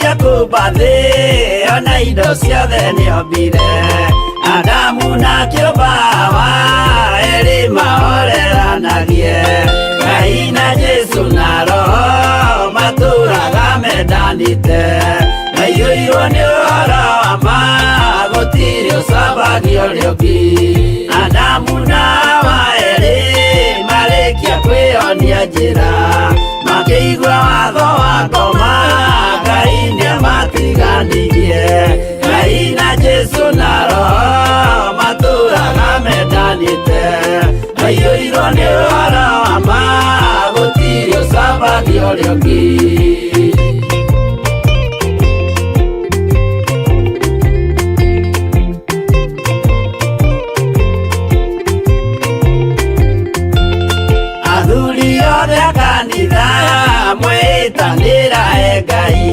Arĩkia kũmba thĩ ona indo ciothe nĩombire Adamu na kĩũmba Hawa erĩ mahoreranagie Ngai na Jesu na Roho matũraga mendanĩte maiyũirwo nĩ ũhoro wa ma gũtirĩ ũcambagio ũrĩa ũngĩ Adamu na Hawa erĩ marĩkia kwĩyonia njĩra makĩigua watho wa ngoma Ngai nĩamatiganirie Ngai na Jesu na Roho matũraga mendanĩte maiyũirwo nĩ ũhoro wa ma gũtirĩ ũcambagio ũrĩa ũngĩ. Athuri othe a kanitha mwĩtanĩra e Ngai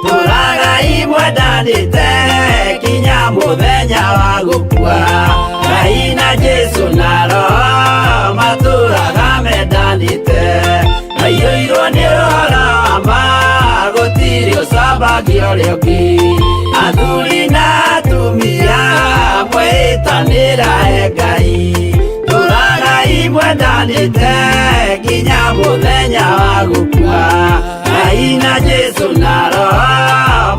tũragai mwendanĩte kinya mũthenya wa gũkua Ngai na Jesu na Roho matũraga mendanĩte maiyũirwo nĩ ũhoro wa ma gũtirĩ ũcambagio ũrĩa ũngĩ athuri na atumia mwĩtanĩra e Ngai tũragai mwendanĩte nginya mũthenya wa gũkua Ngai na Jesu na Roho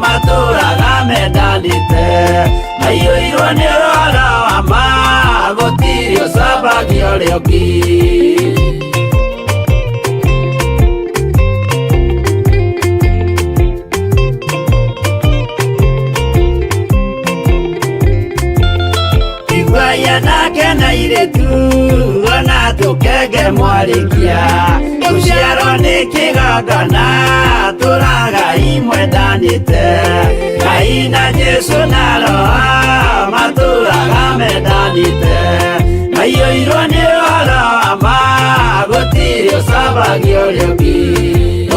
matũraga mendanĩte maiyũirwo nĩ ũhoro wa ma gũtirĩ ũcambagio ũrĩa ũngĩ. Iguai anake na airĩtu ona tũkenge mwarĩkia gũciarwo nĩ kĩgongona tũragai mwendanĩte Ngai na Jesu na Roho matũraga mendanĩte maiyũirwo nĩ ũhoro wa ma gũtirĩ ũcambagio ũrĩa ũngĩ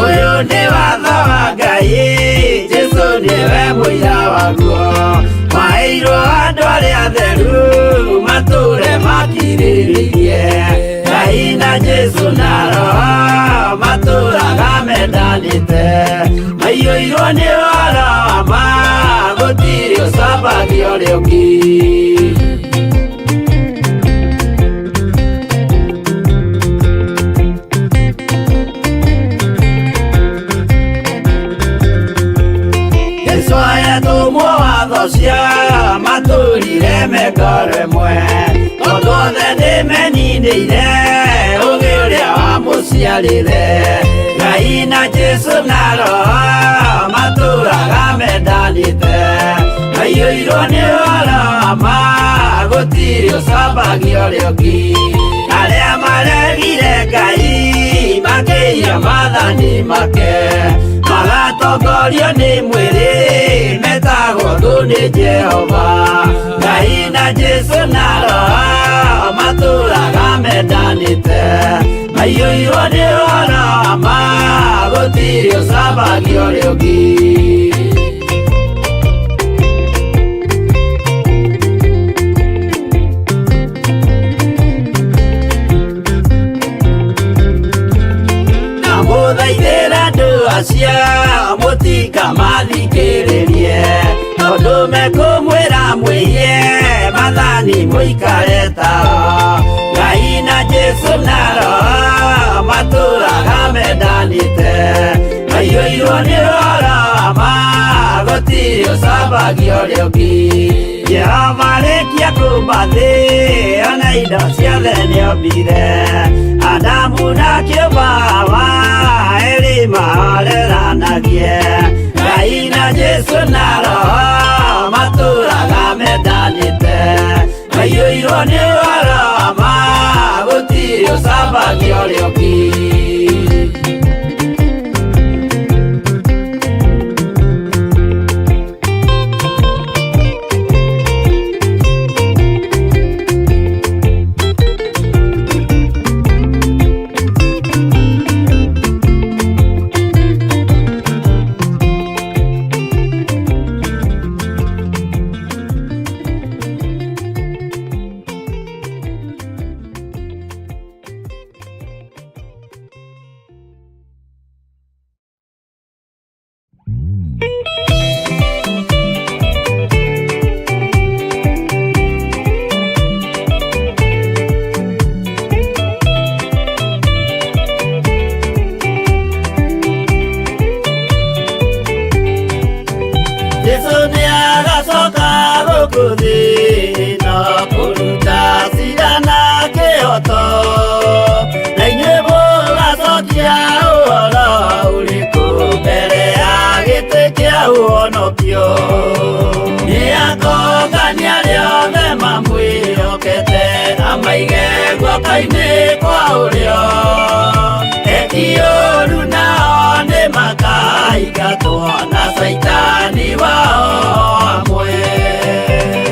ũyũ nĩ watho wa Ngai Jesu nĩwe mũira waguo maheirwo andũ arĩa atheru matũre makirĩrĩirie Ngai na Jesu na Roho matũraga mendanĩte maiyũirwo nĩ ũhoro wa ma gũtirĩ ũcambagio ũrĩa ũngĩ. Jesu ayatũmwo watho cia matũrire mengoro ĩmwe tondũ othe nĩmeninĩire ũgĩ ũrĩa wamũciarire Ngai na Jesu na Roho matũraga mendanĩte maiyũirwo nĩ ũhoro wa ma gũtirĩ ũcambagio ũrĩa ũngĩ arĩa maregire Ngai makĩiya maathani make magatongorio nĩ mwĩrĩ metagwo thũ nĩ Jehova Ngai na Jesu na Roho matũraga mendanĩte maiyũirwo nĩ ũhoro wa ma gũtirĩ ũcambagio ũrĩa ũngĩ. Ndamũthaithĩra andũ acio mũtikamathikĩrĩrie tondũ mekũmwĩra mwĩhie maathani mũikare tao Ngai na Jesu na Roho matũraga mendanĩte maiyũirwo nĩ ũhoro wa ma gũtirĩ ũcambagio ũrĩa ũngĩ Jehova arĩkia kũmba thĩ ona indo ciothe nĩombire Adamu na kĩũmba Hawa erĩ mahoreranagie Ngai na Jesu na Roho matũraga mendanĩte maiyũirwo nĩ ũhoro wa ma gũtirĩ ũcambagio ũrĩa ũngĩ. gũkũ thĩ ĩno kũruta cira na kĩhoto na inyuĩ mũgacokia ũhoro ũrĩkũ mbere ya gĩtĩ kĩa ũhonokio. Nĩakongania arĩa othe mamwĩhokete amaige guoko-inĩ kwa ũrĩo. Eki ũũru nao nĩmakaingatwo na caitani wao amwe.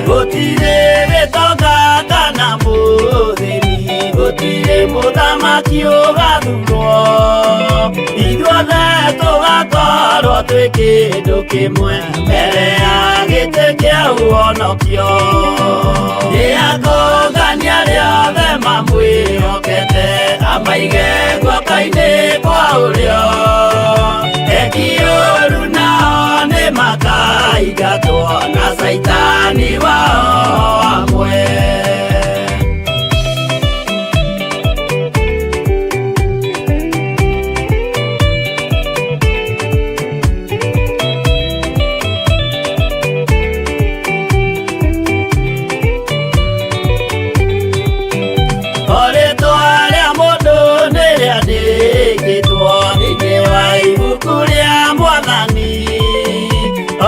Gũtirĩ gĩtonga kana mũthĩni, gũtirĩ mũthamaki ũgathurwo. Ithuothe tũgakorwo twĩ kĩndũ kĩmwe mbere ya gĩtĩ kĩa ũhonokio. Nĩakongania arĩa othe mamwĩhokete amaige guoko-inĩ kwa ũrĩo. Eki ũũru nao nĩmakaingatwo na caitani wao amwe. O rĩtwa rĩa mũndũ nĩrĩandĩkĩtwo thĩinĩ wa ibuku rĩa Mwathani.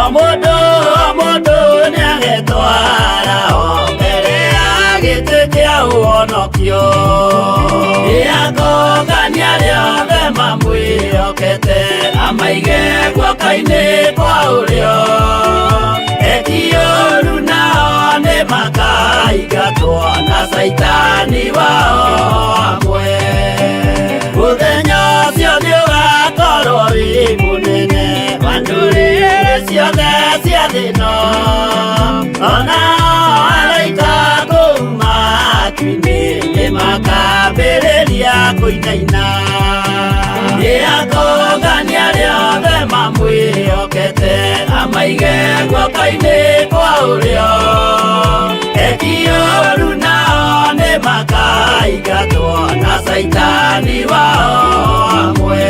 O mũndũ o mũndũ nĩagetwara o mbere ya gĩtĩ kĩa ũhonokio. Nĩakongania arĩa othe mamwĩhokete amaige guoko-inĩ kwa ũrĩo. Eki ũũru nao nĩmakaingatwo na caitani wao amwe. Mũthenya ũcio nĩũgakorwo wĩ mũnene wa ndũrĩrĩ ciothe cia thĩ ĩno. Ona araika kũu matu-inĩ nĩmakambĩrĩria kũinaina. Nĩakongania arĩa othe mamwĩhokete amaige guoko-inĩ kwa ũrĩo. Eki ũũru nao nĩmakaingatwo na caitani wao amwe.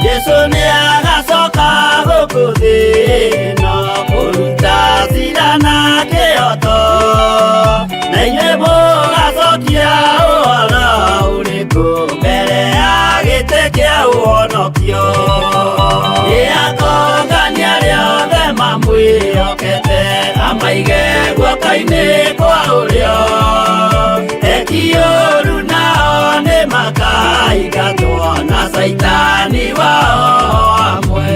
Jesu nĩagacoka gũkũ thĩ ĩno kũruta cira na kĩhoto na inyuĩ mũgacokia ũhoro ũrĩkũ mbere ya gĩtĩ kĩa ũhonokio. Nĩakongania arĩa othe mamwĩhokete amaige guoko-inĩ kwa ũrĩo. Eki ũũru nao nĩmakaingatwo na caitani wao amwe.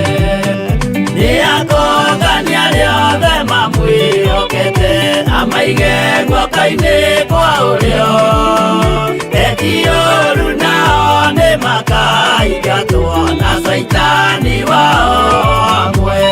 Nĩakongania arĩa othe mamwĩhokete amaige guoko-inĩ kwa ũrĩo. Eki ũũru nao nĩmakaingatwo na caitani wao amwe.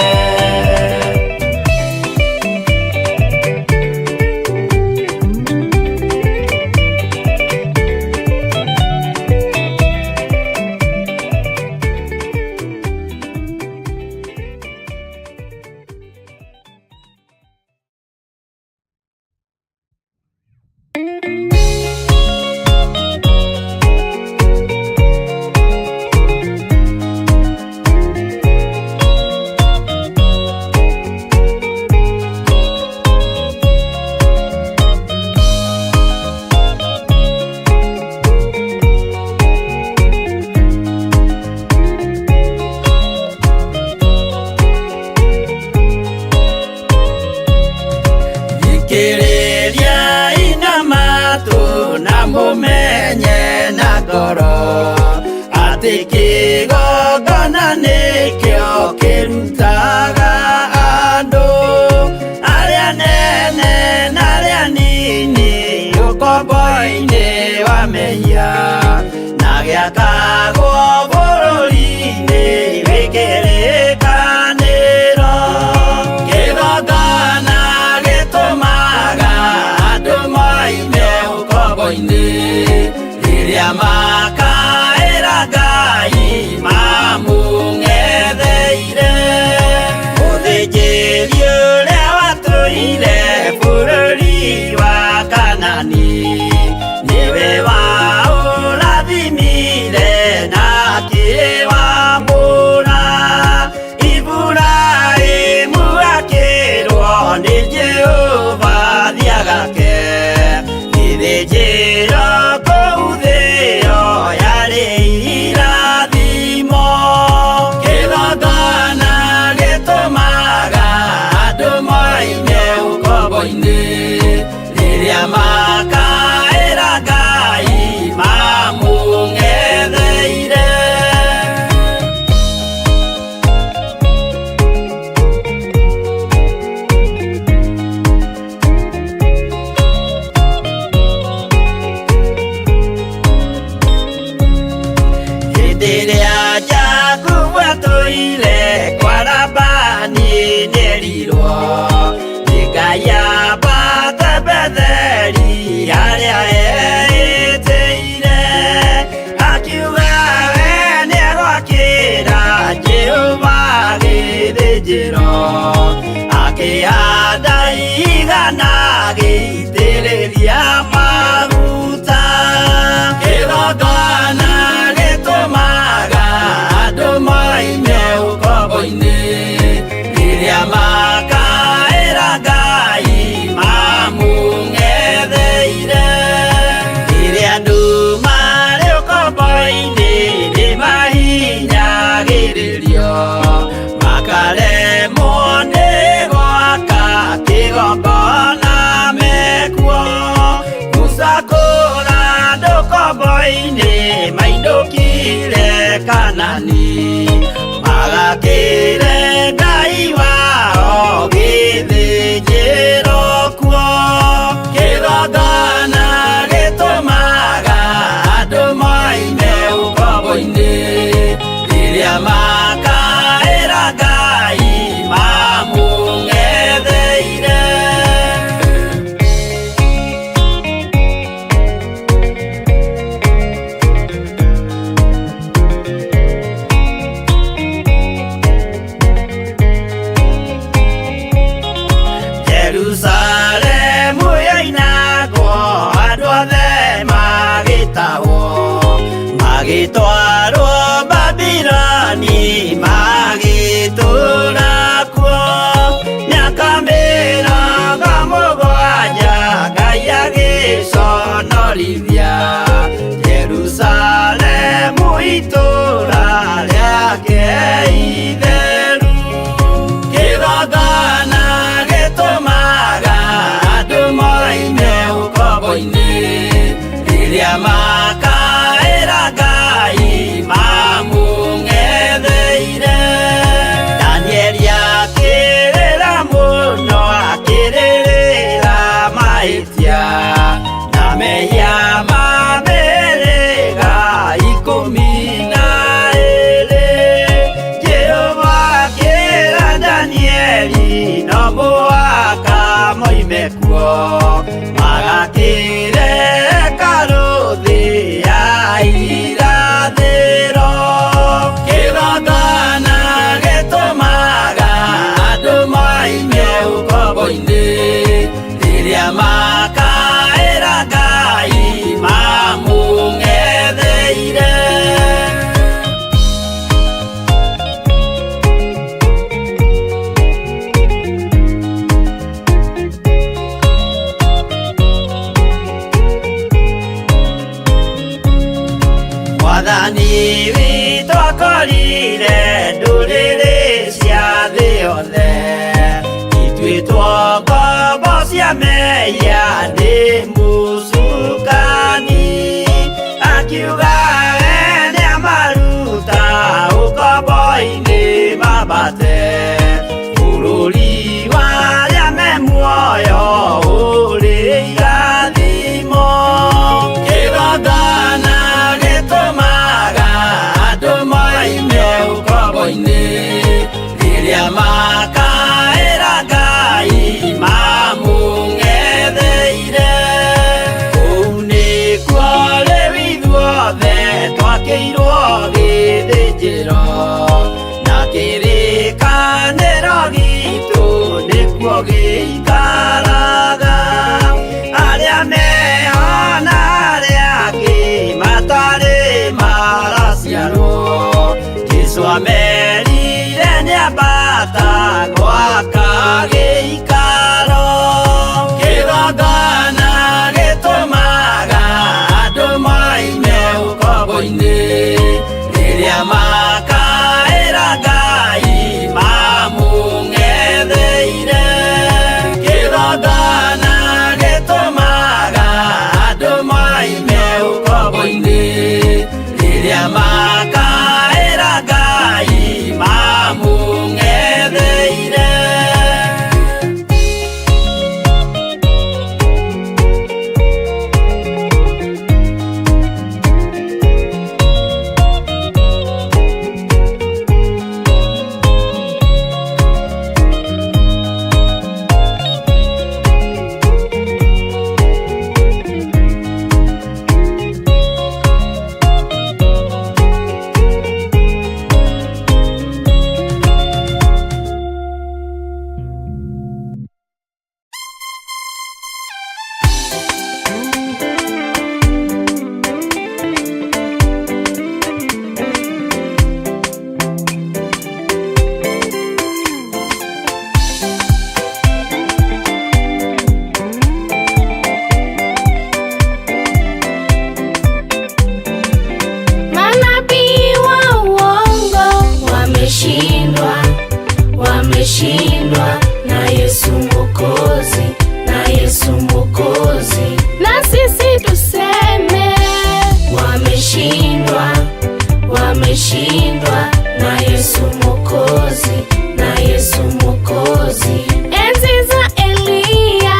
Atũire kwa Labani nĩerirwo nĩ Ngai ambate Betheli harĩa eĩtĩire. Akiuga we nĩegwakĩra Jehova gĩthĩnjĩro, akĩhanda igana agĩitĩrĩria maguta. Kĩgongona gĩtũmaga andũ moime ũkombo-inĩ, rĩrĩa makaĩra Ngai mamũng'etheire. Rĩrĩa andũ marĩ ũkombo-inĩ nĩmahinyagĩrĩrio, makaremwo nĩ gwaka kĩgongona mekuo. Musa kũra andũ ũkombo-inĩ mainũkire Kanani, magakĩre Ngai wao gĩthĩnjĩro kuo. Kĩgongona gĩtũmaga andũ moime ũkombo-inĩ, rĩrĩa makaĩra Ngai mamũng'etheire. Jerusalemu yoinagwo andũ othe magĩtahwo, magĩtwarwo Babiloni magĩtũũra kuo. Mĩaka 70 Ngai agĩconorithia Jerusalemu itũũra rĩake itheru. Kĩgongona gĩtũmaga andũ moime ũkombo-inĩ, rĩrĩa makaĩra Ngai mamũng'etheire. Danieli akĩrĩra mũno akĩrĩrĩra mahĩtia na mehia ma mĩhĩrĩga 12. Jehova akĩra Danieli no mũhaka moime kuo, magakĩre hekarũ thĩ ya irathĩro. Kĩgongona gĩtũmaga andũ moime ũkombo-inĩ, rĩrĩa makaĩra Ngai mamũng'etheire. Mwathani witũ akorire ndũrĩrĩ cia thĩ yothe ituĩtwo ngombo cia mehia nĩ mũcukani, akiuga we nĩamaruta ũkombo-inĩ mambate bũrũri wa arĩa me muoyo ũrĩ irathimo. Kĩgongona gĩtũmaga andũ moime ũkombo-inĩ, rĩrĩa makaĩra Ngai mamũng'etheire. Kũu nĩkuo rĩu ithuothe twakĩirwo gĩthĩnjĩro, na kĩrĩkanĩro gitũ nĩkuo gĩikaraga. Arĩa meho na arĩa angĩ matarĩ maraciarwo, Jesũ amerire nĩambata gwaka gĩikaro. Kĩgongona gĩtũmaga andũ moime ũkombo-inĩ, rĩrĩa makaĩra Ngai mamũng'etheire. Kĩgongona gĩtũmaga andũ moime ũkombo-inĩ, rĩrĩa makaĩra Ngai mamũng'etheire. Wameshindwa na Yesu Mwokozi, na Yesu Mwokozi. Na sisi tuseme Wameshindwa, wameshindwa na Yesu Mwokozi, na Yesu Mwokozi. Enzi za Eliya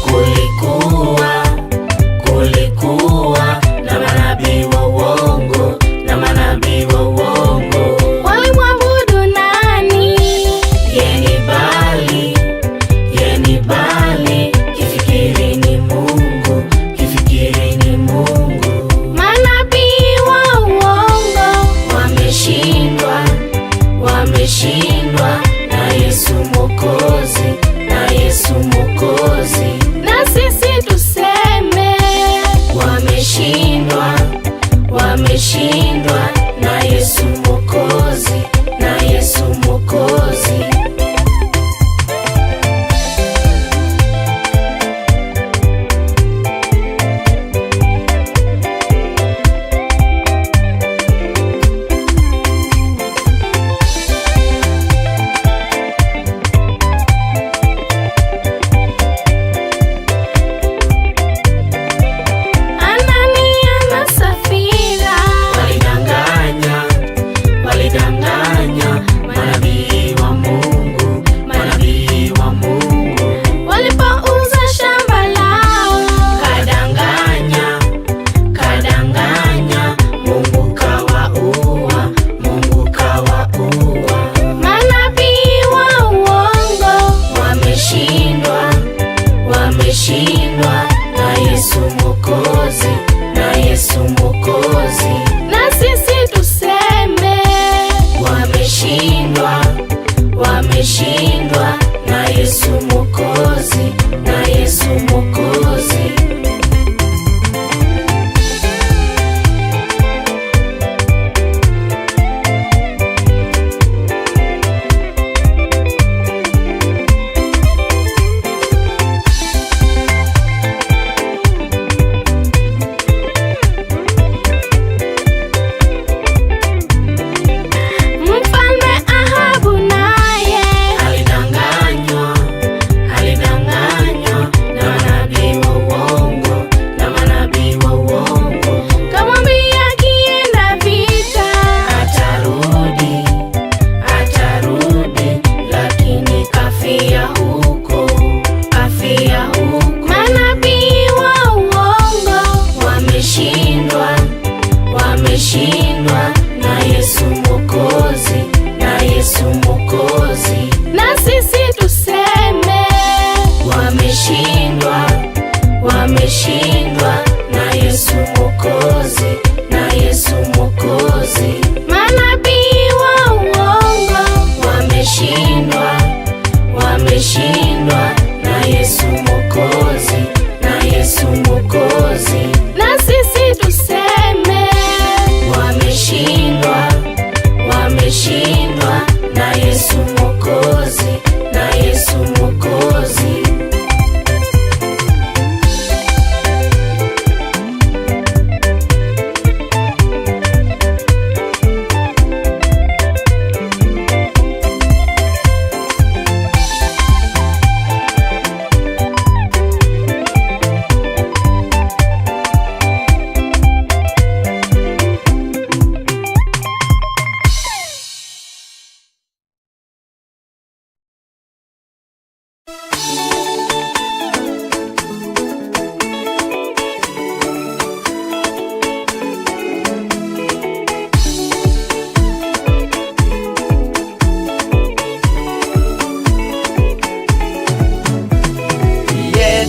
Kulikuwa, kulikuwa na manabii wa uongo, na manabii wa uongo. Walimwabudu nani? Yeni Bali, yeni Bali, kifikiri ni Mungu, kifikiri ni Mungu. Manabii wa uongo Wameshindwa, wameshindwa na Yesu Mwokozi, na Yesu Mwokozi. Na sisi tuseme Wameshindwa, wameshindwa na Yesu Mwokozi, na Yesu Mwokozi. Anania na Safira Walidanganya, walidanganya manabii wa Mungu, manabii wa Mungu. Walipouza shamba lao Kadanganya, kadanganya, Mungu kawaua, Mungu kawaua. Manabii wa uongo Wameshindwa, wameshindwa na Yesu Mwokozi, na Yesu Mwokozi. Na sisi tuseme Wameshindwa, wameshindwa na Yesu Mwokozi, na Yesu Mwokozi. Mfalme Ahabu naye Alidanganywa, alidanganywa na manabii wa uongo, na manabii wa uongo. Kamwambia akienda vita Atarudi, atarudi, lakini kafia huko, kafia huko. Manabii wa uongo Wameshindwa, wameshindwa na Yesu Mwokozi, na Yesu Mwokozi. Na sisi tuseme Wameshindwa, wameshindwa na Yesu Mwokozi, na Yesu Mwokozi. Manabii wa uongo Wameshindwa, wameshindwa na Yesu Mwokozi, na Yesu Mwokozi. Na sisi tuseme Wameshindwa, wameshindwa na Yesu Mwokozi, na Yesu Mwokozi.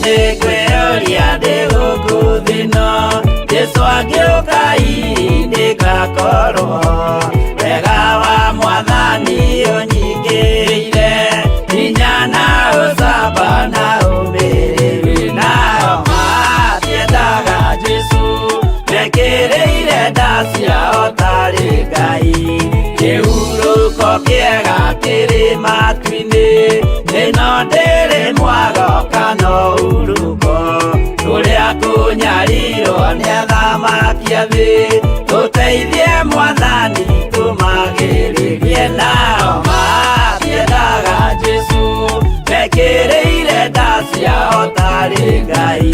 Ndĩkwĩyũria ndĩ gũkũ thĩ-ĩno Jesũ angĩũka hihi ndĩgakorwo wega wa mwathani ũnyingĩrĩire hinya na ũcamba na ũmĩrĩru nao matiendaga Jesũ mekĩrĩire nda ciao tarĩ Ngai kĩhurũko kĩega kĩrĩ matu-inĩ ĩno ndĩrĩ mwago kana ũhurũko kũrĩa kũnyarirwo nĩ athamaki a thĩ tũteithie mwathani tũmagĩrĩrie nao matiendaga Ngai.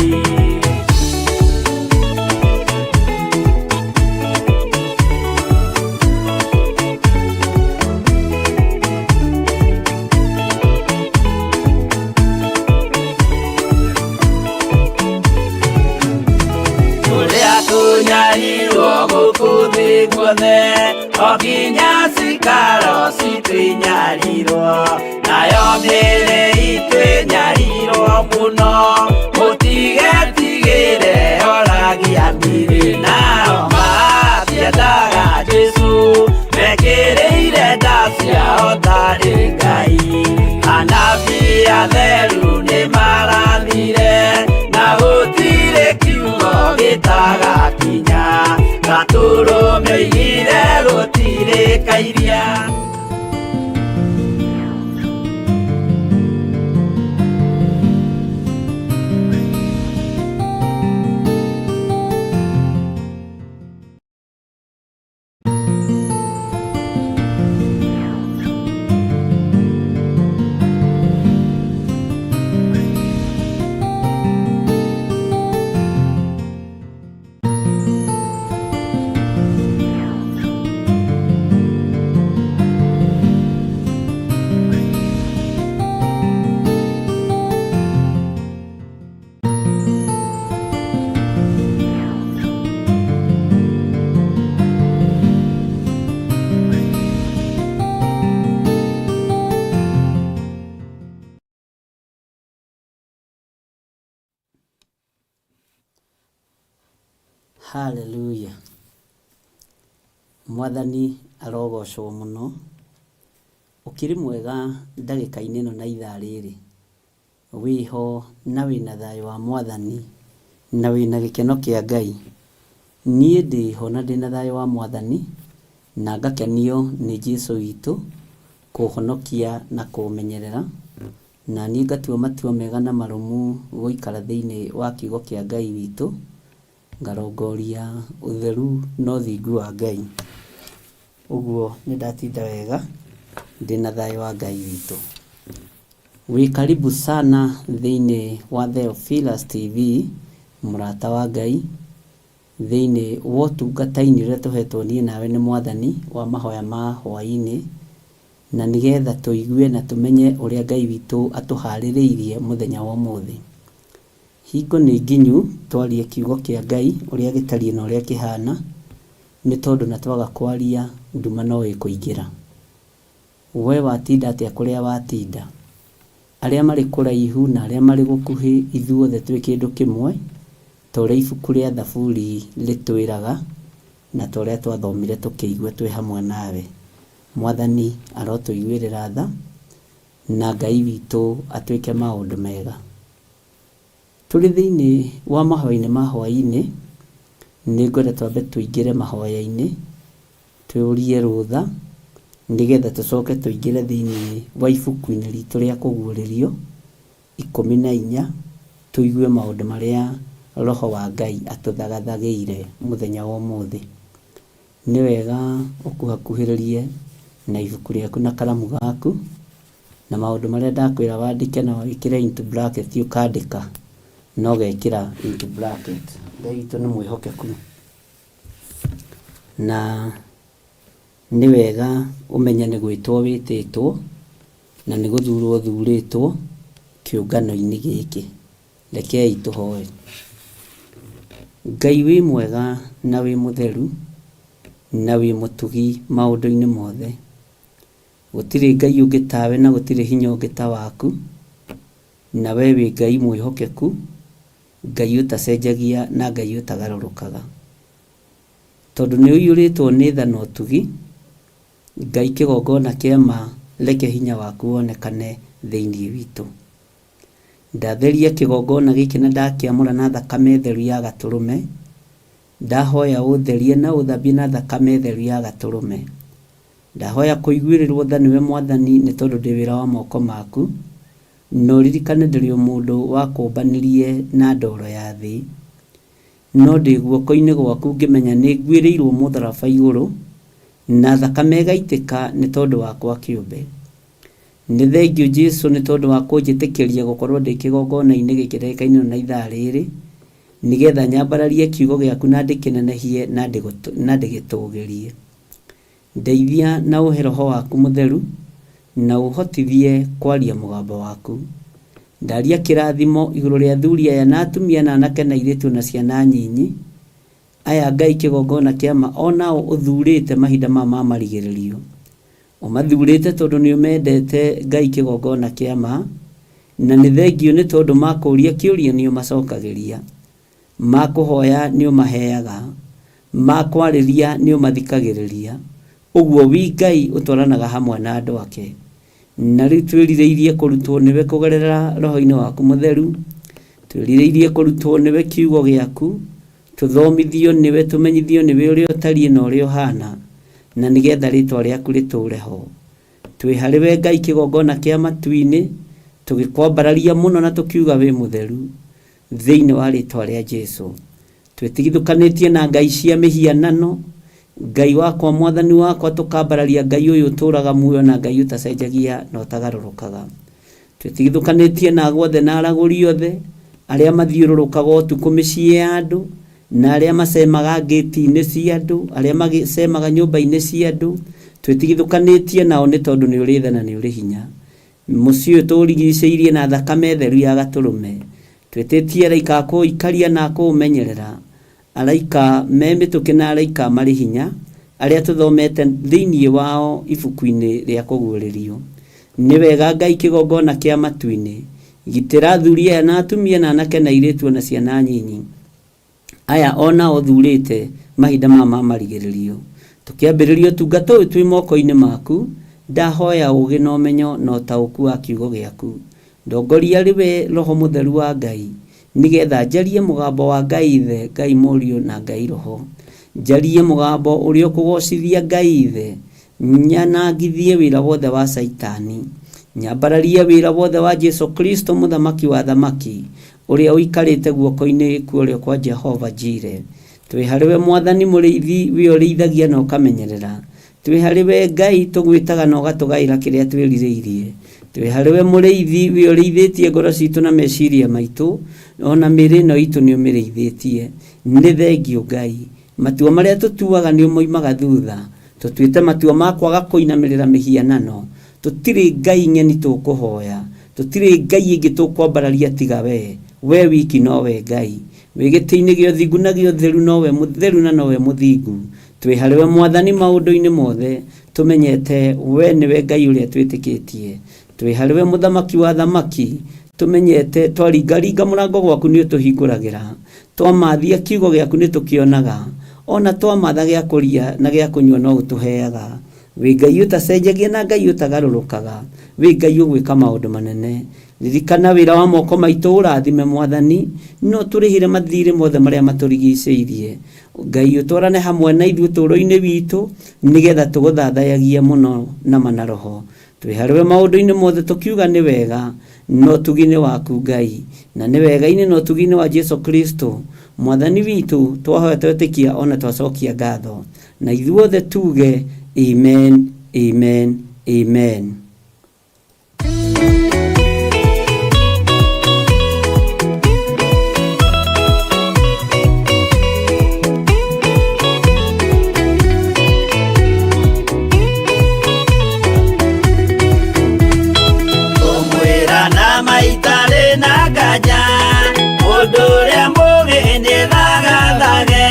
Tũrĩa tũnyarirwo gũkũ thĩ guothe, o nginya cikaro citũ inyarirwo, nayo mĩĩrĩ itũ ĩnyarirwo mũno, mũtigetigĩre oragia mĩrĩ nao matiendaga Jesũ, mekĩrĩire nda ciao tarĩ Ngai. Anabii atheru nĩmarathire, na gũtirĩ kiugo gĩtagakinya, Gatũrũme oigire gũtirĩ kairia. Hallelujah. Mwathani arogocwo mũno. Ũkĩrĩ mwega ndagĩka-inĩ ĩno na ithaa rĩrĩ. Wĩho na wĩna thayũ wa Mwathani na wĩna gĩkeno kĩa Ngai. Niĩ ndĩho na ndĩna thayũ wa Mwathani na ngakenio nĩ Jesu witũ kũhonokia na kũmenyerera. Na niĩ ngatua matua mega na marũmu gũikara thĩinĩ wa kiugo kĩa Ngai witũ, ngarongoria ũtheru na ũthingu wa Ngai. Ũguo nĩ ndatinda wega ndĩna thayũ wa Ngai witũ. Wĩ karibu sana thĩinĩ wa Theophilus TV, mũrata wa Ngai, thĩinĩ wa ũtungata-inĩ ũrĩa tũhetwo niĩ nawe nĩ Mwathani wa mahoya ma hwaĩ-inĩ, na nĩgetha tũigue na tũmenye ũrĩa Ngai witũ atũharĩrĩirie mũthenya wa ũmũthĩ. Hingo nĩ nginyu twarie kiugo kĩa Ngai ũrĩa gĩtariĩ na ũrĩa kĩhana, nĩ tondũ na twaga kwaria nduma no ĩkũingĩra. We watinda atĩa kũrĩa watinda? Arĩa marĩ kũraihu na arĩa marĩ gũkuhĩ ithuothe twĩ kĩndũ kĩmwe, ta ũrĩa ibuku rĩa Thaburi rĩtwĩraga, na ta ũrĩa twathomire tũkĩigua twĩ hamwe nawe. Mwathani arotũiguĩrĩra tha, na Ngai witũ atwĩke maũndũ mega. Tũrĩ thĩinĩ wa mahoya-inĩ ma hwaĩ-inĩ, nĩ ngwenda twambe tũingĩre mahoya-inĩ, twĩũrie rũtha, nĩgetha tũcoke tũingĩre thĩinĩ wa ibuku-inĩ ritũ rĩa kũguũrĩrio 14, tũigue maũndũ marĩa Roho wa Ngai atũthagathagĩire mũthenya wa ũmũthĩ. Nĩ wega ũkuhakuhĩrĩrie na ibuku rĩaku na karamu gaku, na maũndũ marĩa ndakwĩra wandĩke na wĩkĩre into bracket ũkandĩka na ũgekĩra into bracket. Ngai witũ nĩ mwĩhokeku na nĩ wega ũmenye nĩ gwĩtwo wĩtĩtwo na nĩ gũthurwo ũthurĩtwo kĩũngano-inĩ gĩkĩ. Rekei tũhoe. Ngai wĩ mwega na wĩ mũtheru na wĩ mũtugi maũndũ-inĩ mothe. Gũtirĩ Ngai ũngĩ tawe na gũtirĩ hinya ũngĩ ta waku, na we wĩ Ngai mwĩhokeku, Ngai ũtacenjagia na Ngai ũtagarũrũkaga. Tondũ nĩ ũiyũrĩtwo nĩ tha na ũtugi, Ngai kĩgongona kĩa ma reke hinya waku wonekane thĩinĩ witũ. Ndatheria kĩgongona gĩkĩ na ndakĩamũra na thakame theru ya gatũrũme, ndahoya ũtherie na ũthambie na thakame theru ya gatũrũme. Ndahoya kũiguĩrĩrwo tha nĩwe Mwathani nĩ tondũ ndĩ wĩra wa moko maku, na ũririkane ndĩrĩ o mũndũ wakũmbanirie na ndoro ya thĩ. No ndĩ guoko-inĩ gwaku ngĩmenya nĩ nguĩrĩirwo mũtharaba igũrũ, na thakame ĩgaitĩka nĩ tondũ wakwa kĩũmbe. Nĩ thengiũ Jesu nĩ tondũ wa kũnjĩtĩkĩria gũkorwo ndĩ kĩgongona-inĩ gĩkĩ ndagĩka-inĩ ĩno na ithaa rĩrĩ, nĩgetha nyambararie kiugo gĩaku na ndĩkĩnenehie na ndĩgĩtũgĩrie. Ndeithia na ũhe roho waku mũtheru na ũhotithie kwaria mũgambo waku. Ndaria kĩrathimo igũrũ rĩa athuri aya na atumia na anake na airĩtu na ciana nyinyi. Aya Ngai kĩgongona kĩa ma onao ũthurĩte mahinda maya ma marigĩrĩrio. Ũmathurĩte tondũ nĩ ũmendete Ngai kĩgongona kĩa ma, na nĩ thengiũ nĩ tondũ makũria kĩũria nĩ ũmacokagĩria, makũhoya nĩ ũmaheaga, makwarĩria nĩ ũmathikagĩrĩria. Ũguo wi Ngai ũtwaranaga hamwe na andũ ake. Na rĩu twĩrirĩirie kũrutwo nĩwe kũgerera roho-inĩ waku mũtheru, twĩrirĩirie kũrutwo nĩwe kiugo gĩaku, tũthomithio nĩwe, tũmenyithio nĩwe ũrĩa ũtariĩ na ũrĩa ũhana, na nĩgetha rĩtwa rĩaku rĩtũũre ho. Twĩ harĩ we Ngai kĩgongona kĩa matu-inĩ, tũgĩkwambararia mũno na tũkiuga wĩ mũtheru, thĩinĩ wa rĩtwa rĩa Jesu. Twĩtigithũkanĩtie na ngai cia mĩhianano, Ngai wakwa, mwathani wakwa, tũkambararia Ngai ũyũ ũtũũraga muoyo na Ngai ũtacenjagia na ũtagarũrũkaga. Twĩtigithũkanĩtie na ago othe na aragũri othe, arĩa mathiũrũrũkaga ũtukũ mĩciĩ ya andũ, na arĩa macemaga ngĩti-inĩ cia andũ, arĩa macemaga nyũmba-inĩ cia andũ. Twĩtigithũkanĩtie nao nĩ tondũ nĩ ũrĩ tha na nĩ ũrĩ hinya. Mũciĩ ũyũ tũũrigicĩirie na thakame theru ya gatũrũme. Twĩtĩtie araika a kũũikaria na a kũũmenyerera, araika me mĩtũkĩ na araika marĩ hinya, arĩa tũthomete thĩinĩ wao ibuku-inĩ rĩa Kũguũrĩrio. Nĩ wega Ngai kĩgongona kĩa matu-inĩ, gitĩra athuri aya na atumia na anake na airĩtu o na ciana nyinyi. Aya o nao ũthurĩte mahinda maya ma marigĩrĩrio. Tũkĩambĩrĩria ũtungata ũyũ twĩ moko-inĩ maku, ndahoya ũũgĩ na ũmenyo na ũtaũku wa kiugo gĩaku. Ndongoria arĩ we Roho Mũtheru wa Ngai, nĩgetha njarie mũgambo wa Ngai Ithe, Ngai Mũriũ na Ngai Roho. Njarie mũgambo ũrĩa ũkũgocithia Ngai Ithe, nyanangithie wĩra wothe wa Caitani, nyambararie wĩra wothe wa Jesu Kristo Mũthamaki wa athamaki, ũrĩa ũikarĩte guoko-inĩ kwa ũrĩo kwa Jehova Jire. Twĩ harĩ we Mwathani Mũrĩithi, we ũrĩithagia na ũkamenyerera. Twĩ harĩ we Ngai, tũgwĩtaga na ũgatũgaĩra kĩrĩa twĩrirĩirie. Twĩ harĩ we Mũrĩithi, we ũrĩithĩtie ngoro citũ na meciria maitũ, o na mĩĩrĩ ĩno itũ nĩ ũmĩrĩithĩtie. Nĩ thengiũ Ngai. Matua marĩa tũtuaga nĩ ũmoimaga thutha. Tũtuĩte matua ma kwaga kũinamĩrĩra mĩhianano. Tũtirĩ ngai ng'eni tũkũhoya. Tũtirĩ ngai ĩngĩ tũkwambararia tiga we. We wiki nowe Ngai. Wĩ gĩtĩ-inĩ gĩa ũthingu na gĩa ũtheru nowe mũtheru na nowe mũthingu. Twĩ harĩ we Mwathani maũndũ-inĩ mothe, tũmenyete we nĩwe Ngai ũrĩa twĩtĩkĩtie. Twĩ harĩ we Mũthamaki wa athamaki, tũmenyete twaringaringa mũrango gwaku nĩ ũtũhingũragĩra. Twamathia kiugo gĩaku nĩ tũkĩonaga. Ona twamatha gĩa kũria na gĩa kũnyua no ũtũheaga. Wĩ Ngai ũtacenjagia na Ngai ũtagarũrũkaga. Wĩ Ngai ũgwĩka maũndũ manene. Ririkana wĩra wa moko maitũ ũrathime Mwathani, no tũrĩhĩre mathirĩ mothe marĩa matũrigicĩirie. Ngai ũtwarane hamwe na ithuĩ ũtũũro-inĩ witũ, nĩgetha tũgũthathayagie mũno na ma na roho. Twĩ harĩ we maũndũ-inĩ mothe tũkiuga nĩ wega na ũtugi-inĩ waku Ngai, na nĩ wega-inĩ na ũtugi-inĩ wa Jesu Kristo Mwathani witũ, twahoya twetĩkia ona twacokia ngatho. Na ithuothe tuge amen, amen, amen. Ngũmwĩra na maitarĩ na nganja, mũndũ ũrĩa mũũgĩ nĩ thagathage,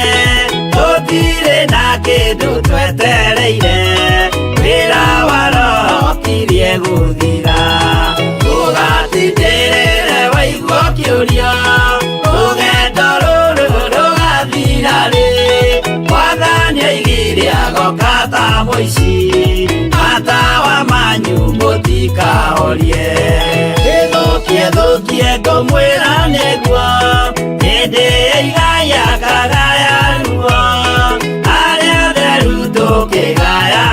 tũtirĩ na kĩndũ twetereire, wĩra wa Roho ũkirie gũthira. Ndũgatindĩrĩre waigua ũkĩũria, rũgendo rũrũ rũgathira rĩ, Mwathani oigire agoka ta mũici, matawa manyu mũtikahorie. Ĩthũkie thũkie ngũmwĩra nĩguo, hĩndĩ ĩigaya kagaya ruo, arĩa atheru tũkĩgaya.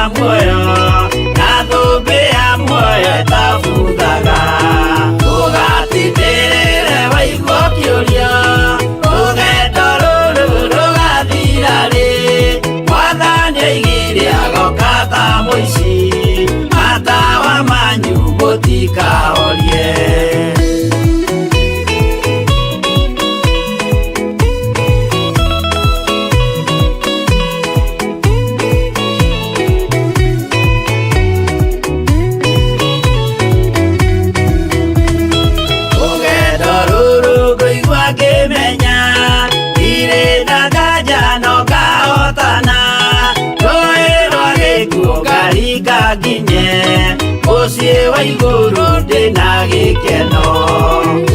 Mũciĩ wa igũrũ ndĩna gĩkeno.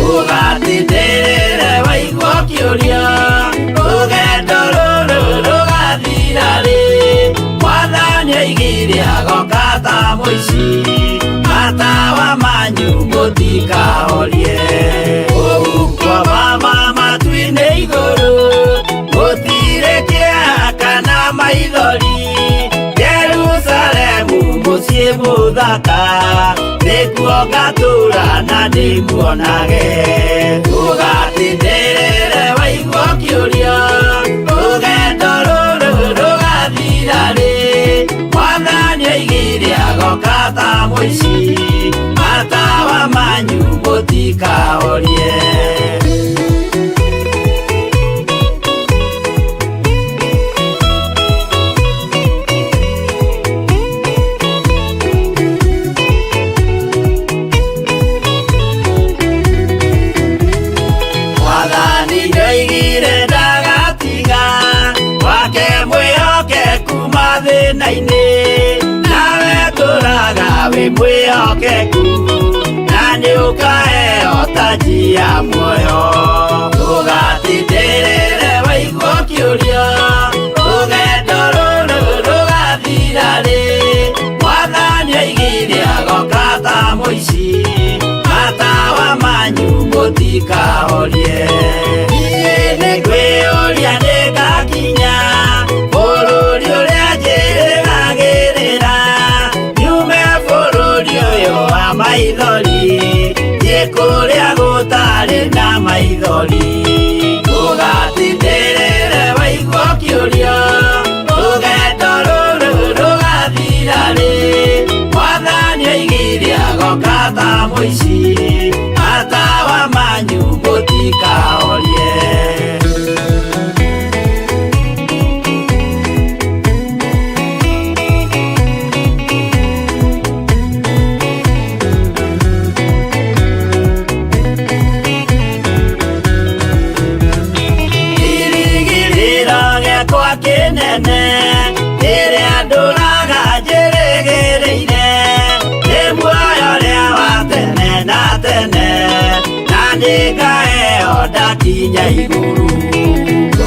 Ũgatindĩrĩre waigua ũkĩũria, rũgendo rũrũ rũgathira rĩ? Mwathani oigire agoka ta mũici, matawa manyu mũtikahorie. Kũu kwa mama matu-inĩ igũrũ, gũtirĩ kĩeha kana maithori. Jerusalemu mũciĩ mũthaka, nĩkuo ngatũũra na ndĩmuonage. Ũgatindĩrĩre waigua ũkĩũria, rũgendo rũrũ rũgathira rĩ? Mwathani oigire agoka ta mũici, matawa manyu mũtikahorie. Mwathani nĩoigire ndagatiga wake mwĩhokeku mathĩna-inĩ, nawe tũraga wĩ mwĩhokeku, na nĩũkaheo taji ya muoyo. Ũgatindĩrĩre waigua ũkĩũria, rũgendo rũrũ rũgathira rĩ? Mwathani oigire agoka ta mũici, matawa manyu mũtikahorie. Niĩ nĩngwĩyũria nĩngakinya bũrũri ũrĩa njĩrĩgagĩrĩra, nyume bũrũri ũyũ wa maithori, thiĩ kũrĩa gũtarĩ na maithori. Ũgatindĩrĩre waigua ũkĩũria, rũgendo rũrũ rũgathira rĩ? Mwathani oigire agoka ta mũici, matawa manyu mũtikahorie. Kĩrĩgĩrĩro gĩakwa kĩnene, kĩrĩa ndũraga njĩrĩgĩrĩire, nĩ muoyo ũrĩa wa tene na tene, na nĩngaheo ndakinya igũrũ.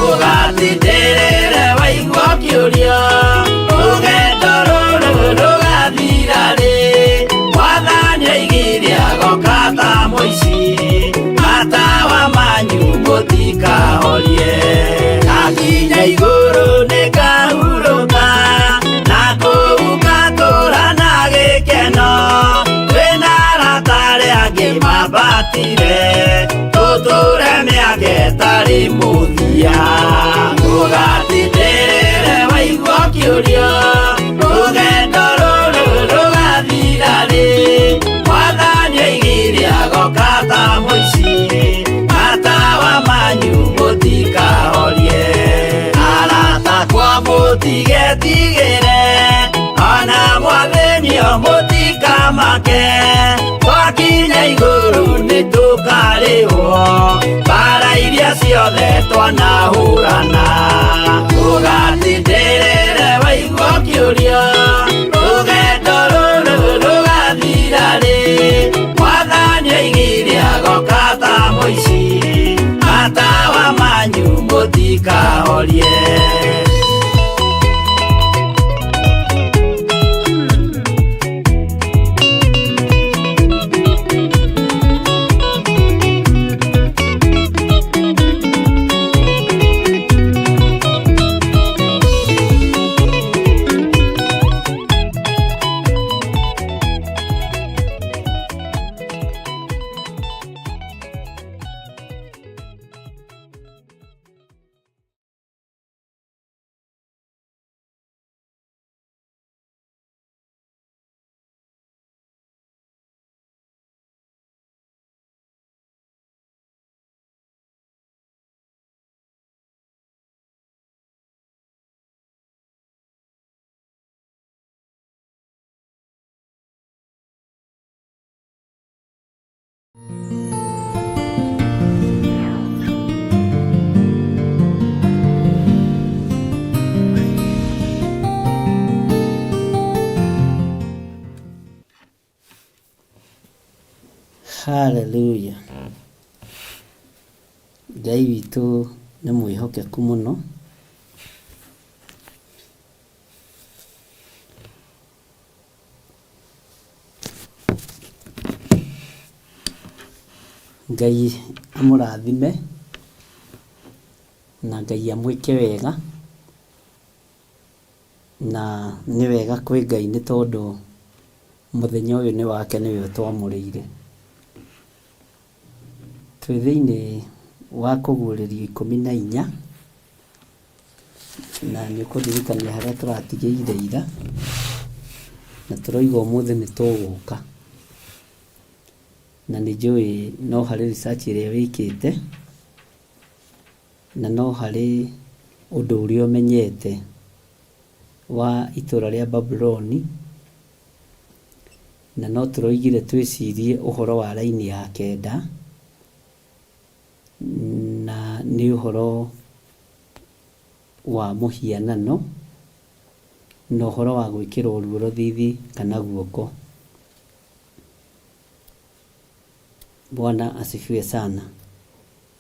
Ũgatindĩrĩre waigua ũkĩũria, rũgendo rũrũ rũgathira rĩ? Mwathani oigire agoka ta mũici, matawa manyu mũtikahorie. Ndakinya igũrũ nĩngahurũka, na kũu ngatũũra na gĩkeno. Twĩna arata arĩa angĩ mambatire, tũtũũre mĩaka ĩtarĩ mũthia. Ũgatindĩrĩre waigua ũkĩũria, rũgendo rũrũ rũgathira rĩ? Mwathani oigire agoka ta mũici, matawa manyu mũtikahorie. Arata akwa mũtigetigĩre, ona mwathĩnio mũtikamake, twakinya igũrũ nĩtũkarĩhwo mbara iria ciothe twanahũrana. Ũgatindĩrĩre waigua ũkĩũria, rũgendo rũrũ rũgathira rĩ? Mwathani oigire agoka ta mũici, matawa manyu mũtikahorie. Hallelujah. Ngai witũ nĩ mwĩhokeku mũno. Ngai amũrathime na Ngai amwĩke wega. Na nĩ wega kwĩ Ngai nĩ tondũ mũthenya ũyũ nĩ wake nĩwe ũtwamũrĩire. Twĩ thĩinĩ wa kũguũrĩrio 14, na nĩ ũkũndirikania harĩa tũratigĩire ira, na tũroiga ũmũthĩ nĩ tũgũka. Na nĩ njũĩ no harĩ research ĩrĩa wĩkĩte, na no harĩ ũndũ ũrĩa ũmenyete wa itũra rĩa Babuloni, na no tũroigire twĩcirie ũhoro wa raini ya kenda, na nĩ ũhoro wa mũhianano, na ũhoro wa gwĩkĩrwo ruo rũthithi kana guoko. Bwana asifiwe sana.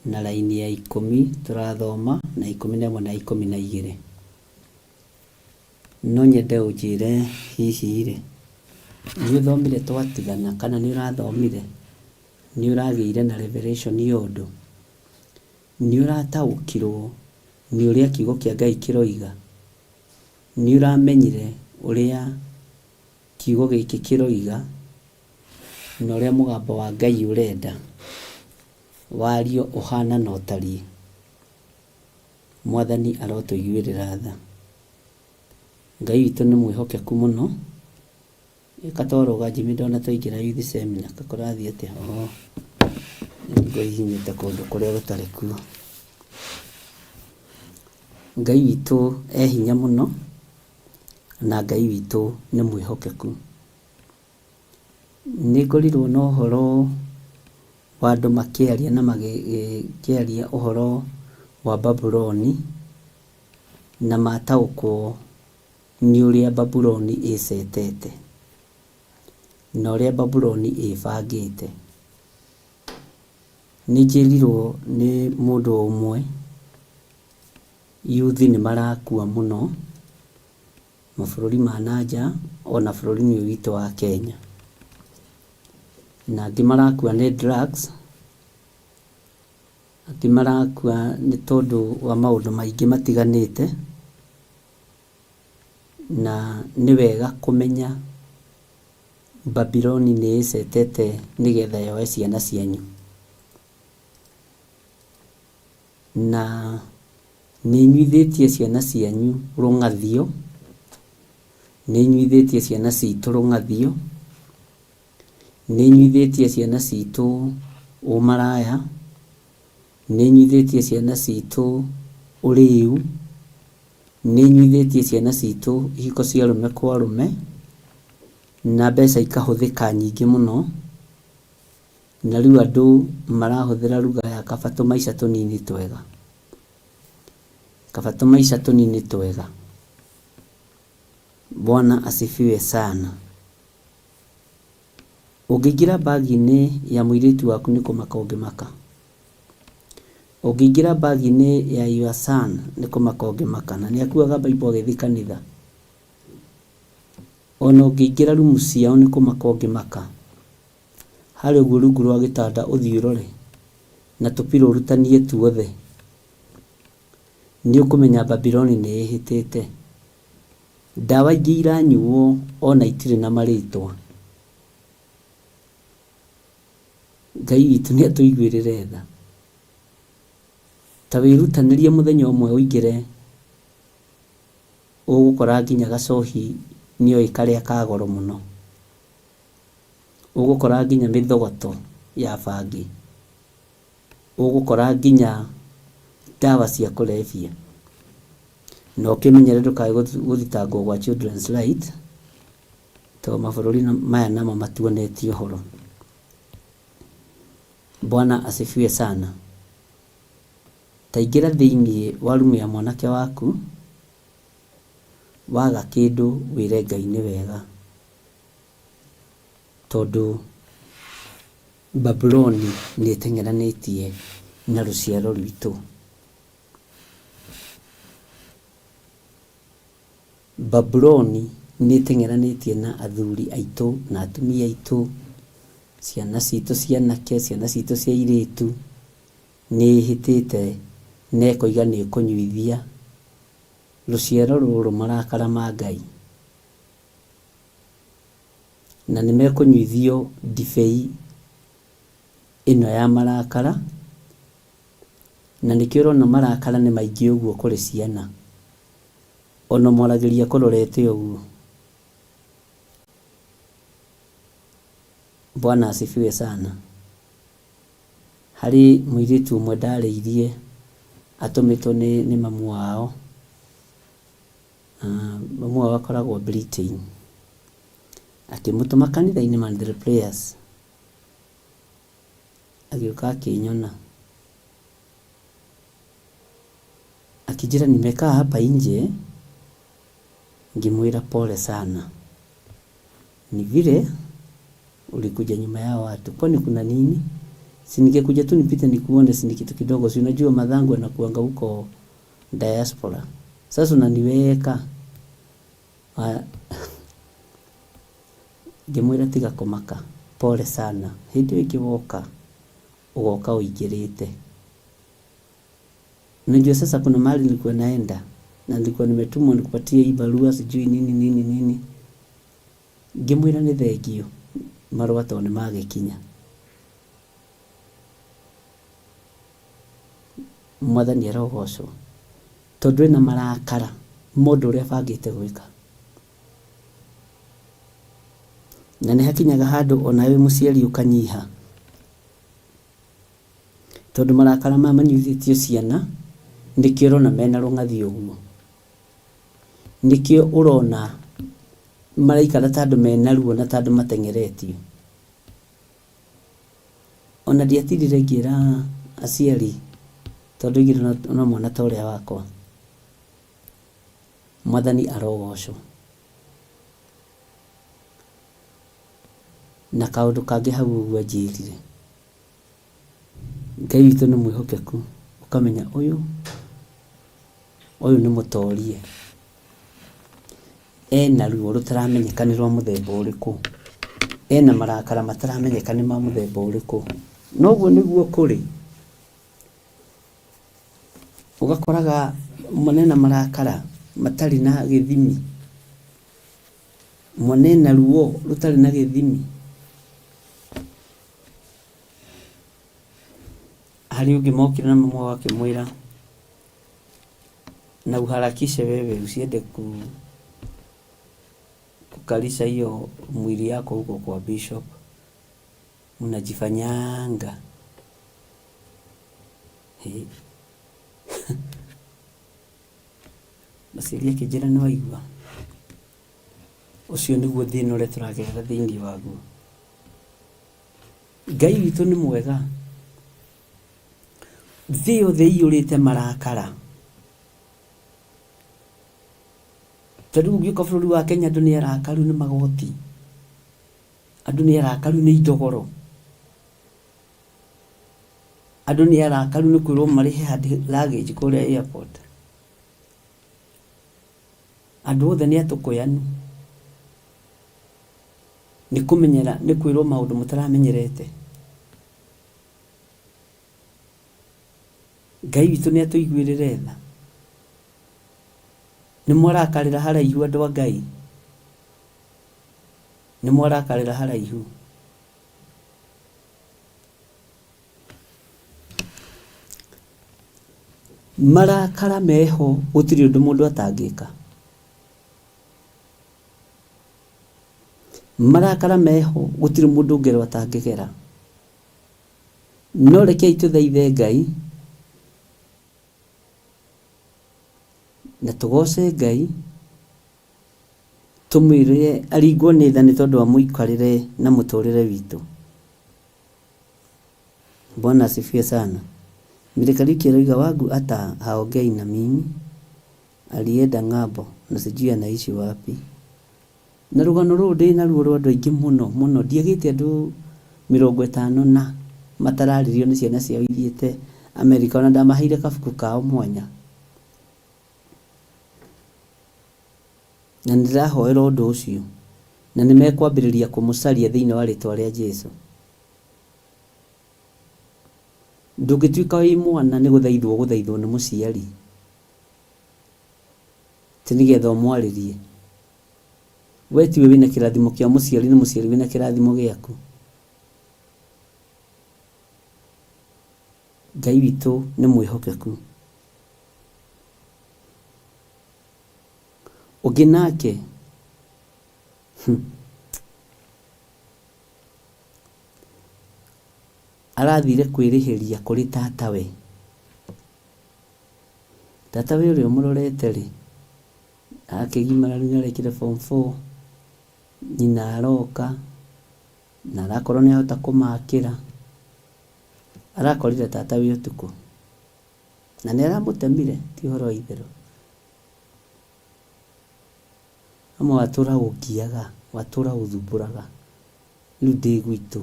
Na raini ya 10 tũrathoma na 11 na 12. No nyende ũnjĩre hihi rĩ, nĩ ũthomire twatigana kana nĩ ũrathomire? Nĩ ũragĩire na revelation ya ũndũ? Nĩ ũrataũkirwo nĩ ũrĩa kiugo kĩa Ngai kĩroiga? Nĩ ũramenyire ũrĩa kiugo gĩkĩ kĩroiga na ũrĩa mũgambo wa Ngai ũrenda wario ũhana na ũtariĩ? Mwathani arotũiguĩrĩra tha. Ngai witũ nĩ mwĩhokeku mũno. Ĩka twarũga Jimmy ndona twaingĩra youth seminar kũrathiĩ atĩa? Oh, nĩngũhihinyĩte kũndũ kũrĩa gũtarĩ kuo. Ngai witũ e hinya mũno na Ngai witũ nĩ mwĩhokeku. Nĩ ngorirwo na ũhoro wa andũ makĩaria na magĩkĩaria ũhoro wa Babuloni na mataũkwo nĩ ũrĩa Babuloni ĩcetete na ũrĩa Babuloni ĩbangĩte. Nĩ njĩrirwo nĩ mũndũ ũmwe yuthi nĩ marakua mũno mabũrũri ma na nja ona bũrũri-inĩ ũyũ witũ wa Kenya. Na angĩ marakua nĩ drugs, angĩ marakua nĩ tondũ wa maũndũ maingĩ matiganĩte, na nĩ wega kũmenya Babuloni nĩ ĩcetete nĩgetha yoe ciana cianyu. Na nĩ ĩnyuithĩtie ciana cianyu rũng'athio, nĩ ĩnyuithĩtie ciana citũ rũng'athio, nĩ ĩnyuithĩtie ciana citũ ũmaraya, nĩ ĩnyuithĩtie ciana citũ ũrĩu, nĩ ĩnyuithĩtie ciana citũ ihiko cia arũme kwa arũme, na mbeca ikahũthĩka nyingĩ mũno, na rĩu andũ marahũthĩra lugha ya kaba tũmaica tũnini twega. Kaba tũmaica tũnini twega. Bwana asifiwe sana. Ũngĩingĩra bagi-inĩ ya mũirĩtu waku nĩ kũmaka ũngĩmaka. Ũngĩingĩra bagi-inĩ ya your son nĩ kũmaka ũngĩmaka. Na nĩ akuaga Bible agĩthiĩ kanitha. Ona ũngĩingĩra rumu ciao nĩ kũmaka ũngĩmaka. Harĩa ũguo rungu rwa gĩtanda ũthiĩ ũrore na tũpiro ũrutanie tuothe, nĩ ũkũmenya Babuloni nĩ ĩhĩtĩte. Ndawa ingĩ iranyuo ona itirĩ na marĩtwa. Ngai witũ nĩ atũiguĩrĩre tha. Ta wĩrutanĩrie mũthenya ũmwe ũingĩre ũgũkora nginya gacohi nĩoĩ karĩa ka goro mũno. Ũgũkora nginya mĩthogoto ya bangi. Ũgũkora nginya ndawa cia kũrebia. Na ũkĩmenyere ndũkae gũthitangwo gwa Children's Right, tondũ mabũrũri maya namo matuonetie ũhoro. Bwana asifiwe sana. Ta ingĩra thĩiniĩ wa rumu ya mwanake waku, waga kĩndũ wĩre Ngai nĩ wega. Tondũ Babuloni nĩ ĩteng'eranĩtie na rũciaro rwitũ. Babuloni nĩ ĩteng'eranĩtie na athuri aitũ na atumia aitũ, ciana citũ cia anake, ciana citũ cia airĩtu, nĩ ĩhĩtĩte na ĩkoiga nĩ ĩkũnyuithia rũciaro rũrũ marakara ma Ngai. Na nĩ mekũnyuithio ndibei ĩno ya marakara, na nĩkĩo ũrona marakara nĩ maingĩ ũguo kũrĩ ciana. Ona ũmwaragĩria akũrorete ũguo. Bwana asifiwe sana. Harĩ mũirĩtu ũmwe ndarĩirie atũmĩtwo nĩ, nĩ mamu wao. Mamu wao akoragwo Britain. Akĩmũtũma kanitha-inĩ Monthly Prayers. Agĩũka akĩnyona. Akĩnjĩra nimekaa hapa nje, ngĩmwĩra pole sana. Ni vile ulikuja nyuma ya watu. Kwani kuna nini? Si ningekuja tu nipite nikuone, si ni kitu kidogo. Si unajua mathangu anakuanga huko diaspora. Sasa unaniweka. Ngĩmwĩra tiga kũmaka, pole sana. Hĩndĩ ĩyo ĩngĩ woka, ũgoka ũingĩrĩte. Unajua sasa kuna mahali nilikuwa naenda na nilikuwa nimetumwa nikupatie hii barua sijui nini nini nini. Ngĩmwĩra nĩ thengio marũa tondũ nĩ magĩkinya. Mwathani arogocwo tondũ ena marakara ma ũndũ ũrĩa abangĩte gwĩka. Na nĩ hakinyaga handũ onawe wĩ mũciari ũkanyiha. Tondũ marakara maya manyuithĩtio ciana, nĩkĩo ũrona mena rũng'athio ũguo. Nĩkĩo ũrona maraikara ta andũ mena ruo na ta andũ mateng'eretio. Ona ndiatindire ngĩra aciari tondũ oigire no mwana ta ũrĩa wakwa. Mwathani arogocwo. Na kaũndũ kangĩ hau ũguo anjĩrire. Ngai witũ nĩ mwĩhokeku, ũkamenya ũyũ, ũyũ nĩ mũtorie. Ena ruo rũtaramenyeka nĩ rwa mũthemba ũrĩkũ. Ena marakara mataramenyeka nĩ ma mũthemba ũrĩkũ. Na ũguo nĩguo kũrĩ. Ũgakoraga mwana ena marakara matarĩ na gĩthimi. Mwana ena ruo rũtarĩ na gĩthimi. Harĩ ũngĩ mokire na mamu wao akĩmwĩra, na uharakishe wewe usiende kukalisha hiyo mwili yako huko kwa bishop, unajifanyanga. Hĩ. Mũciari akĩnjĩra nĩ waigua, ũcio nĩguo thĩna ũrĩa tũragerera thĩinĩ waguo. Ngai witũ nĩ mwega. Thĩ yothe ĩiyũrĩte marakara. Ta rĩu ũngĩũka bũrũri wa Kenya andũ nĩ arakaru nĩ magoti, andũ nĩ arakaru nĩ indo goro, andũ nĩ arakaru nĩ kwĩrwo marĩhe hand luggage kũrĩa airport. Andũ othe nĩ atũkũyanu. Nĩ kũmenyera, nĩ kwĩrwo maũndũ mũtaramenyerete. Ngai witũ nĩ atũiguĩrĩre tha. Nĩ mwarakarĩra haraihu andũ a Ngai. Nĩ mwarakarĩra haraihu. Marakara meho gũtirĩ ũndũ mũndũ atangĩka. Marakara meho gũtirĩ mũndũ ngero atangĩgera. No rekei tũthaithe Ngai na tũgoce Ngai, tũmwĩre aringwo nĩ tha nĩ tondũ wa mũikarĩre na mũtũrĩre witũ. Bwana asifiwe sana. Mary Kariuki aroiga wangu ata haongei na mimi alienda ng'ambo na sijui anaishi wapi. Na rũgano rũrũ ndĩ naruo rwa andũ aingĩ mũno mũno, ndiagĩte andũ 50 na matararirio nĩ ciana ciao ithiĩte Amerika, ona ndamaheire kabuku kao mwanya. Na nĩ ndĩrahoera ũndũ ũcio, na nĩ mekwambĩrĩria kũmũcaria thĩinĩ wa rĩtwa rĩa Jesu. Ndũngĩtuĩka wĩ mwana nĩ gũthaithwo ũgũthaithwo nĩ mũciari atĩ nĩgetha ũmwarĩrie. We tiwe wĩna kĩrathimo kĩa mũciari, nĩ mũciari wĩna kĩrathimo gĩaku. Ngai witũ nĩ mwĩhokeku. Ũngĩ nake Arathire kwĩrĩhĩria kũrĩ tatawe. Tatawe ũrĩa ũmũrorete-rĩ, akĩgimara rĩu nĩarekire form four, nyina aroka, na arakorwo nĩahota kũmakĩra, arakorire tatawe ũtukũ, na nĩaramũtemire, ti ũhoro wa itherũ. Amwe watũra ũngiaga, watũra ũthumbũraga, rĩu ndĩ gwitũ.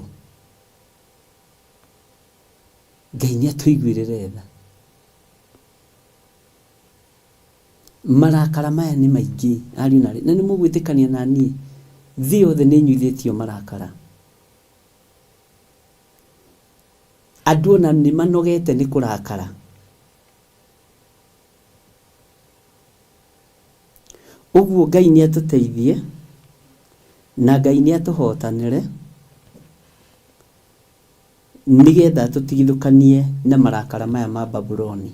Ngai nĩ atũiguĩrĩre tha. Marakara maya nĩ maingĩ ariũ na aarĩ, na nĩ mũgwĩtĩkania na niĩ, thĩ yothe nĩ ĩnyuithĩtio marakara. Andũ ona nĩ manogete nĩ kũrakara. Ũguo Ngai nĩ atũteithie na Ngai nĩ atũhotanĩre nĩgetha atũtigithũkanie na marakara maya ma Babuloni.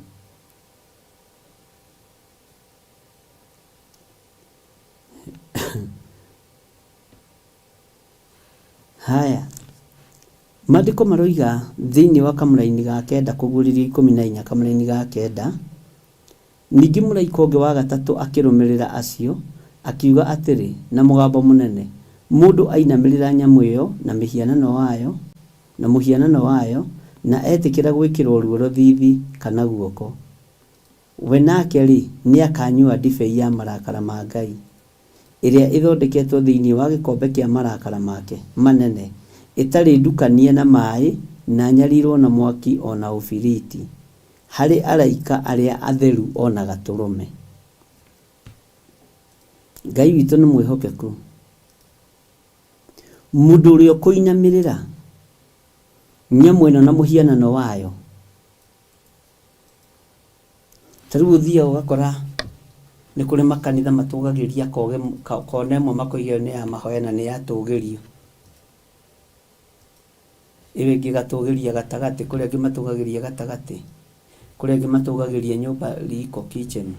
Haya, maandĩko maroiga thĩinĩ wa kamũraini ga kenda kũguũrĩrio 14 kamũraini ga kenda, Ningĩ mũraika ũngĩ wa gatatũ akĩrũmĩrĩra acio, akiuga atĩrĩ na mũgambo mũnene, Mũndũ ainamĩrĩra nyamũ ĩyo na mĩhianano wayo, na mũhianano wayo, na etĩkĩra gwĩkĩrwo ruoro thiithi kana guoko, we nake-rĩ, nĩakanyua ndibei ya marakara ma Ngai, ĩrĩa ĩthondeketwo thĩinĩ wa gĩkombe kĩa marakara make manene, ĩtarĩ ndukanie na maaĩ, na nyarirwo na mwaki o na ũbiriti. Harĩ araika arĩa atheru o na Gatũrũme. Ngai witũ nĩ mwĩhokeku. Mũndũ ũrĩa ũkũinamĩrĩra nyamũ ĩno na mũhianano wayo, ta rĩu ũthiaga ũgakora nĩ kũrĩ makanitha matũgagĩria kona ĩmwe makoiga ĩyo nĩ ya mahoya na nĩ yatũgĩrio. Ĩyo ĩngĩ ĩgatũgĩria gatagatĩ, kũrĩ angĩ matũgagĩria gatagatĩ, kũrĩ angĩ matũgagĩria nyũmba riko kitchen,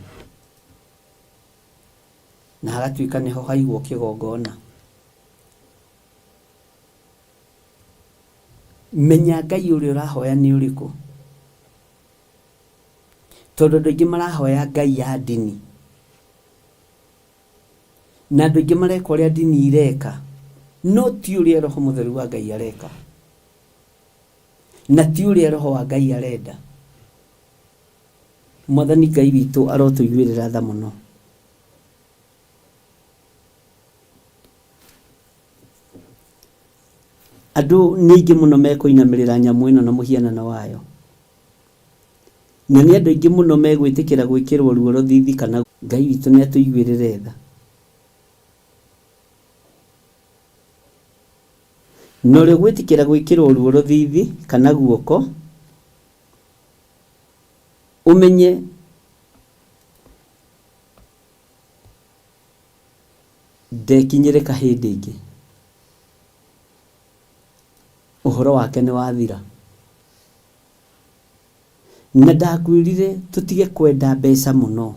na hagatuĩka nĩho haigwo kĩgongona. Menya Ngai ũrĩa ũrahoya nĩ ũrĩkũ, tondũ andũ aingĩ marahoya ngai ya ndini. Na andũ aingĩ mareka ũrĩa ndini ireka, no ti ũrĩa Roho Mũtheru wa Ngai areka, na ti ũrĩa Roho wa Ngai arenda. Mwathani Ngai witũ arotũiguĩrĩra tha mũno. Andũ nĩ aingĩ mũno mekũinamĩrĩra nyamũ ĩno na mũhianano wayo. Na nĩ andũ aingĩ mũno megwĩtĩkĩra gwĩkĩrwo ruoro thithi kana. Ngai witũ nĩ atũiguĩrĩre tha. Na ũrĩa ũgwĩtĩkĩra gwĩkĩrwo ruoro thithi kana guoko, ũmenye ndekinyĩrĩka hĩndĩ ĩngĩ. Ũhoro wake nĩ wathira. Na ndakwĩrire tũtige kwenda mbeca mũno,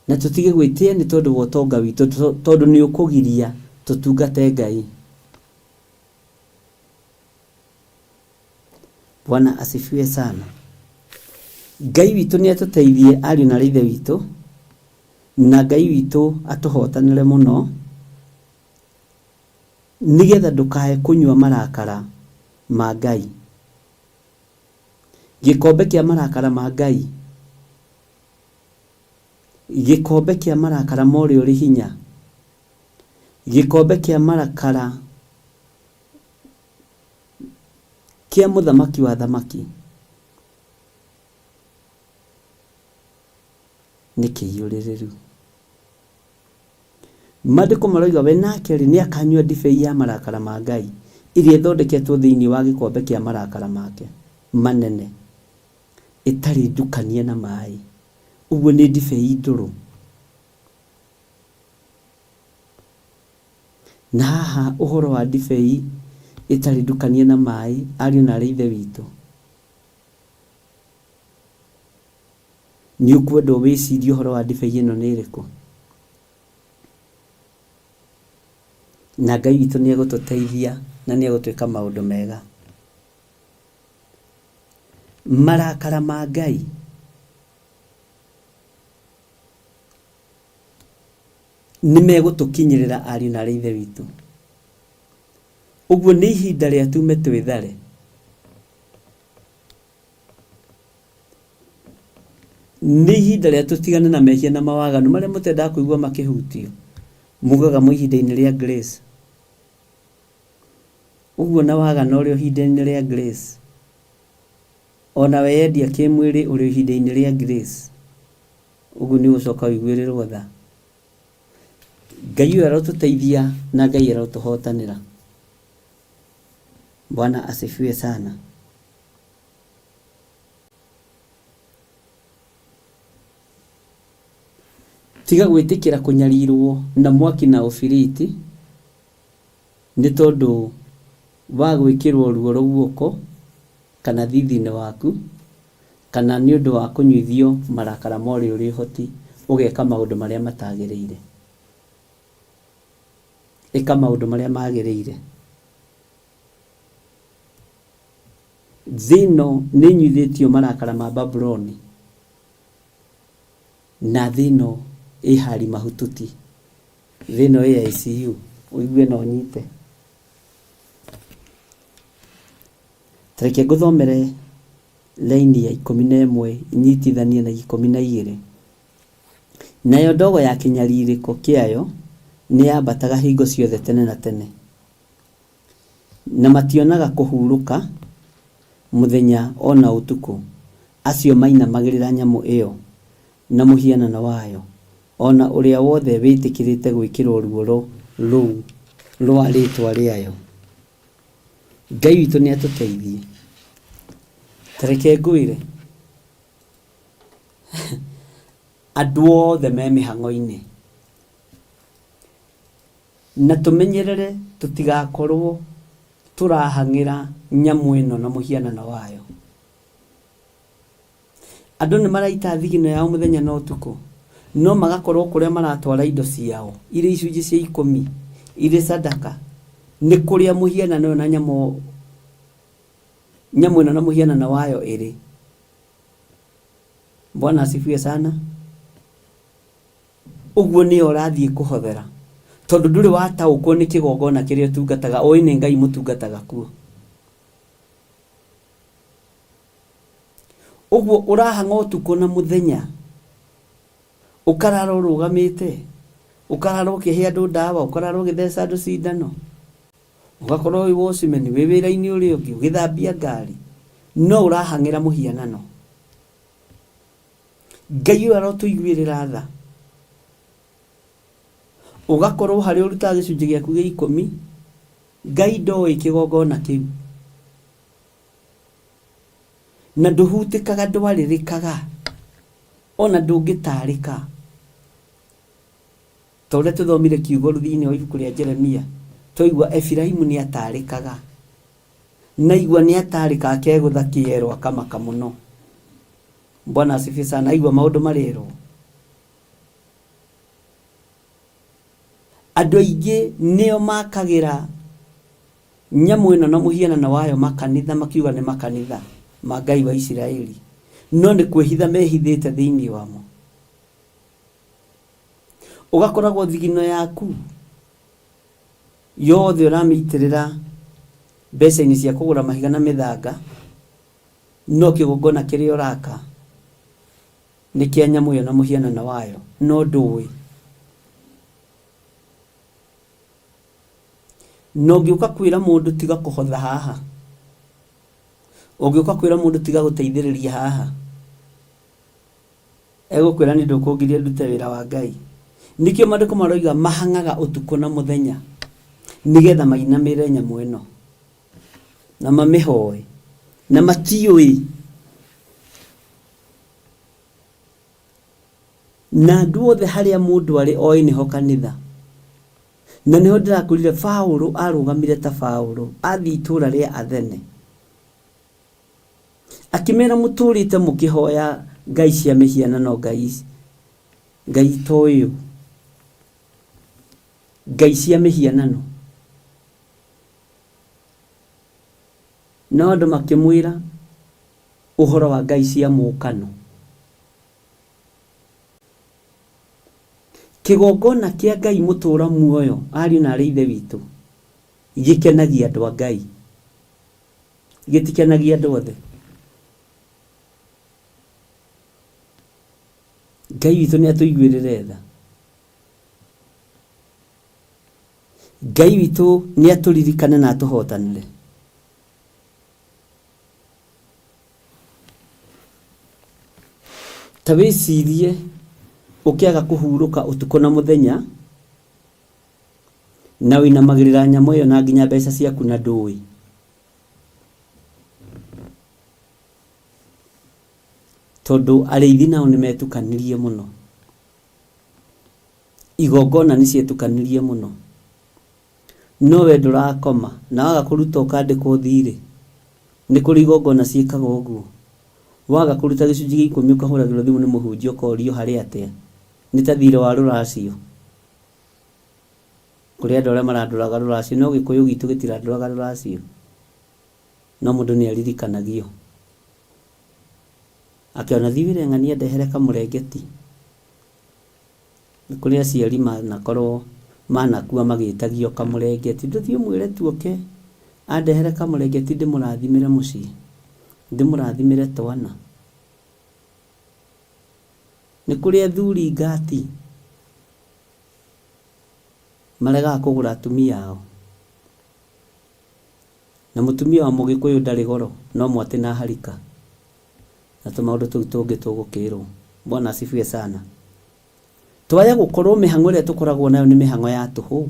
na tũtige gwĩtĩa nĩ tondũ wa ũtonga witũ, tondũ nĩ ũkũgiria tũtungate Ngai. Bwana asifiwe sana. Ngai witũ nĩ atũteithie ariũ na aarĩ a Ithe witũ, na Ngai witũ atũhotanĩre mũno, nĩgetha ndũkae kũnyua marakara ma Ngai. Gĩkombe kĩa marakara ma Ngai, gĩkombe kĩa marakara ma ũrĩa ũrĩ hinya, gĩkombe kĩa marakara Kĩa mũthamaki wa athamaki nĩ kĩiyũrĩrĩru. Maandĩko maroiga we nake-rĩ, nĩ akanyua ndibei ya marakara ma Ngai, ĩrĩa ĩthondeketwo thĩinĩ wa gĩkombe kĩa marakara make manene, ĩtarĩ ndukanie na maĩ. Ũguo nĩ ndibei ndũrũ. Na haha ũhoro wa ndibei ĩtarĩ ndukanie na maĩ, ariũ na aarĩ a Ithe witũ, nĩ ũkwendwo wĩcirie ũhoro wa ndibei ĩno nĩ ĩrĩkũ. Na Ngai witũ nĩ egũtũteithia na nĩ egũtwĩka maũndũ mega. Marakara ma Ngai Nĩ megũtũkinyĩrĩra ariũ na aarĩ a Ithe witũ. Ũguo nĩ ihinda rĩa tume twĩthare. Nĩ ihinda rĩa tũtigane na mehia na mawaganu marĩa mũtendaga kũigua makĩhutio. Mugaga mwĩ ihinda-inĩ rĩa grace. Ũguo na wagana ũrĩ o ihinda-inĩ rĩa grace. Ona weyendia kĩmwĩrĩ ũrĩ o ihinda-inĩ rĩa grace. Ũguo nĩ ũgũcoka ũiguĩrĩrwo tha. Ngai ũyũ arotũteithia na Ngai arotũhotanĩra. Bwana asifiwe sana. Tiga gwĩtĩkĩra kũnyarirwo na mwaki na ũbiriti nĩ tondũ wa gwĩkĩrwo ruoro guoko kana thithi-inĩ waku, kana nĩ ũndũ wa kũnyuithio marakara ma ũrĩa ũrĩ ũhoti, ũgeka maũndũ marĩa matagĩrĩire. Ĩka maũndũ marĩa magĩrĩire. Thĩ ĩno nĩ ĩnyuithĩtio marakara ma Babuloni, na thĩ ĩno ĩ hali mahututi. Thĩ ĩno ĩ ICU, ũigue na ũnyite. Ta reke ngũthomere raini ya 11 nyitithanie na 12. Nayo ndogo ya kĩnyarirĩko kĩayo nĩyambataga hingo ciothe tene na tene, na mationaga kũhurũka mũthenya o na ũtukũ, acio mainamagĩrĩra nyamũ ĩo na mũhianano wayo, o na ũrĩa wothe wĩtĩkĩrĩte gwĩkĩrũo ruoro rũu rũa rĩĩtwa rĩayo. Ngai witũ nĩ atũteithie. Ta reke ngwĩre, andũ othe me mĩhang'o-inĩ, na tũmenyerere tũtigakorwo tũrahang'ĩra nyamũ ĩno na mũhianano wayo. Andũ nĩ maraita thigino yao mũthenya na ũtukũ, no magakorwo kũrĩa maratwara indo ciao irĩ icunjĩ cia ikũmi, irĩ sadaka, nĩ kũrĩa mũhianano ũyũ na nyamũ nyamũ ĩno na mũhianano wayo ĩrĩ. Bwana asifiwe sana. Ũguo nĩyo ũrathiĩ kũhothera, tondũ ndũrĩ wataũkwo nĩ kĩgongona kĩrĩa ũtungataga, ũĩ nĩ Ngai mũtungataga kuo. Ũguo ũrahang'a ũtukũ na mũthenya, ũkarara ũrũgamĩte, ũkarara ũkĩhe andũ ndawa, ũkarara ũgĩtheca andũ cindano, ũgakorwo wĩ watchman, wĩ wĩra-inĩ ũrĩa ũngĩ, ũgĩthambia ngari, no ũrahang'ĩra mũhianano. Ngai ũyũ arotũiguĩrĩra tha. Ũgakorwo harĩa ũrutaga gĩcunjĩ gĩaku gĩa ikũmi, Ngai ndoĩ kĩgongona kĩu. Na ndũhutĩkaga ndwarĩrĩkaga, ona ndũngĩtarĩka. Ta ũrĩa tũthomire kiugo thĩinĩ wa ibuku rĩa Jeremia, twaigua Efiraimu nĩ atarĩkaga. Na aigua nĩ atarĩka akegũtha kĩero akamaka mũno. Bwana asifiwe sana, aigua maũndũ marerwo. Andũ aingĩ nĩo makagĩra Nyamũ ĩno na mũhianano wayo makanitha makiuga nĩ makanitha ma Ngai wa Isiraeli, no nĩ kwĩhitha mehithĩte thĩinĩ wamo. Ũgakoragwo thigino yaku yothe ũramĩitĩrĩra mbeca-inĩ cia kũgũra mahiga na mĩthanga, no kĩgongona kĩrĩa ũraka nĩ kĩa nyamũ ĩyo na mũhianano wayo, no ndũĩ. Na ũngĩũka kwĩra mũndũ tiga kũhotha haha, Ũngĩũka kwĩra mũndũ tiga gũteithĩrĩria haha, egũkwĩra nĩ ndũkũngiria ndute wĩra wa Ngai. Nĩkĩo maandĩko maroiga mahang'aga ũtukũ na mũthenya nĩgetha mainamĩrĩre nyamũ ĩno na mamĩhoe na matiũĩ. Na andũ othe harĩa mũndũ arĩ oĩ nĩho kanitha. Na nĩho ndĩrakwĩrire Paũlũ arũgamire ta Paũlũ athiĩ itũra rĩa Athene. Akĩmera mũtũrĩte mũkĩhoya ngai cia mĩhianano ngai ngai itoĩyo. Ngai cia mĩhianano. No andũ makĩmwĩra ũhoro wa ngai cia mũũkano. Kĩgongona kĩa Ngai mũtũũra muoyo, ariũ na aarĩ a Ithe witũ, gĩkenagia andũ a Ngai, gĩtikenagia andũ othe. Ngai witũ nĩ atũiguĩrĩre tha. Ngai witũ nĩ atũririkane na atũhotanĩre. Ta wĩcirie ũkĩaga kũhurũka ũtukũ na mũthenya, na ũinamagĩrĩra nyamũ ĩyo na nginya mbeca ciaku na ndũĩ. Tondũ arĩithi nao nĩ metukanirie mũno. Igongona nĩ cietukanirie mũno. No we ndũrakoma, na waga kũruta ũkandĩkwo thiirĩ. Nĩ kũrĩ igongona ciĩkaga ũguo. Waga kũruta gĩcunjĩ gĩa ikũmi ũkahũragĩrwo thimũ nĩ mũhunjia ũkorio harĩ atĩa. Nĩ ta thiirĩ wa rũracio. Kũrĩ andũ arĩa marandũraga rũracio, no Gĩkũyũ gitũ gĩtirandũraga rũracio. No mũndũ nĩ aririkanagio. Akĩona thiĩ wĩre ng'ania andehere kamũrengeti. Nĩ kũrĩ aciari manakorwo manakua magĩtagio kamũrengeti, ndũthiĩ ũmwĩre tu oke andehere kamũrengeti ndĩmũrathimĩre mũciĩ, ndĩmũrathimĩre twana. Nĩ kũrĩ athuri ngati maregaga kũgũra atumia ao. Na mũtumia wa mũgĩkũyũ ndarĩ goro, no mwatĩ na harika. Na tũmaũndũ tũu tũngĩ tũgũkĩrwo. Bwana asifiwe sana. Twaya gũkorwo mĩhang'o ĩrĩa tũkoragwo nayo nĩ mĩhang'o ya tũhũ.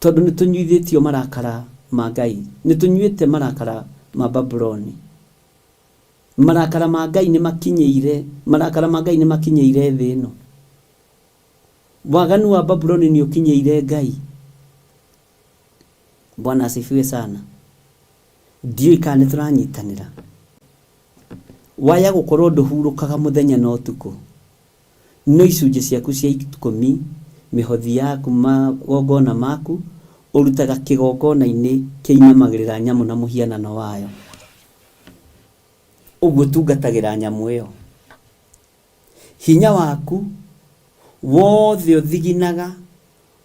Tondũ nĩ tũnyuithĩtio marakara ma Ngai. Nĩ tũnyuĩte marakara ma Babuloni. Marakara ma Ngai nĩ makinyĩire, marakara ma Ngai nĩ makinyĩire thĩ ĩno. Waganu wa Babuloni nĩ ũkinyĩire Ngai. Bwana asifiwe sana. Ndiũĩ kana nĩ tũranyitanĩra. Waya gũkorwo ndũhurũkaga mũthenya na ũtukũ, no icunjĩ ciaku cia ikũmi, mĩhothi yaku, magongona maku, ũrutaga kĩgongona-inĩ kĩinamagĩrĩra nyamũ na mũhianano wayo. Ũguo ũtungatagĩra nyamũ ĩyo. Hinya waku wothe ũthiginaga,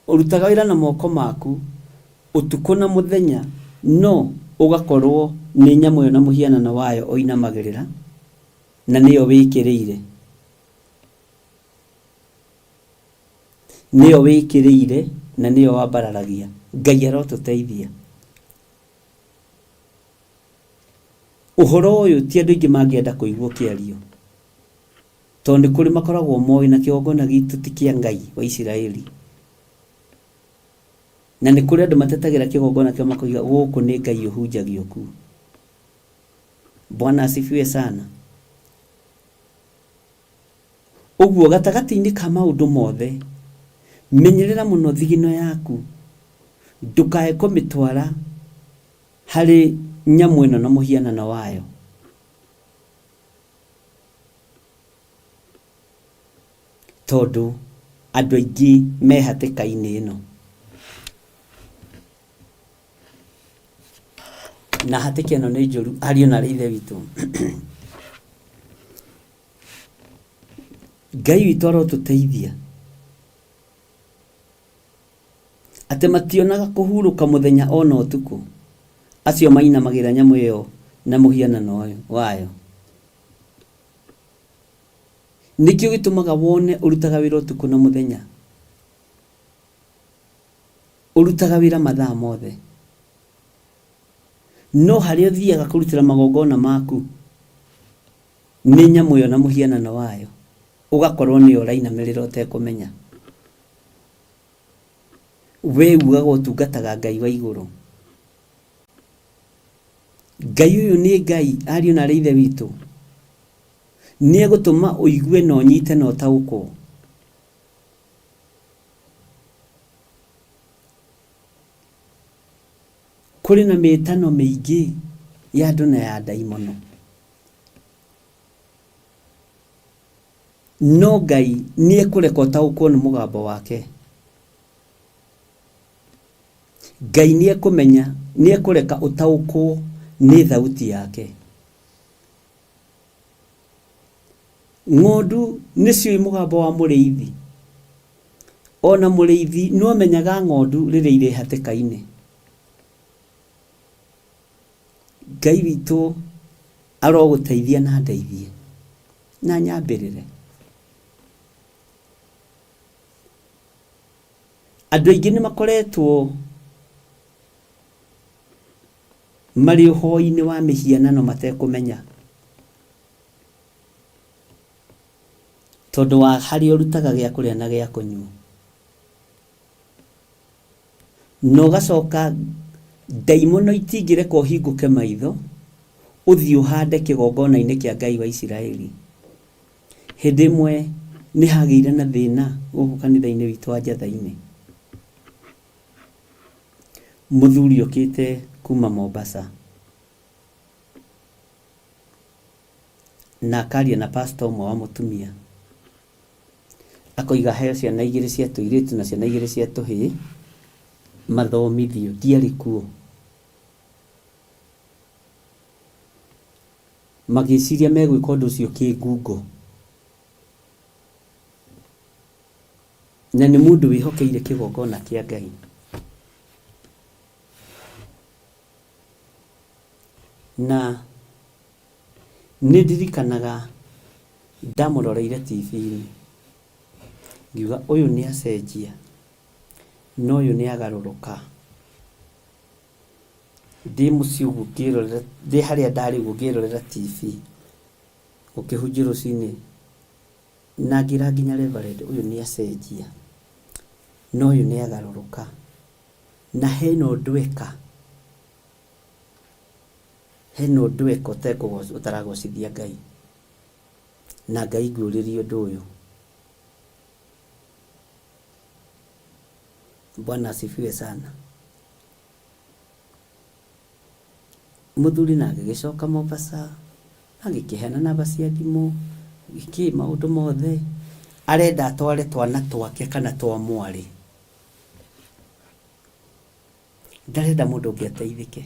ũrutaga wĩra na moko maku ũtukũ na mũthenya, no ũgakorwo nĩ nyamũ ĩyo na mũhianano wayo ũinamagĩrĩra, na nĩyo wĩkĩrĩire. Nĩyo wĩkĩrĩire na nĩyo wambararagia. Ngai arotũteithia. Ũhoro ũyũ ti andũ aingĩ mangĩenda kũigua ũkĩario, tondũ nĩ kũrĩ makoragwo moĩ na kĩgongona gitũ ti kĩa Ngai wa Isiraeli. Na nĩ kũrĩ andũ matetagĩra kĩgongona kĩao makoiga gũkũ nĩ Ngai ũhunjagio kuo. Bwana asifiwe sana. Ũguo gatagatĩ-inĩ ka maũndũ mothe, menyerera mũno thigino yaku, ndũkae kũmĩtwara harĩ nyamũ ĩno na mũhianano wayo. Tondũ andũ aingĩ me hatĩka-inĩ ĩno. Na hatĩka ĩno nĩ njũru ariũ na aarĩ a Ithe witũ. Ngai witũ arotũteithia. Atĩ mationaga kũhurũka mũthenya o na ũtukũ, acio mainamagĩrĩra nyamũ ĩyo na mũhianano wayo. Nĩkĩo gĩtũmaga wone ũrutaga wĩra ũtukũ na mũthenya, ũrutaga wĩra mathaa mothe. No harĩa ũthiaga kũrutĩra magongona maku nĩ nyamũ ĩyo na mũhianano wayo, ũgakorwo nĩyo ũrainamĩrĩra ũtekũmenya. We ugaga ũtungataga Ngai wa igũrũ. Ngai ũyũ nĩ Ngai, ariũ na arĩ ithe witũ. Nĩ egũtũma ũigue na ũnyite na ũtaũkwo. Kũrĩ na mĩtano mĩingĩ ya andũ na ya ndaimono. No Ngai nĩ ekũreka ũtaũkwo nĩ mũgambo wake. Ngai nĩ ekũmenya, nĩ ekũreka ũtaũkwo nĩ thauti yake. Ng'ondu nĩ ciũĩ mũgambo wa mũrĩithi. Ona mũrĩithi no amenyaga ng'ondu rĩrĩa irĩ hatĩka-inĩ. Ngai witũ arogũteithia na andeithie na anyambĩrĩre. Andũ aingĩ nĩ makoretwo marĩ ũhoi-inĩ wa mĩhianano matekũmenya. Tondũ wa harĩa ũrutaga gĩa kũrĩa na gĩa kũnyua. Na ũgacoka ndaimono itingĩreka ũhingũke maitho, ũthiĩ ũhande kĩgongona-inĩ kĩa Ngai wa Isiraeli. Hĩndĩ ĩmwe nĩ hagĩire na thĩna gũkũ kanitha-inĩ witũ wa Njatha-inĩ. Mũthuri okĩte kuma Mombasa. Na akaria na pastor ũmwe wa mũtumia, akoiga heo ciana igĩrĩ cia tũirĩtu na ciana igĩrĩ cia tũhĩĩ mathomithio, ndiarĩ kuo. Magĩciria megwĩka ũndũ ũcio kĩngungo. Na nĩ mũndũ wĩhokeire kĩgongona kĩa Ngai. Na nĩ ndirikanaga ndamũroreire TV-inĩ, ngiuga ũyũ nĩ acenjia, na ũyũ nĩ agarũrũka. Ndĩ mũciĩ ũguo ngĩrorera, ndĩ harĩa ndarĩ ũguo ngĩrorera TV, gũkĩhunjio rũcinĩ, na ngĩra nginya Reverend ũyũ nĩ acenjia, na ũyũ nĩ agarũrũka, na hena ũndũ eka. Hena ũndũ eka ũtaragocithia Ngai. Na Ngai nguũrĩrie ũndũ ũyũ. Bwana asifiwe sana. Mũthuri na agĩgĩcoka Mombasa, agĩkĩheana namba cia thimũ, gĩkĩ maũndũ mothe. Arenda atware twana twake kana twa mwarĩ. Ndarenda mũndũ ũngĩ ateithĩke.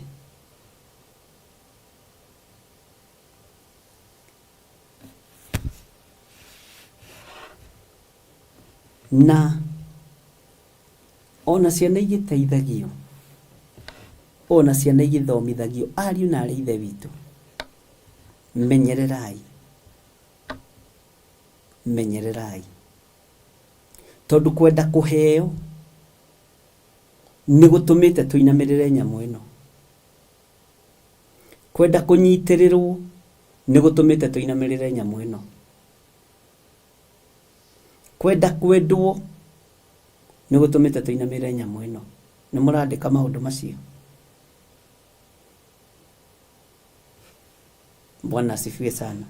Na ona ciana igĩteithagio, ona ciana igĩthomithagio, ariũ na arĩ ithe witũ, menyererai, menyererai. Tondũ kwenda kũheo nĩ gũtũmĩte tũinamĩrĩre nyamũ ĩno. Kwenda kũnyitĩrĩrwo nĩ gũtũmĩte tũinamĩrĩre nyamũ ĩno. Kwenda kwendwo nĩ gũtũmĩte tũinamĩrĩre nyamũ ĩno. Nĩ mũrandĩka maũndũ macio? Bwana asifiwe sana.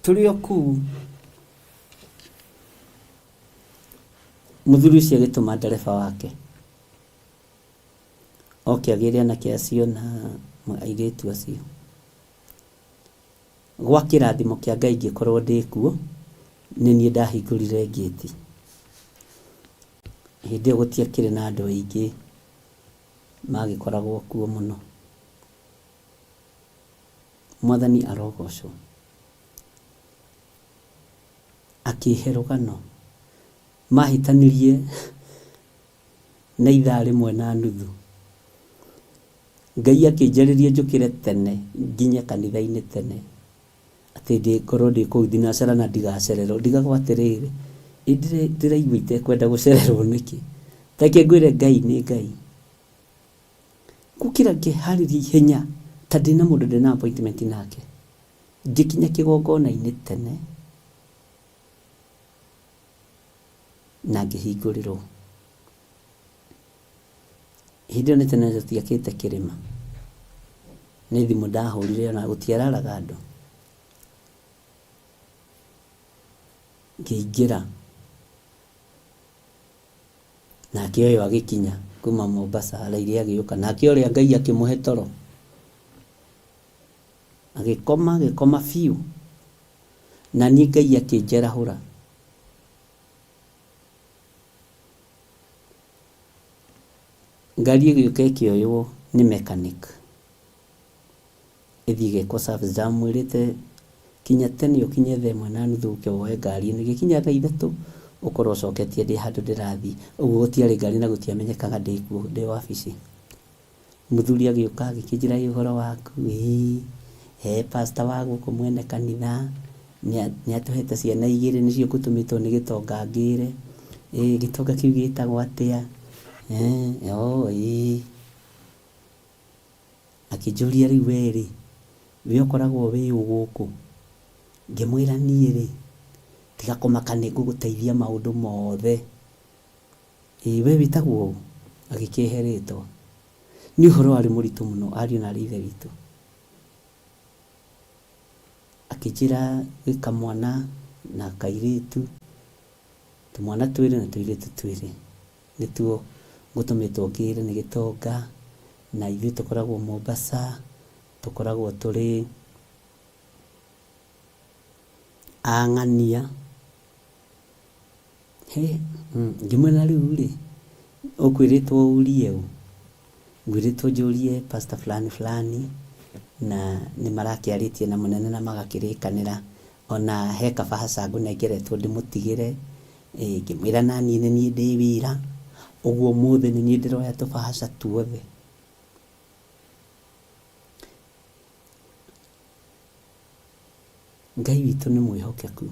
Tũrĩ o kũu, mũthuri ũcio agĩtũma ndereba wake oke agĩre anake acio na airĩtu acio. Gwa kĩrathimo kĩa Ngai ngĩkorwo ndĩ kuo, nĩ niĩ ndahingũrire ngĩti. Hĩndĩ ĩyo gũtiakĩrĩ na andũ aingĩ magĩkoragwo kuo mũno. Mwathani arogocwo. Akĩhe rũgano. Mahĩtanirie na ithaa rĩmwe na nuthu. Ngai akĩnjarĩria njũkĩre tene nginye kanitha-inĩ tene atĩ ngorwo ndĩ kũu thinacara na ndigacererwo. Ndigagwo atĩrĩrĩ, Ĩ ndĩraigua itekwenda gũcererwo nĩkĩ? Ta reke ngwĩre Ngai nĩ Ngai. Gũkĩra ngĩharĩria ihenya ta ndĩna mũndũ ndĩna appointment nake. Ngĩkinya kĩgongona-inĩ tene na ngĩhingũrĩrwo. Hĩndĩ ĩyo nĩ tene tũtiakĩte kĩrĩma. Nĩ thimũ ndahũrire ona gũtiararaga andũ. Ngĩingĩra. Nake ũyũ agĩkinya kuma Mombasa araire agĩũka. Nake ũrĩa Ngai akĩmũhe toro. Agĩkoma agĩkoma biũ. Na niĩ Ngai akĩnjerahũra. Ngari ĩgĩũka ĩkĩoywo nĩ mechanic. Ĩthiĩ ĩgekwo service. Ndamwĩrĩte kinya tene ũkinye thaa ĩmwe na nuthu ũke woe ngari ĩno. Ĩgĩkinya thaa ithatũ ũkorwo ũcoketie ndĩ handũ ndĩrathiĩ. Ũguo gũtiarĩ ngari na gũtiamenyekaga ndĩ kuo ndĩ wabici. Mũthuri agĩũka agĩkĩnjĩra ĩ ũhoro waku? Ĩĩ. He pastor wa gũkũ mwene kanitha nĩ atũhete ciana igĩrĩ nĩcio ngũtũmĩtwo nĩ gĩtonga ngĩre. Ĩ gĩtonga kĩu gĩtagwo atĩa? Oo ĩĩ. Akĩnjũria rĩu we rĩ, we ũkoragwo wĩ ũ gũkũ? Ngĩmwĩra niĩ rĩ, tiga kũmaka nĩ ngũgũteithia maũndũ mothe. Ĩĩ we wĩtagwo ũ? Agĩkĩhe rĩtwa. Nĩ ũhoro warĩ mũritũ mũno ariũ na aarĩ a Ithe witũ. Akĩnjĩra gwĩ kamwana na kairĩtu, tũmwana twĩrĩ na tũirĩtu twĩrĩ. Nĩtuo ngũtũmĩtwo ngĩre nĩ gĩtonga, na ithuĩ tũkoragwo Mombasa, tũkoragwo tũrĩ a ng'ania. Hĩ, ngĩmwĩra rĩu rĩ, ũkwĩrĩtwo ũrie ũ? Ngwĩrĩtwo njũrie pastor fulani fulani, na nĩ marakĩarĩtie na mũnene na magakĩrĩkanĩra, ona he kabahaca ngũnengeretwo ndĩmũtigĩre, ngĩmwĩra naniĩ nĩ niĩ ndĩ wĩra, ũguo ũmũthĩ nĩ niĩ ndĩroya tũbahaca tuothe. Ngai witũ nĩ mwĩhokeku.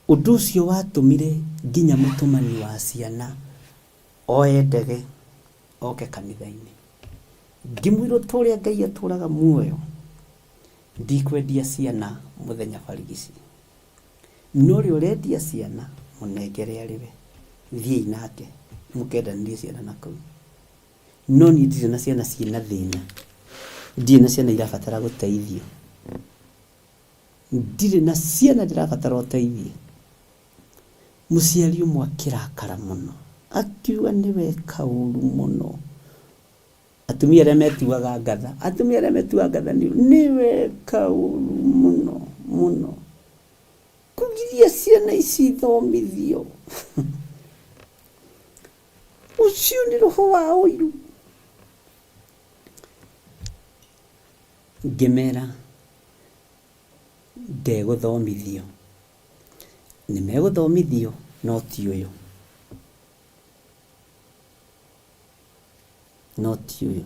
Ũndũ ũcio watũmire nginya mũtũmani wa ciana oe ndege oke kanitha-inĩ. Ngĩmwĩra ta ũrĩa Ngai atũraga muoyo, ndikwendia ciana mũthenya barigici. No ũrĩa ũrendia ciana mũnengere arĩwe, thiĩi nake mũkendanĩrie ciana na kũu. No niĩ ndirĩ na ciana ciĩna thĩna, ndirĩ na ciana irabatara gũteithio. Ndirĩ na ciana ndĩrabatara ũteithio. Mũciari ũmwe akĩrakara mũno, akiuga nĩ weka ũru mũno. Atumia arĩa metuaga ngatha, atumia arĩa metuaga ngatha nĩ nĩ weka ũru mũno mũno. Kũgiria ciana ici ithomithio. Ũcio nĩ roho wa ũiru. Ngĩmera ndegũthomithio. Nĩ megũthomithio no ti ũyũ. No ti ũyũ.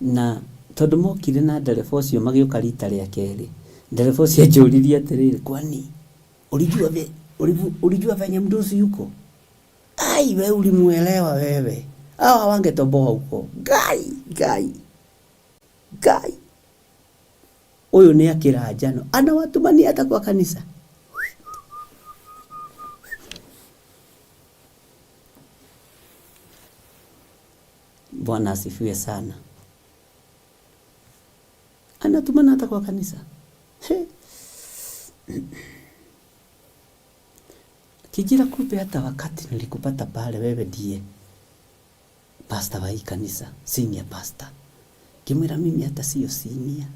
Na tondũ mokire na ndereba ũcio magĩũka rita rĩa kerĩ, ndereba ũcio anjũririe atĩrĩrĩ, kwani ulijua ulijua venye mdosi yuko? Ai, we ulimuelewa wewe. Hao hawangetoboa huko. Ngai, Ngai, Ngai. Ũyũ nĩ akĩra njano. Anawatumania hata kwa kanisa. Bwana asifiwe sana. Anatumana hata kwa kanisa. He. Kijira kumbe hata wakati nilikupata pale wewe ndiye pastor wa hii kanisa, senior pastor. Ngĩmwĩra mimi hata sio senior.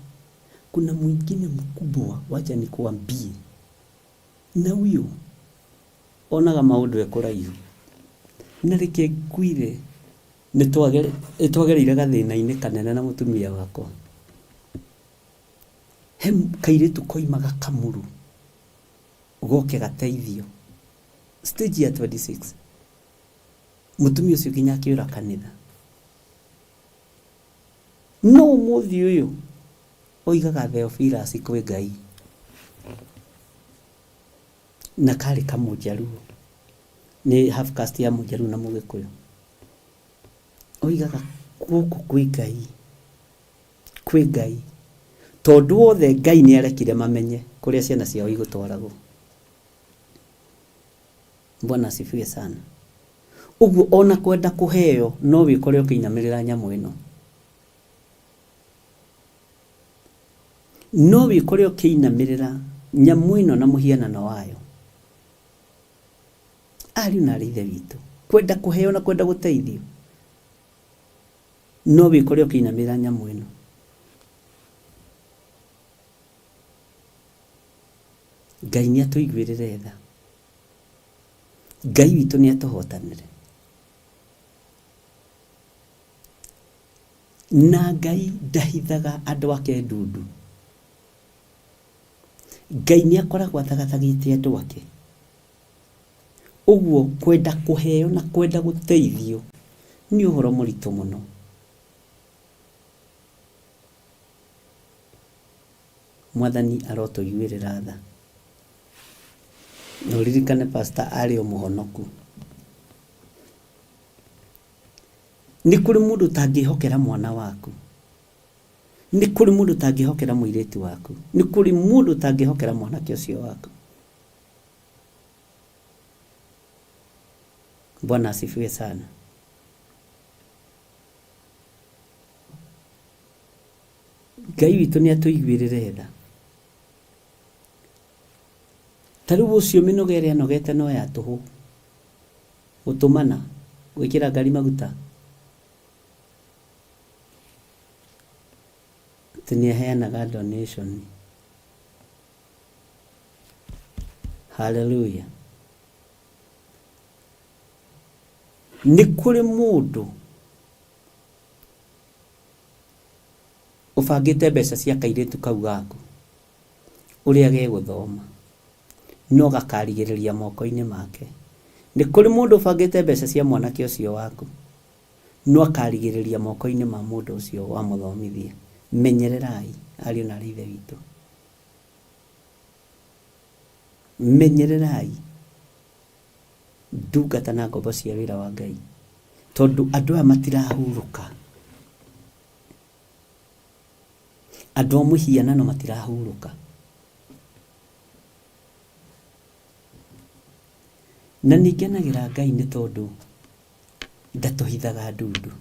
Kuna mwingine mkubwa, wacha nikuambie. Na huyo onaga maũndũ e kũraihu. Na reke ngwĩre nĩ twagereire gathĩna-inĩ kanene na mũtumia wakwa. He kairĩtu koimaga Kamuru goke gateithio stage ya 26 mũtumia ũcio nginya akĩũra kanitha. No ũmũthĩ ũyũ oigaga Theophilus kwĩ Ngai. Na karĩ kamũnjaruo, nĩ half caste ya mũnjaruo na mũgĩkũyũ. Oigaga gũkũ kwĩ Ngai, kwĩ Ngai. Tondũ othe Ngai nĩ arekire mamenye kũrĩa ciana ciao igũtwaragwo. Bwana asifiwe sana. Ũguo ona kwenda kũheo no wĩkore ũkĩinamĩrĩra nyamũ ĩno. No wĩkore ũkĩinamĩrĩra nyamũ ĩno na mũhianano wayo. Ariũ na arĩ ithe witũ, kwenda kũheo na kwenda gũteithio, no wĩkore ũkĩinamĩrĩra nyamũ ĩno. Ngai nĩ atũiguĩrĩre tha. Ngai witũ nĩ atũhotanĩre. Na Ngai ndahithaga andũ ake ndundu. Ngai nĩ akoragwo athagathagĩte andũ ake. Ũguo kwenda kũheo na kwenda gũteithio nĩ ũhoro mũritũ mũno. Mwathani arotũiguĩrĩra tha. Na ũririkane pastor arĩ o mũhonoku. Nĩ kũrĩ mũndũ ũtangĩhokera mwana waku. Nĩ kũrĩ mũndũ ũtangĩhokera mũirĩtu waku. Nĩ kũrĩ mũndũ ũtangĩhokera mwanake ũcio waku. Bwana asifiwe sana. Ngai witũ nĩ atũiguĩrĩre tha. Ta rĩu ũcio mĩnoga ĩrĩa anogete no ya tũhũ. Gũtũmana, gwĩkĩra ngari maguta. Atĩ nĩ aheanaga donation. Hallelujah. Nĩ kũrĩ mũndũ ũbangĩte mbeca cia kairĩtu kau gaku ũrĩa gegũthoma no gakarigĩrĩria moko-inĩ make. Nĩ kũrĩ mũndũ ũbangĩte mbeca cia mwanake ũcio waku no akarigĩrĩria moko-inĩ ma mũndũ ũcio wamũthomithia. Menyererai ariũ na aarĩ a Ithe witũ. Menyererai ndungata na ngombo cia wĩra wa Ngai, tondũ andũ aya matirahurũka. Andũ a mũhianano matirahurũka. Na nĩ ngenagĩra Ngai nĩ tondũ ndatũhithaga ndundu.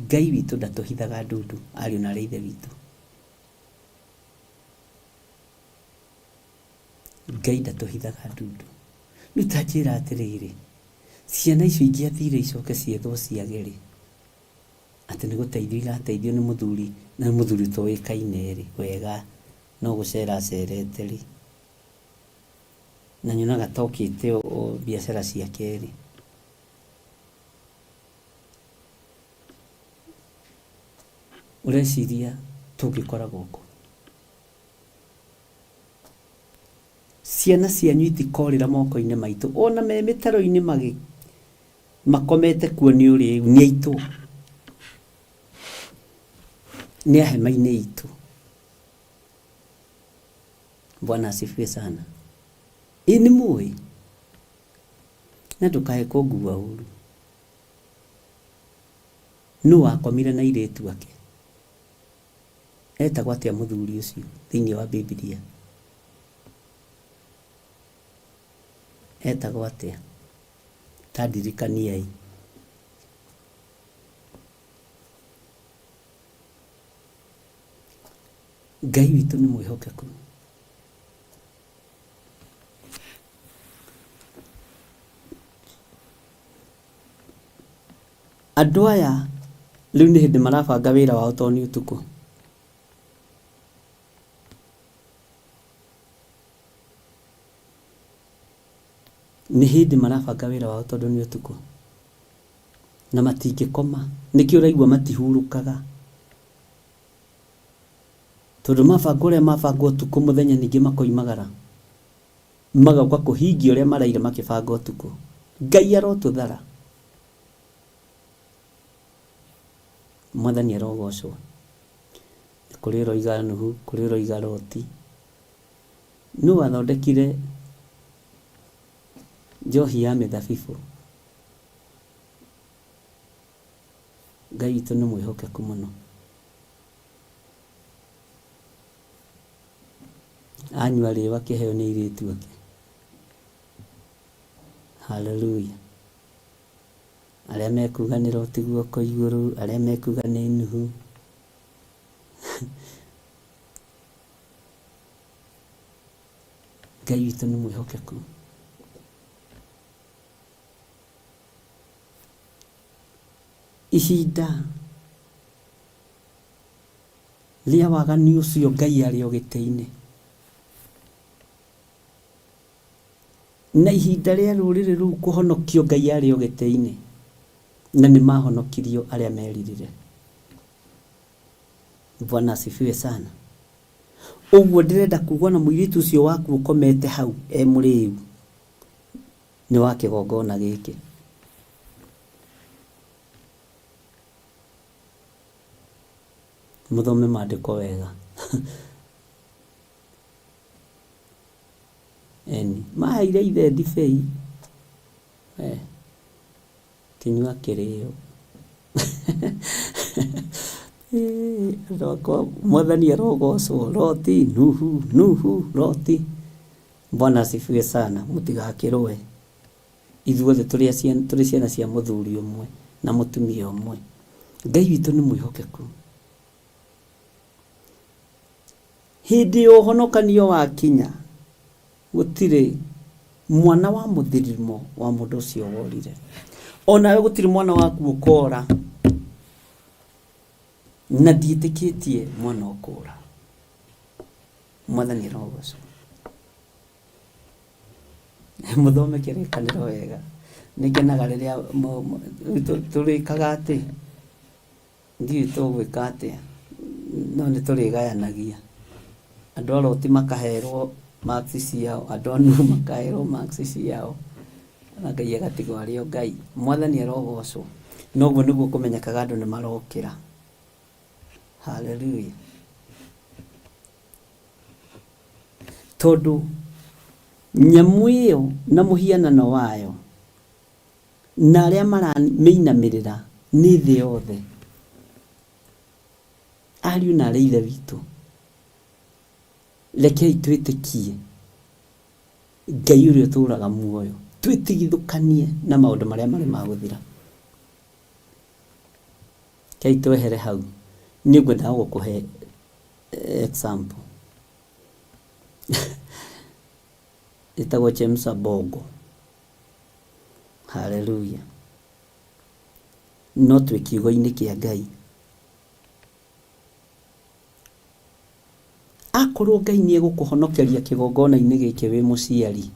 Ngai witũ ndatũhithaga ndundu ariũ na aarĩ a Ithe witũ. Ngai ndatũhithaga ndundu. Rĩu ta njĩra atĩrĩrĩ, ciana icio ingĩathire icoke ciethwo ciage-rĩ, atĩ nĩ gũteithio irateithio nĩ mũthuri na nĩ mũthuri ũtoĩkaine-rĩ wega, no gũcera acerete-rĩ, na nyonaga ta okĩte o biacara ciake-rĩ, ũreciria tũngĩkoragwo kũ? Ciana cianyu itikorĩra moko-inĩ maitũ, o na me mĩtaro-inĩ magĩ, makomete kuo nĩ ũrĩĩu, nĩ aitũ, nĩ a hema-inĩ itũ. Bwana asifiwe sana. Ĩ nĩ mũĩ? Na ndũkae kũngua ũru. Nũ wakomire na airĩtu ake? Etagwo atĩa mũthuri ũcio thĩinĩ wa Bibilia? Etagwo atĩa? Ta ndirikaniai. Ngai witũ nĩ mwĩhokeku. Andũ aya rĩu nĩ hĩndĩ marabanga wĩra wao tondũ nĩ ũtukũ. Nĩ hĩndĩ marabanga wĩra wao tondũ nĩ ũtukũ. Na matingĩkoma. Nĩkĩo ũraigua matihurũkaga. Tondũ mabanga ũrĩa mabanga ũtukũ mũthenya ningĩ makoimagara. Magoka kũhingia ũrĩa maraire makĩbanga ũtukũ. Ngai arotũthara. Mwathani arogocwo. Kũrĩ ũroiga Nuhu, kũrĩ ũroiga Loti. Nũ wathondekire njohi ya mĩthabibũ? Ngai witũ nĩ mwĩhokeku mũno. Anyua rĩu akĩheo nĩ airĩtu ake. Haleluya. Arĩa mekuga nĩ Loti guoko igũrũ, arĩa mekuga nĩ Nuhu. Ngai witũ nĩ mwĩhokeku. Ihinda rĩa waganu ũcio Ngai arĩ o gĩtĩ-inĩ. Na ihinda rĩa rũrĩrĩ rũu kũhonokio Ngai arĩ o gĩtĩ-inĩ. Na nĩ mahonokirio arĩa meririre. Bwana asifiwe sana. Ũguo ndĩrenda kuga ona mũirĩtu ũcio waku ũkomete hau e mũrĩu nĩ wa kĩgongona gĩkĩ. Mũthome maandĩko wega. Eni, maheire ithe ndibei. Eh. Kĩnyua kĩrĩo. Andũ akwa, Mwathani arogocwo. Loti, Nuhu, Nuhu, Loti. Bwana asifiwe sana. Mũtigakĩrũe. Ithuothe tũrĩ tũrĩ ciana cia mũthuri ũmwe na mũtumia ũmwe. Ngai witũ nĩ mwĩhokeku. Hĩndĩ ya ũhonokanio wakinya, Gũtirĩ mwana wa mũthirimo wa mũndũ ũcio worire. O nawe gũtirĩ mwana waku ũkora. Na ndiĩtĩkĩtie mwana ũkũra. Mwathani arogocwo. Mũthome kĩrĩkanĩro wega. Nĩngenaga rĩrĩa tũrĩkaga atĩ. Ndiũĩ tũgwĩka atĩa, no nĩ tũrĩgayanagia. Andũ a Loti makaherwo marks ciao, andũ a Nuhu makaherwo marks ciao, na Ngai agatigwo arĩ o Ngai. Mwathani arogocwo. Na ũguo nĩguo kũmenyekaga andũ nĩ marokĩra. Hallelujah. Tondũ nyamũ ĩyo na mũhianano wayo Na arĩa maramĩinamĩrĩra nĩ thĩ yothe. Ariũ na aarĩ a Ithe witũ, rekei twĩtĩkie Ngai ũrĩa ũtũũraga muoyo, twĩtigithũkanie na maũndũ marĩa marĩ ma gũthira. Rekei twehere hau, niĩ ngwendaga gũkũhe example. Ĩtagwo Chemsha Bongo. Haleluya. No twĩ kiugo-inĩ kĩa Ngai. Akorwo Ngai nĩ egũkũhonokeria kĩgongona-inĩ gĩkĩ wĩ mũciari,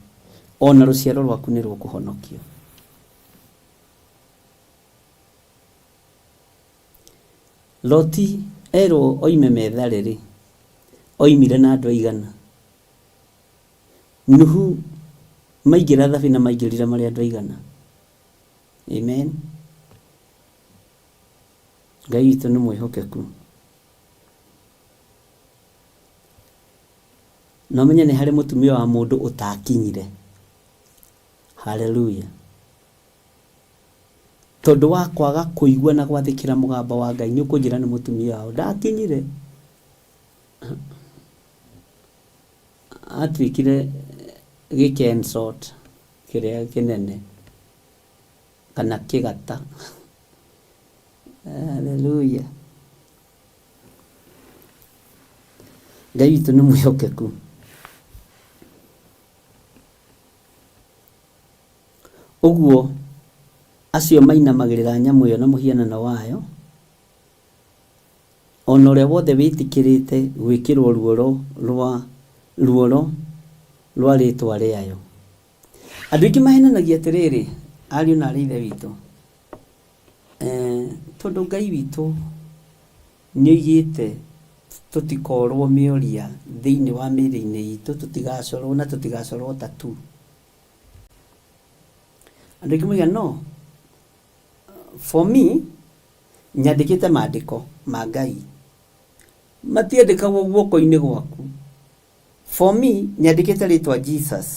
ona rũciaro rwaku nĩ rũkũhonokio. Loti erwo oime methare rĩ, oimire na andũ aigana? Nuhu maingĩra thabina maingĩrire marĩ andũ aigana? Amen. Ngai witũ nĩ mwĩhokeku. Na ũmenye nĩ harĩ mũtumia wa mũndũ ũtakinyire. Haleluya. Tondũ wa kwaga kũigua na gwathĩkĩra mũgambo wa Ngai, nĩ ũkũnjĩra nĩ mũtumia wao ndakinyire. Atuĩkire gĩkensot kĩrĩa kĩnene kana kĩgata. Haleluya. Ngai witũ nĩ mwĩhokeku. Ũguo acio mainamagĩrĩra nyamũ ĩyo na mũhianano wayo, O na ũrĩa wothe wĩtĩkĩrĩte gwĩkĩrũo ruoro rwa ruoro rwa rĩĩtwa rĩayo. Andũ aingĩ mahenanagia atĩrĩrĩ, ariũ na aarĩ a Ithe witũ, eh, tondũ Ngai witũ nĩoigĩte tũtikorwo mĩoria thĩinĩ wa mĩĩrĩ-inĩ itũ, tũtigacorwo na tũtigacorwo tattoo. Andũ aingĩ moigaga no, for me, Nyandĩkĩte maandĩko ma Ngai. Matiandĩkagwo guoko-inĩ gwaku. For me nyandĩkĩte rĩtwa Jesus.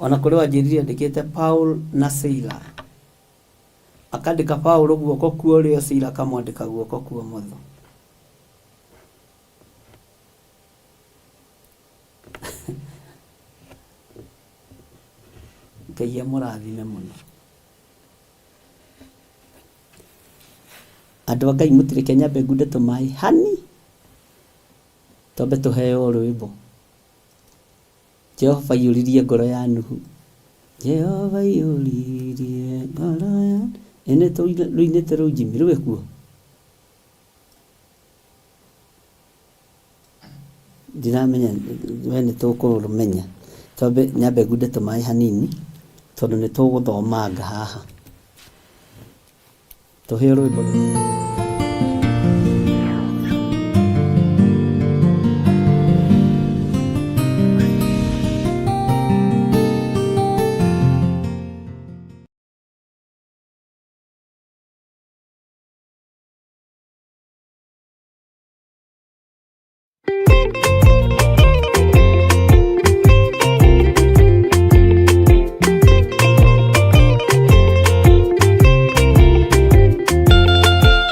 Ona kũrĩ wanjĩrire andĩkĩte Paul na Sila. Akandĩka Paul guoko kwa ũrĩo, Sila akamwandĩka guoko kwa ũmotho. Ngai amũrathime mũno. Andũ a Ngai mũtireke nyambe ngunde tũmaĩ hani twambe tũheo rwĩmbo. Jehova aiyũririe ngoro ya Nuhu. Jehova aiyũririe ngoro ya Ĩ nĩ rũinĩte rũu Jimmy rwĩ kuo? Ndiramenya we nĩ tũkũrũmenya. Twambe nyambe ngunde tũmaĩ hanini tondũ nĩ tũgũthomanga haha. Tũheo rwĩmbo rũu.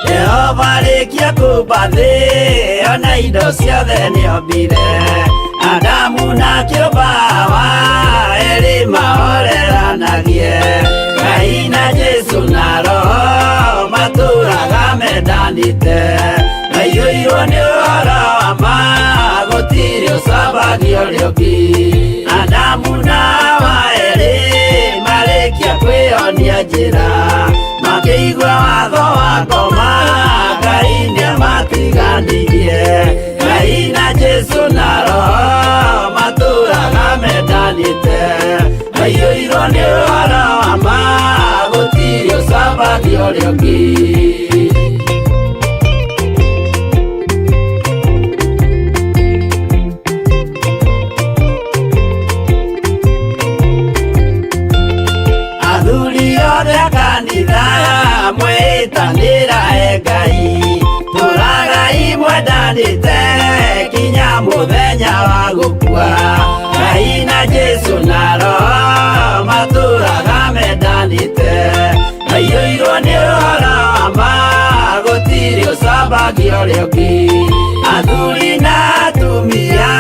Jehova arĩkia kũmba thĩ ona indo ciothe nĩombire Adamu na kĩũmba Hawa erĩ mahoreranagie Ngai na Jesu na Roho matũraga mendanĩte maiyũirwo nĩ ũhoro wa ma gũtirĩ ũcambagio ũrĩa ũngĩ Adamu na Hawa erĩ marĩkia kwĩyonia njĩra makĩigua watho wa ngoma Ngai nĩamatiganirie Ngai na Jesu na Roho matũraga mendanĩte maiyũirwo nĩ ũhoro wa ma gũtirĩ ũcambagio ũrĩa ũngĩ. Athuri othe a kanitha mwĩtanĩra e Ngai tũragai mwendanĩte kinya mũthenya wa gũkua Ngai na Jesu na Roho matũraga mendanĩte maiyũirwo nĩ ũhoro wa ma gũtirĩ ũcambagio ũrĩa ũngĩ athuri na atumia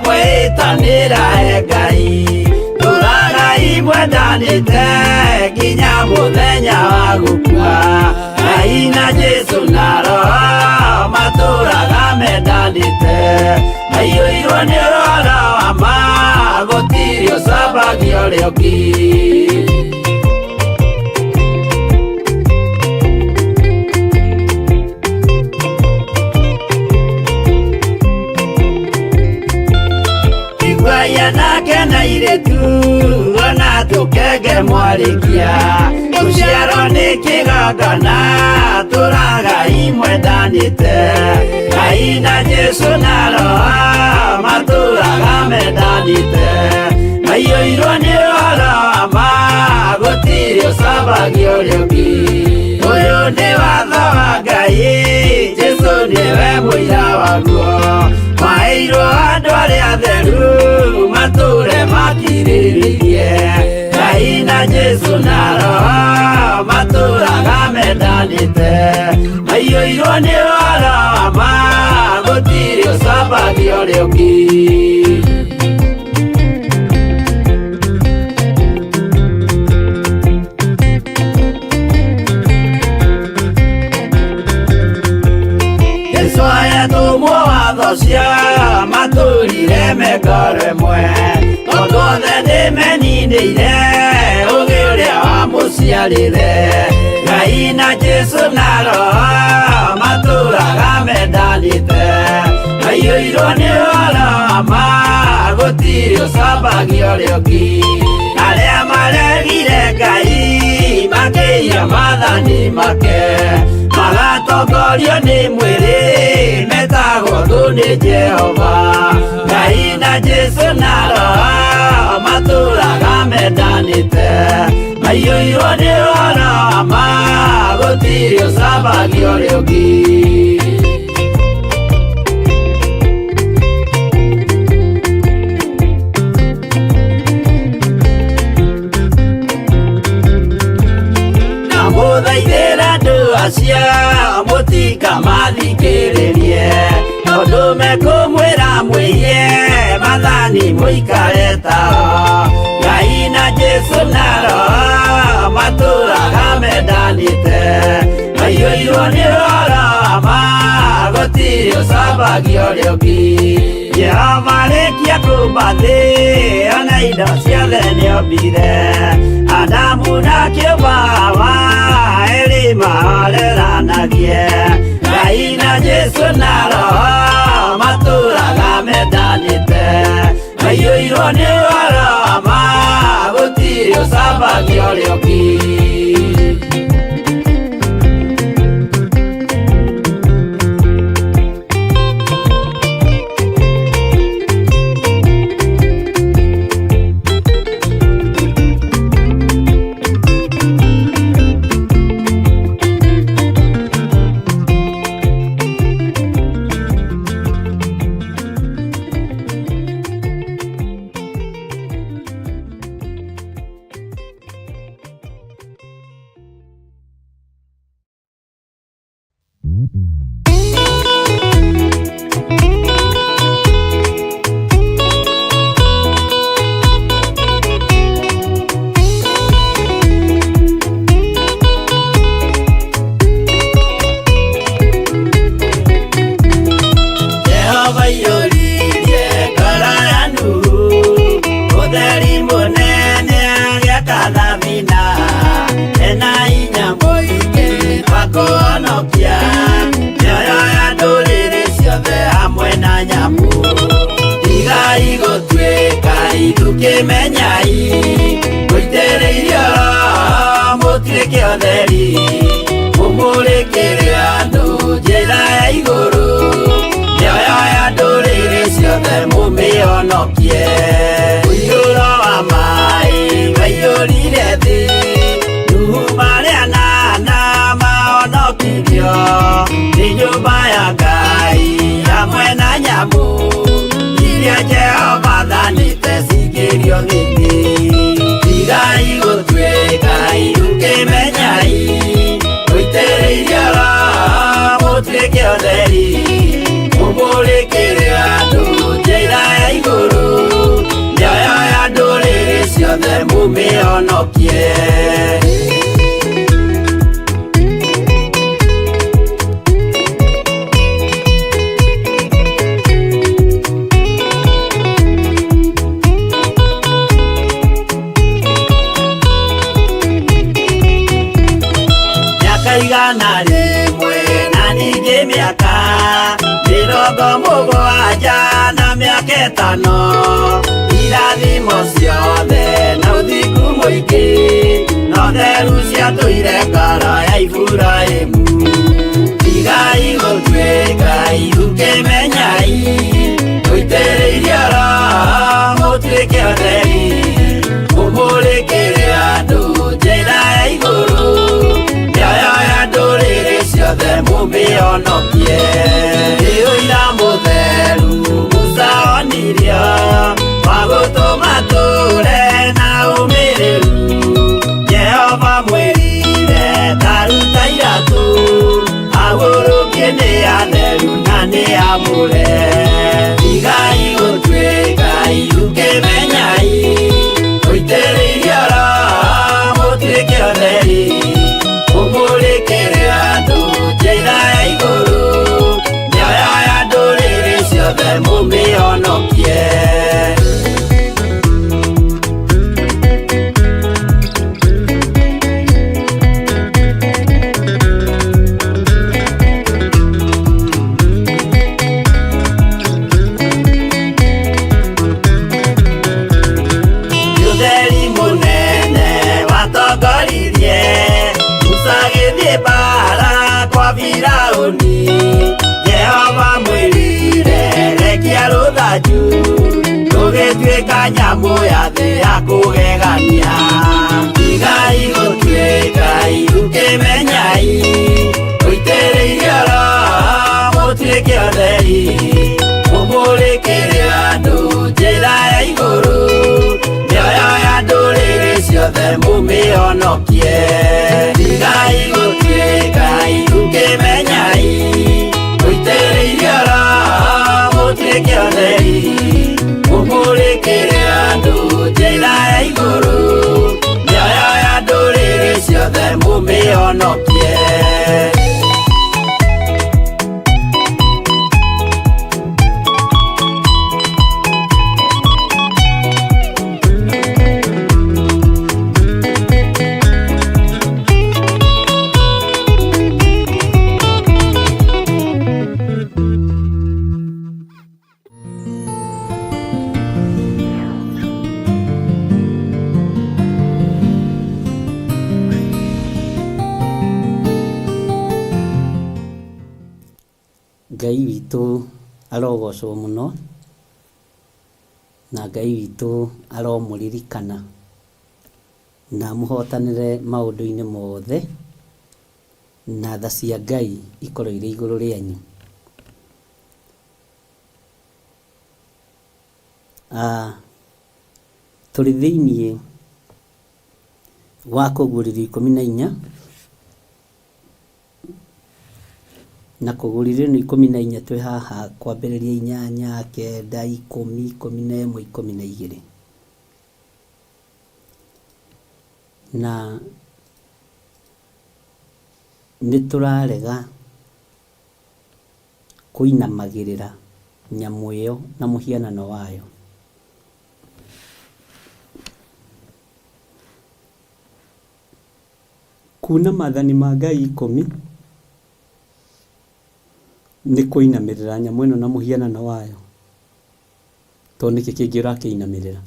mwĩtanĩra e Ngai tũragai mwendanĩte nginya mũthenya wa gũkua Ngai na Jesu na Roho matũraga mendanĩte maiyũirwo nĩ ũhoro wa ma gũtirĩ ũcambagio ũrĩa ũngĩ. Iguai anake na airĩtu ona tũkenge mwarĩkia gũciarwo nĩ kĩgongona tũragai mwendanĩte Ngai na Jesu na Roho matũraga mendanĩte maiyũirwo nĩ ũhoro wa ma gũtirĩ ũcambagio ũrĩa ũngĩ ũyũ nĩ watho wa Ngai Jesu nĩwe mũira waguo maheirwo andũ arĩa atheru matũre makirĩrĩirie Ngai na Jesu na Roho matũraga mendanĩte maiyũirwo nĩ ũhoro wa ma gũtirĩ ũcambagio ũrĩa ũngĩ. Jesu ayatũmwo watho cia matũrire mengoro ĩmwe tondũ othe nĩmeninĩire ũgĩ ũrĩa wamũciarire Ngai na Jesu na Roho matũraga mendanĩte maiyũirwo nĩ ũhoro wa ma gũtirĩ ũcambagio ũrĩa ũngĩ arĩa maregire Ngai makĩiya maathani make magatongorio nĩ mwĩrĩ metagwo thũ nĩ Jehova Ngai na Jesu na Roho matũraga mendanĩte maiyũirwo nĩ ũhoro wa ma gũtirĩ ũcambagio ũrĩa ũngĩ. acio mũtikamathikĩrĩrie tondũ mekũmwĩra mwĩhie mathani mũikare tao Ngai na Jesũ na Roho matũraga mendanĩte maiyũirwo nĩ ũhoro wa ma gũtirĩ ũcambagio ũrĩa ũngĩ Jehova arĩkia kũũmba thĩ ona indo ciothe nĩombire Adamu na kĩũmba Hawa erĩ mahoreranagie Ngai na Jesũ na Roho matũraga mendanĩte maiyũirwo nĩ ũhoro wa ma gũtirĩ ũcambagio ũrĩa ũngĩ. Jehova aiyũririe ngoro ya Nuhu ũtheri mũnene agĩaka thabina ena hinya mũingĩ wa kũhonokia mĩoyo ya ndũrĩrĩ ciothe hamwe na nyamũ tigai gũtuĩka ithukĩmenyai mũitĩrĩirio Roho mũtuĩke ũtheri mũmũrĩkĩre andũ njĩra ya igũrũ mĩoyo ya ndũrĩrĩ ciothe mũmĩhonokie ũiyũro wa maĩ waiyũrire thĩ Nuhu marĩ anana mahonokirio nĩ nyũmba ya Ngai hamwe na nyamũ iria Jehova athanĩte cingĩrio thĩ tigai gũtuĩka irukĩmenyai mũitĩrĩirio Roho mũtuĩke ũtheri mũmũrĩkĩre andũ njĩra ya igũrũ mĩoyo ya ndũrĩrĩ ciothe mũmĩhonokie. Mĩaka 100 na ningĩ mĩaka 70 na mĩaka 5 irathimo ciothe na ũthingu mũingĩ na ũtheru ciatũire ngoro ya Iburahĩmu tigai gũtuĩka irukĩmenyai mũitĩrĩirio Roho mũtuĩke ũtheri mũmũrĩkĩre andũ njĩra ya igũrũ mĩoyo ya ndũrĩrĩ ciothe mũmĩhonokie nĩ ũira mũtheru Musa onirio wa gũtũma tũre na ũmĩrĩru Jehova mwĩrire ta ruta iratũ agũrũkie nĩ atheru na nĩ amũre tigai gũtuĩka irukĩmenyai mũitĩrĩirio Roho mũtuĩke ũtheri mũmũrĩkĩre andũ njĩra ya igũrũ mĩoyo ya ndũrĩrĩ ciothe mũmĩhonokie. Ũtheri mũnene watongoririe Musa agĩthiĩ mbaara kwa Firaũni Jehova mwĩrire rekia rũthanju rũgĩtuĩka nyamũ ya thĩ ya kũgegania tigai gũtuĩka irukĩmenyai mũitĩrĩirio Roho mũtuĩke ũtheri mũmũrĩkĩre andũ njĩra ya igũrũ mĩoyo ya ndũrĩrĩ ciothe mũmĩhonokie tigai gũtuĩka irukĩmenyai. Ngai witũ arogocwo mũno, na Ngai witũ aromũririkana na amũhotanĩre maũndũ-inĩ mothe, na tha cia Ngai ikorwo irĩ igũrũ rĩanyu. Tũrĩ thĩiniĩ wa kũguũrĩrio 14, na kũguũrĩrio ĩno 14 twĩ haha kwambĩrĩria 8, 9, 10, 11, 12. Na nĩ tũrarega kũinamagĩrĩra nyamũ ĩyo na mũhianano wayo. Kuuna maathani ma Ngai 10 nĩ kũinamĩrĩra nyamũ ĩno na mũhianano wayo. Tondũ nĩkĩ kĩngĩ ũrakĩinamĩrĩra?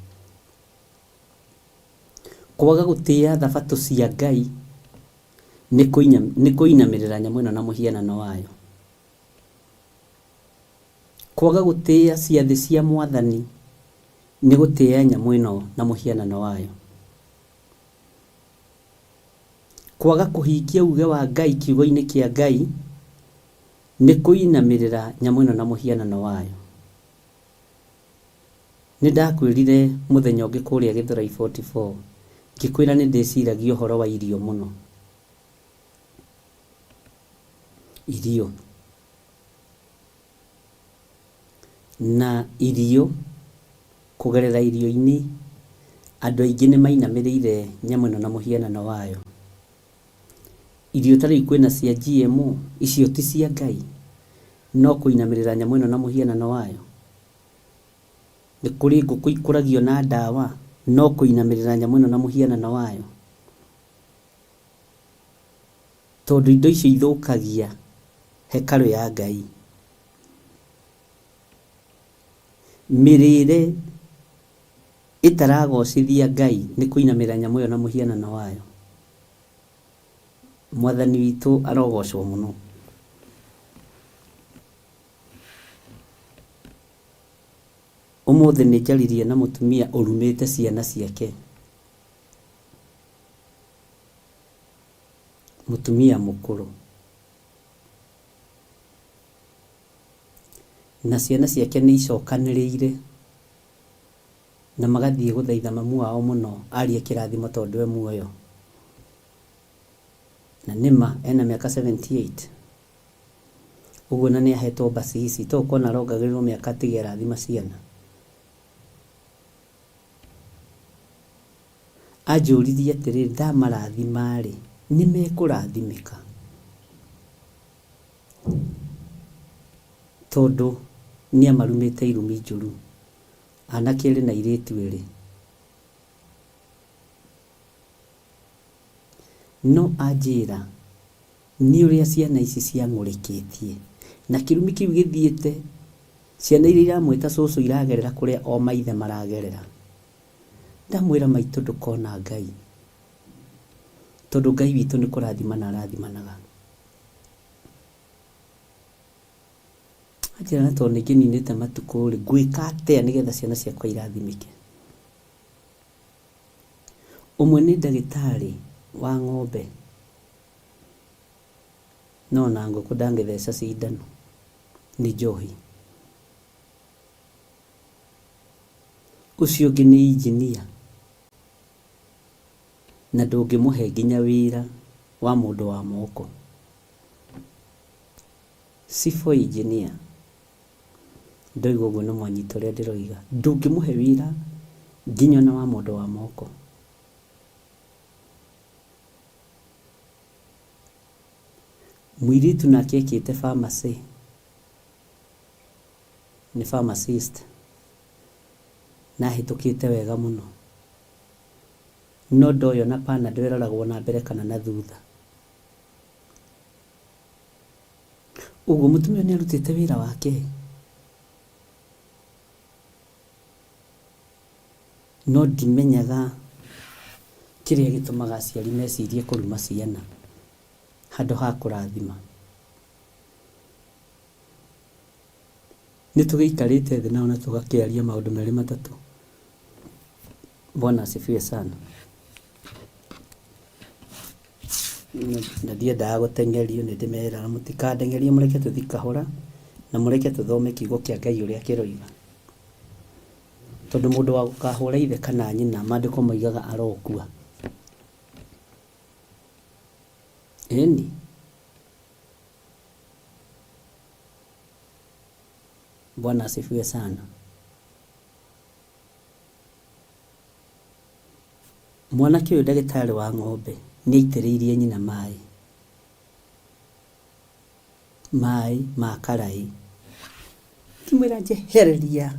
Kwaga gũtĩa thabatũ cia Ngai nĩ kũinamĩrĩra nyamũ ĩno na mũhianano wayo. Kwaga gũtĩa ciathĩ cia Mwathani nĩ gũtĩa nyamũ ĩno na mũhianano wayo. Kwaga kũhingia uge wa Ngai kiugo-inĩ kĩa Ngai nĩ kũinamĩrĩra nyamũ ĩno na mũhianano wayo. Nĩ ndakwĩrire mũthenya ũngĩ kũrĩa Gĩthũrai 44, ngĩkwĩra nĩ ndĩciragia ũhoro wa irio mũno. Irio. Na irio, kũgerera irio-inĩ, andũ aingĩ nĩ mainamĩrĩire nyamũ ĩno na mũhianano wayo. Irio ta rĩu kwĩna cia GMO, icio ti cia Ngai, no kũinamĩrĩra nyamũ ĩno na mũhianano wayo. Nĩ kũrĩ ngũkũ ikũragio na ndawa, no kũinamĩrĩra nyamũ ĩno na mũhianano wayo. Tondũ indo icio ithũkagia hekarũ ya Ngai. Mĩrĩre ĩtaragocithia Ngai nĩ kũinamĩrĩra nyamũ ĩyo na mũhianano wayo. Mwathani witũ arogocwo mũno. Ũmũthĩ nĩ njaririe na mũtumia ũrumĩte ciana ciake. Mũtumia mũkũrũ. Na ciana ciake nĩ icokanĩrĩire na magathiĩ gũthaitha mamu wao mũno arie kĩrathimo tondũ e muoyo. Na nĩma ena mĩaka 78. Ũguo na nĩ ahetwo mbacici to ũkona arongagĩrĩrwo mĩaka atige arathima ciana. Anjũririe atĩrĩrĩ, ndamarathima-rĩ, nĩ mekũrathimĩka? Tondũ nĩ amarumĩte irumi njũru, anake erĩ na airĩtu erĩ. No anjĩra nĩ ũrĩa ciana ici ciang'ũrĩkĩtie, na kĩrumi kĩu gĩthiĩte, ciana iria iramwĩta cũcũ iragerera kũrĩa o maithe maragerera. Ndamwĩra maitũ ndũkona Ngai, tondũ Ngai witũ nĩ kũrathimana arathimanaga. Anjĩra na tondũ nĩ ngĩninĩte matukũ rĩ, ngwĩka atĩa nĩgetha ciana ciakwa irathimĩke? Ũmwe nĩ ndagĩtarĩ wa ng'ombe, no ona ngũkũ ndangĩtheca cindano, nĩ njohi. Ũcio ũngĩ nĩ engineer, na ndũngĩmũhe nginya wĩra wa mũndũ wa moko. Civil engineer, ndoiga ũguo nĩ mwanyita ũrĩa ndĩroiga, ndũngĩmũhe wĩra nginya ona wa mũndũ wa moko. Mũirĩtu nake ekĩte pharmacy, nĩ pharmacist, na ahĩtũkĩte wega mũno. No ndoĩ ona Panadol ĩroragwo na mbere kana na thutha. Ũguo mũtumia ũyũ nĩ arutĩte wĩra wake. No ndimenyaga kĩrĩa gĩtũmaga aciari mecirie kũruma ciana handũ ha kũrathima. Nĩ tũgĩikarĩte thĩ nao na tũgakĩaria maũndũ merĩ matatũ. Bwana asifiwe sana. Na ndiendaga gũteng'erio, nĩ ndĩmeraga mũtikandeng'erie, mũreke tũthiĩ kahora na mũreke tũthome kiugo kĩa Ngai ũrĩa kĩroiga. Tondũ mũndũ wa gũkahũra ithe kana nyina, maandĩko moigaga arokua. Ĩni. Bwana asifiwe sana. Mwanake ũyũ ndagĩtarĩ wa ng'ombe nĩ aitĩrĩirie nyina maĩ. Maĩ ma karaĩ. Ngĩmwĩra njehereria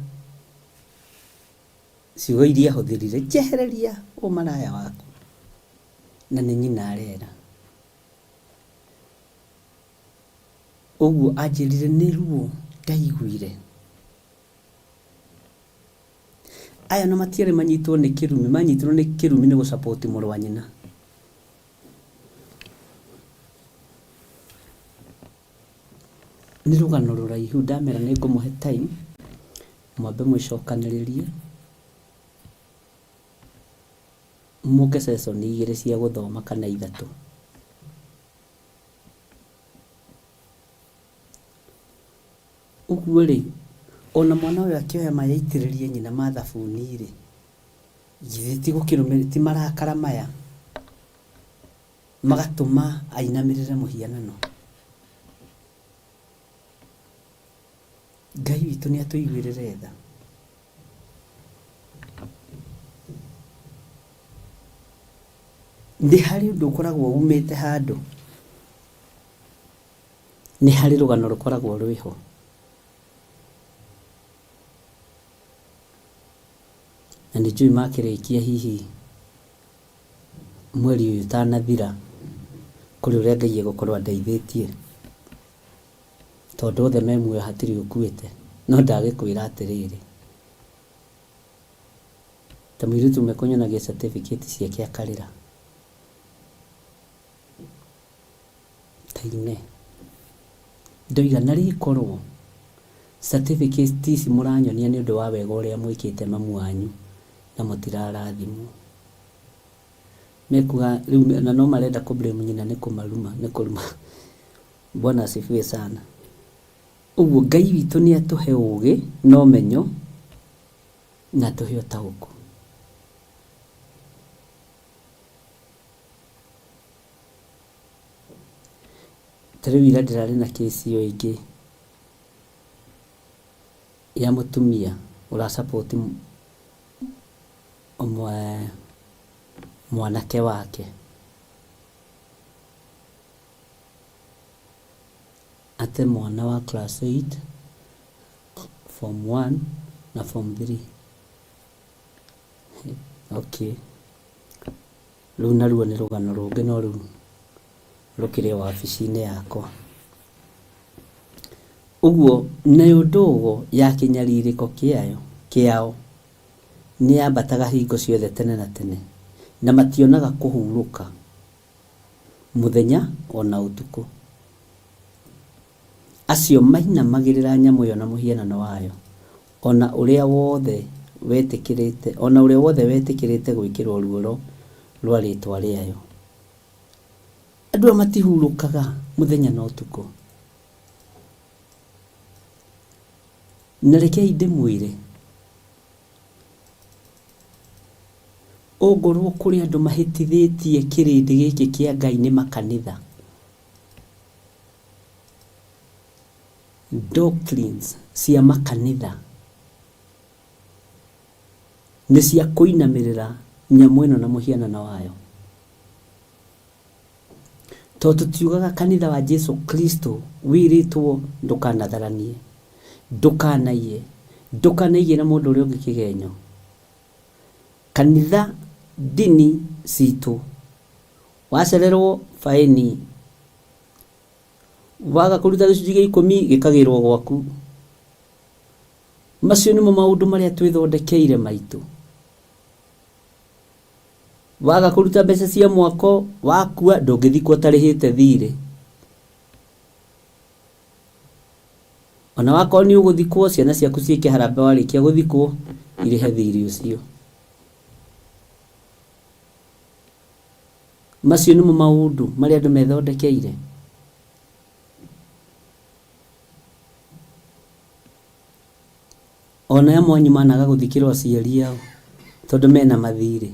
ciugo iria ahũthĩrire, njehereria ũmaraya waku. Na nĩ nyina arera. Ũguo anjĩrire nĩ ruo ndaiguire. Aya ona matiarĩ manyitwo nĩ kĩrumi, manyitirwo nĩ kĩrumi nĩ gũ support mũrũ wa nyina. Nĩ rũgano rũraihu ndamera nĩ ngũmũhe time mwambe mwĩcokanĩrĩrie mũke session igĩrĩ cia gũthoma kana ithatũ. Ũguo-rĩ, o na mwana ũyũ akĩoya maĩ aitĩrĩrie nyina ma thabuni-rĩ, githĩ ti gũkĩrũmĩrĩra, ti marakara maya magatũma ainamĩrĩre mũhianano? Ngai witũ nĩ atũiguĩrĩre tha. Nĩ harĩ ũndũ ũkoragwo umĩte handũ. Nĩ harĩ rũgano rũkoragwo rwĩho. Na nĩ njũĩ makĩrĩkia hihi mweri ũyũ ũtanathira, kũrĩ ũrĩa Ngai egũkorwo andeithĩtie. Tondũ othe me muoyo hatirĩ ũkuĩte. No ndagĩkwĩra atĩrĩrĩ, ta mũirĩtu ũmwe kũnyonagia certificate ciake akarĩra. Ta-inĩ. Ndoiga narĩ korwo certificate ici mũranyonia nĩ ũndũ wa wega ũrĩa mwĩkĩte mamu wanyu na mũtirarathimwo. Mekuga rĩu na no marenda kũ blame nyina nĩ kũmaruma, nĩ kũruma. Bwana asifiwe sana. Ũguo Ngai witũ nĩ atũhe ũgĩ na ũmenyo na atũhe ũtaũku. Ta rĩu ira ndĩrarĩ na case ĩyo ĩngĩ ya mũtumia ũra support mwanake wake. Ate mwana wa class 8, form 1 na form 3. Okay. Rũu naruo nĩ rũgano rũngĩ no rĩu rũkĩrĩ o wabici-inĩ yakwa. Ũguo nayo ndogo ya kĩnyarirĩko kĩayo kĩao nĩyambataga hingo ciothe tene na tene, na mationaga kũhurũka mũthenya o na ũtukũ. Acio mainamagĩrĩra nyamũ ĩyo na mũhianano wayo, o na ũrĩa wothe wetĩkĩrĩte, o na ũrĩa wothe wetĩkĩrĩte gwĩkĩrwo ruoro rwa rĩĩtwa rĩayo. Andũ aya matihurũkaga mũthenya na ũtukũ. Na rekei ndĩmwĩre, ongorwo kũrĩ andũ mahĩtithĩtie kĩrĩndĩ gĩkĩ kĩa Ngai nĩ makanitha. Doctrines cia makanitha nĩ cia kũinamĩrĩra nyamũ ĩno na mũhianano wayo. Tondũ tũtiugaga kanitha wa Jesu Kristo wĩrĩtwo ndũkanatharanie, ndũkanaiye, ndũkanaigĩre mũndũ ũrĩa ũngĩ kĩgenyo. Kanitha ndini citũ wacererwo baĩni, waga kũruta gĩcunjĩ gĩa ikũmi gĩkagĩrwo gwaku. Macio nĩmo maũndũ marĩa twĩthondekeire maitũ. Waga kũruta mbeca cia mwako wakua ndũngĩthikwo ũtarĩhĩte thirĩ. Ona wakorwo nĩ ũgũthikwo, ciana ciaku ciĩke harambee warĩkia gũthikwo, irĩhe thirĩ ũcio. Macio nĩmo maũndũ marĩa andũ methondekeire. Ona amwe anyu managa gũthikĩrwo aciari ao tondũ mena mathirĩ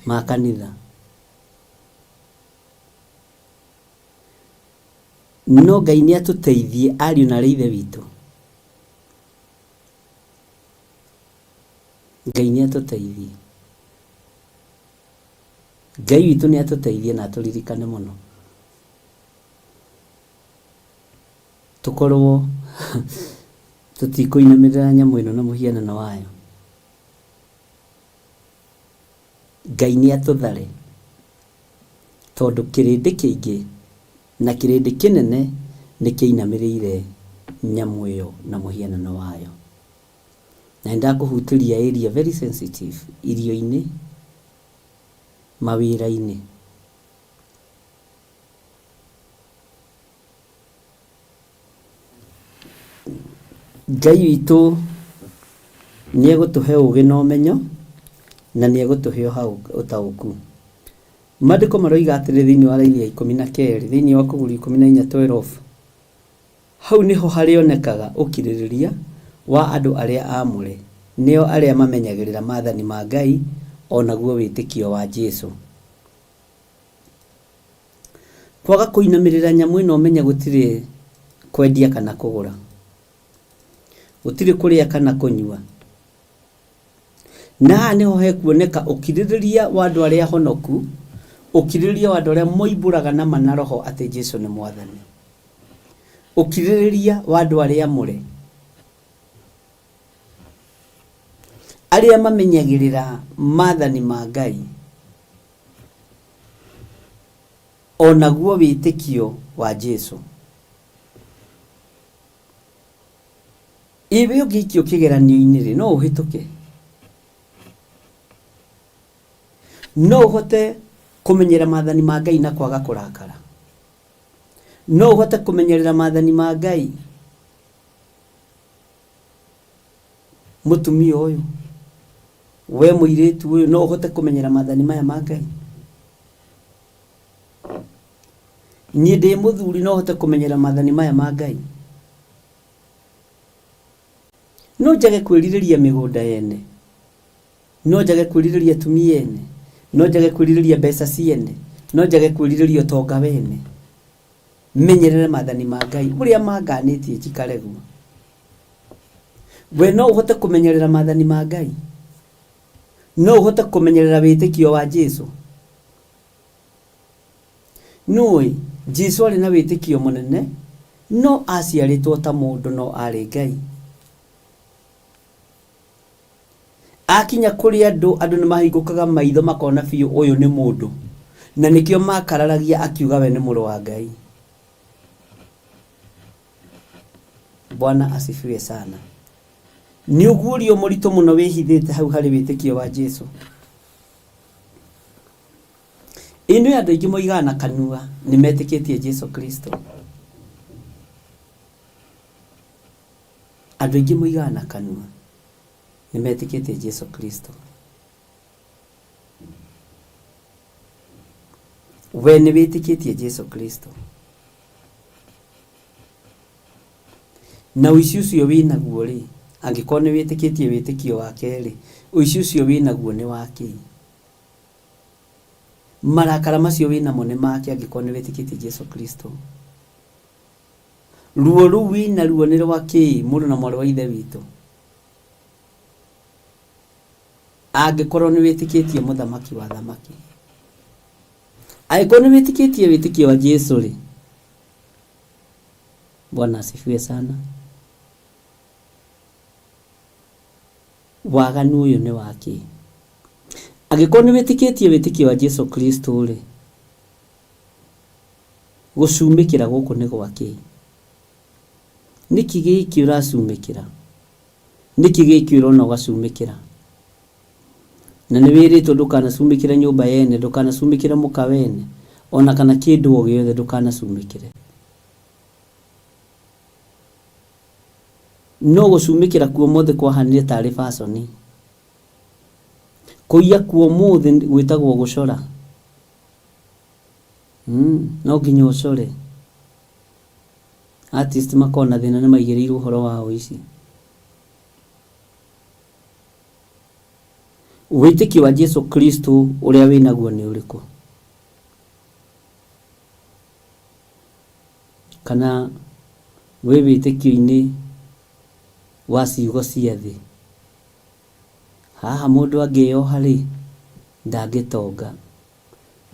ma kanitha. No Ngai nĩ atũteithie ariũ na arĩ ithe witũ. Ngai nĩ atũteithie. Ngai witũ nĩ atũteithie na atũririkane mũno. Tũkorwo tũtikũinamĩrĩra nyamũ ĩno na mũhianano wayo. Ngai nĩ atũthare tondũ kĩrĩndĩ kĩingĩ na kĩrĩndĩ kĩnene nĩ kĩinamĩrĩire nyamũ ĩyo na mũhianano wayo. Na nĩ ndakũhutĩria area very sensitive, irio-inĩ, mawĩra-inĩ. Ngai witũ nĩ egũtũhe ũgĩ na ũmenyo na nĩ egũtũhe ũtaũku. Maandĩko maroiga atĩrĩ thĩinĩ wa raini ya 12, thĩinĩ wa Kũguũrio 14:12, Hau nĩho harĩonekaga ũkirĩrĩria wa andũ arĩa aamũre, nĩo arĩa mamenyagĩrĩra maathani ma Ngai o naguo wĩtĩkio wa Jesu. Kwaga kũinamĩrĩra nyamũ ĩno ũmenye gũtirĩ kwendia kana kũgũra, gũtirĩ kũrĩa kana kũnyua. Na haha nĩho hekuoneka ũkirĩrĩria wa andũ arĩa ahonoku, ũkirĩrĩria wa andũ arĩa moimbũraga na ma na roho atĩ Jesu nĩ Mwathani. Ũkirĩrĩria wa andũ arĩa amũre, arĩa mamenyagĩrĩra maathani ma Ngai. O naguo wĩtĩkio wa Jesu. Ĩ we ũngĩikio kĩgeranio-inĩ-rĩ, no ũhĩtũke? No ũhote kũmenyera maathani ma Ngai na kwaga kũrakara? No ũhote kũmenyerera maathani ma Ngai? Mũtumia ũyũ, we mũirĩtu ũyũ, no ũhote kũmenyera maathani maya ma Ngai? Niĩ ndĩ mũthuri no hote kũmenyera maathani maya ma Ngai? No njage kwĩrirĩria mĩgũnda yene? No njage kwĩrirĩria atumia ene? No njage kwĩrirĩria mbeca ciene? No njage kwĩrirĩria ũtonga wene? Menyerere maathani ma Ngai ũrĩa manganĩtie njikare guo. We no ũhote kũmenyerera maathani ma Ngai? No ũhote kũmenyerera wĩtĩkio wa Jesu? Nũĩ, Jesu arĩ na wĩtĩkio mũnene, no aciarĩtwo ta mũndũ no arĩ Ngai. Akinya kũrĩ andũ, andũ nĩ mahingũkaga maitho makona biũ ũyũ nĩ mũndũ. Na nĩkĩo makararagia akiuga we nĩ mũrũ wa Ngai. Bwana asifiwe sana. Nĩ ũguũrio mũritũ mũno wĩhithĩte hau harĩ wĩtĩkio wa Jesu. Ĩno andũ aingĩ moigaga na kanua nĩ metĩkĩtie Jesu Kristo. Andũ aingĩ moigaga na kanua nĩ metĩkĩtie Jesu Kristo. We nĩ wĩtĩkĩtie Jesu Kristo? Na ũici ũcio wĩ naguo rĩ, angĩkorwo nĩ wĩtĩkĩtie wĩtĩkio wake rĩ, ũici ũcio wĩ naguo nĩ wa kĩ? Marakara macio wĩ namo nĩ make angĩkorwo nĩ wĩtĩkĩtie Jesu Kristo? Ruo rũu wĩ naruo nĩ rwa kĩ, mũrũ na mwarĩ wa Ithe witũ? Angĩkorwo nĩ wĩtĩkĩtie mũthamaki wa athamaki. Angĩkorwo nĩ wĩtĩkĩtie wĩtĩkio wa Jesu rĩ, Bwana asifiwe sana. Waganu ũyũ nĩ wa kĩ? Angĩkorwo nĩ wĩtĩkĩtie wĩtĩkio wa Jesu Kristo rĩ, gũcumĩkĩra gũkũ nĩ gwa kĩ? Nĩkĩ gĩkĩ ũracumĩkĩra? Nĩkĩ gĩkĩ ũrona ũgacumĩkĩra? Na nĩ wĩrĩtwo ndũkanacumĩkĩre nyũmba yene, ndũkanacumĩkĩre mũka wene, ona kana kĩndũ o gĩothe ndũkanacumĩkĩre. No gũcumĩkĩra kuo ũmũthĩ kwahanire tarĩ baconi. Kũiya kuo ũmũthĩ gwĩtagwo gũcora. No nginya ũcore. Artist makoragwo na thĩna nĩ maigĩrĩirwo ũhoro wa ũici. Wĩtĩkio wa Jesu Kristo ũrĩa wĩnaguo nĩ ũrĩkũ? Kana wĩ wĩtĩkio-inĩ wa ciugo cia thĩ? Haha mũndũ angĩyoha-rĩ, ndangĩtonga.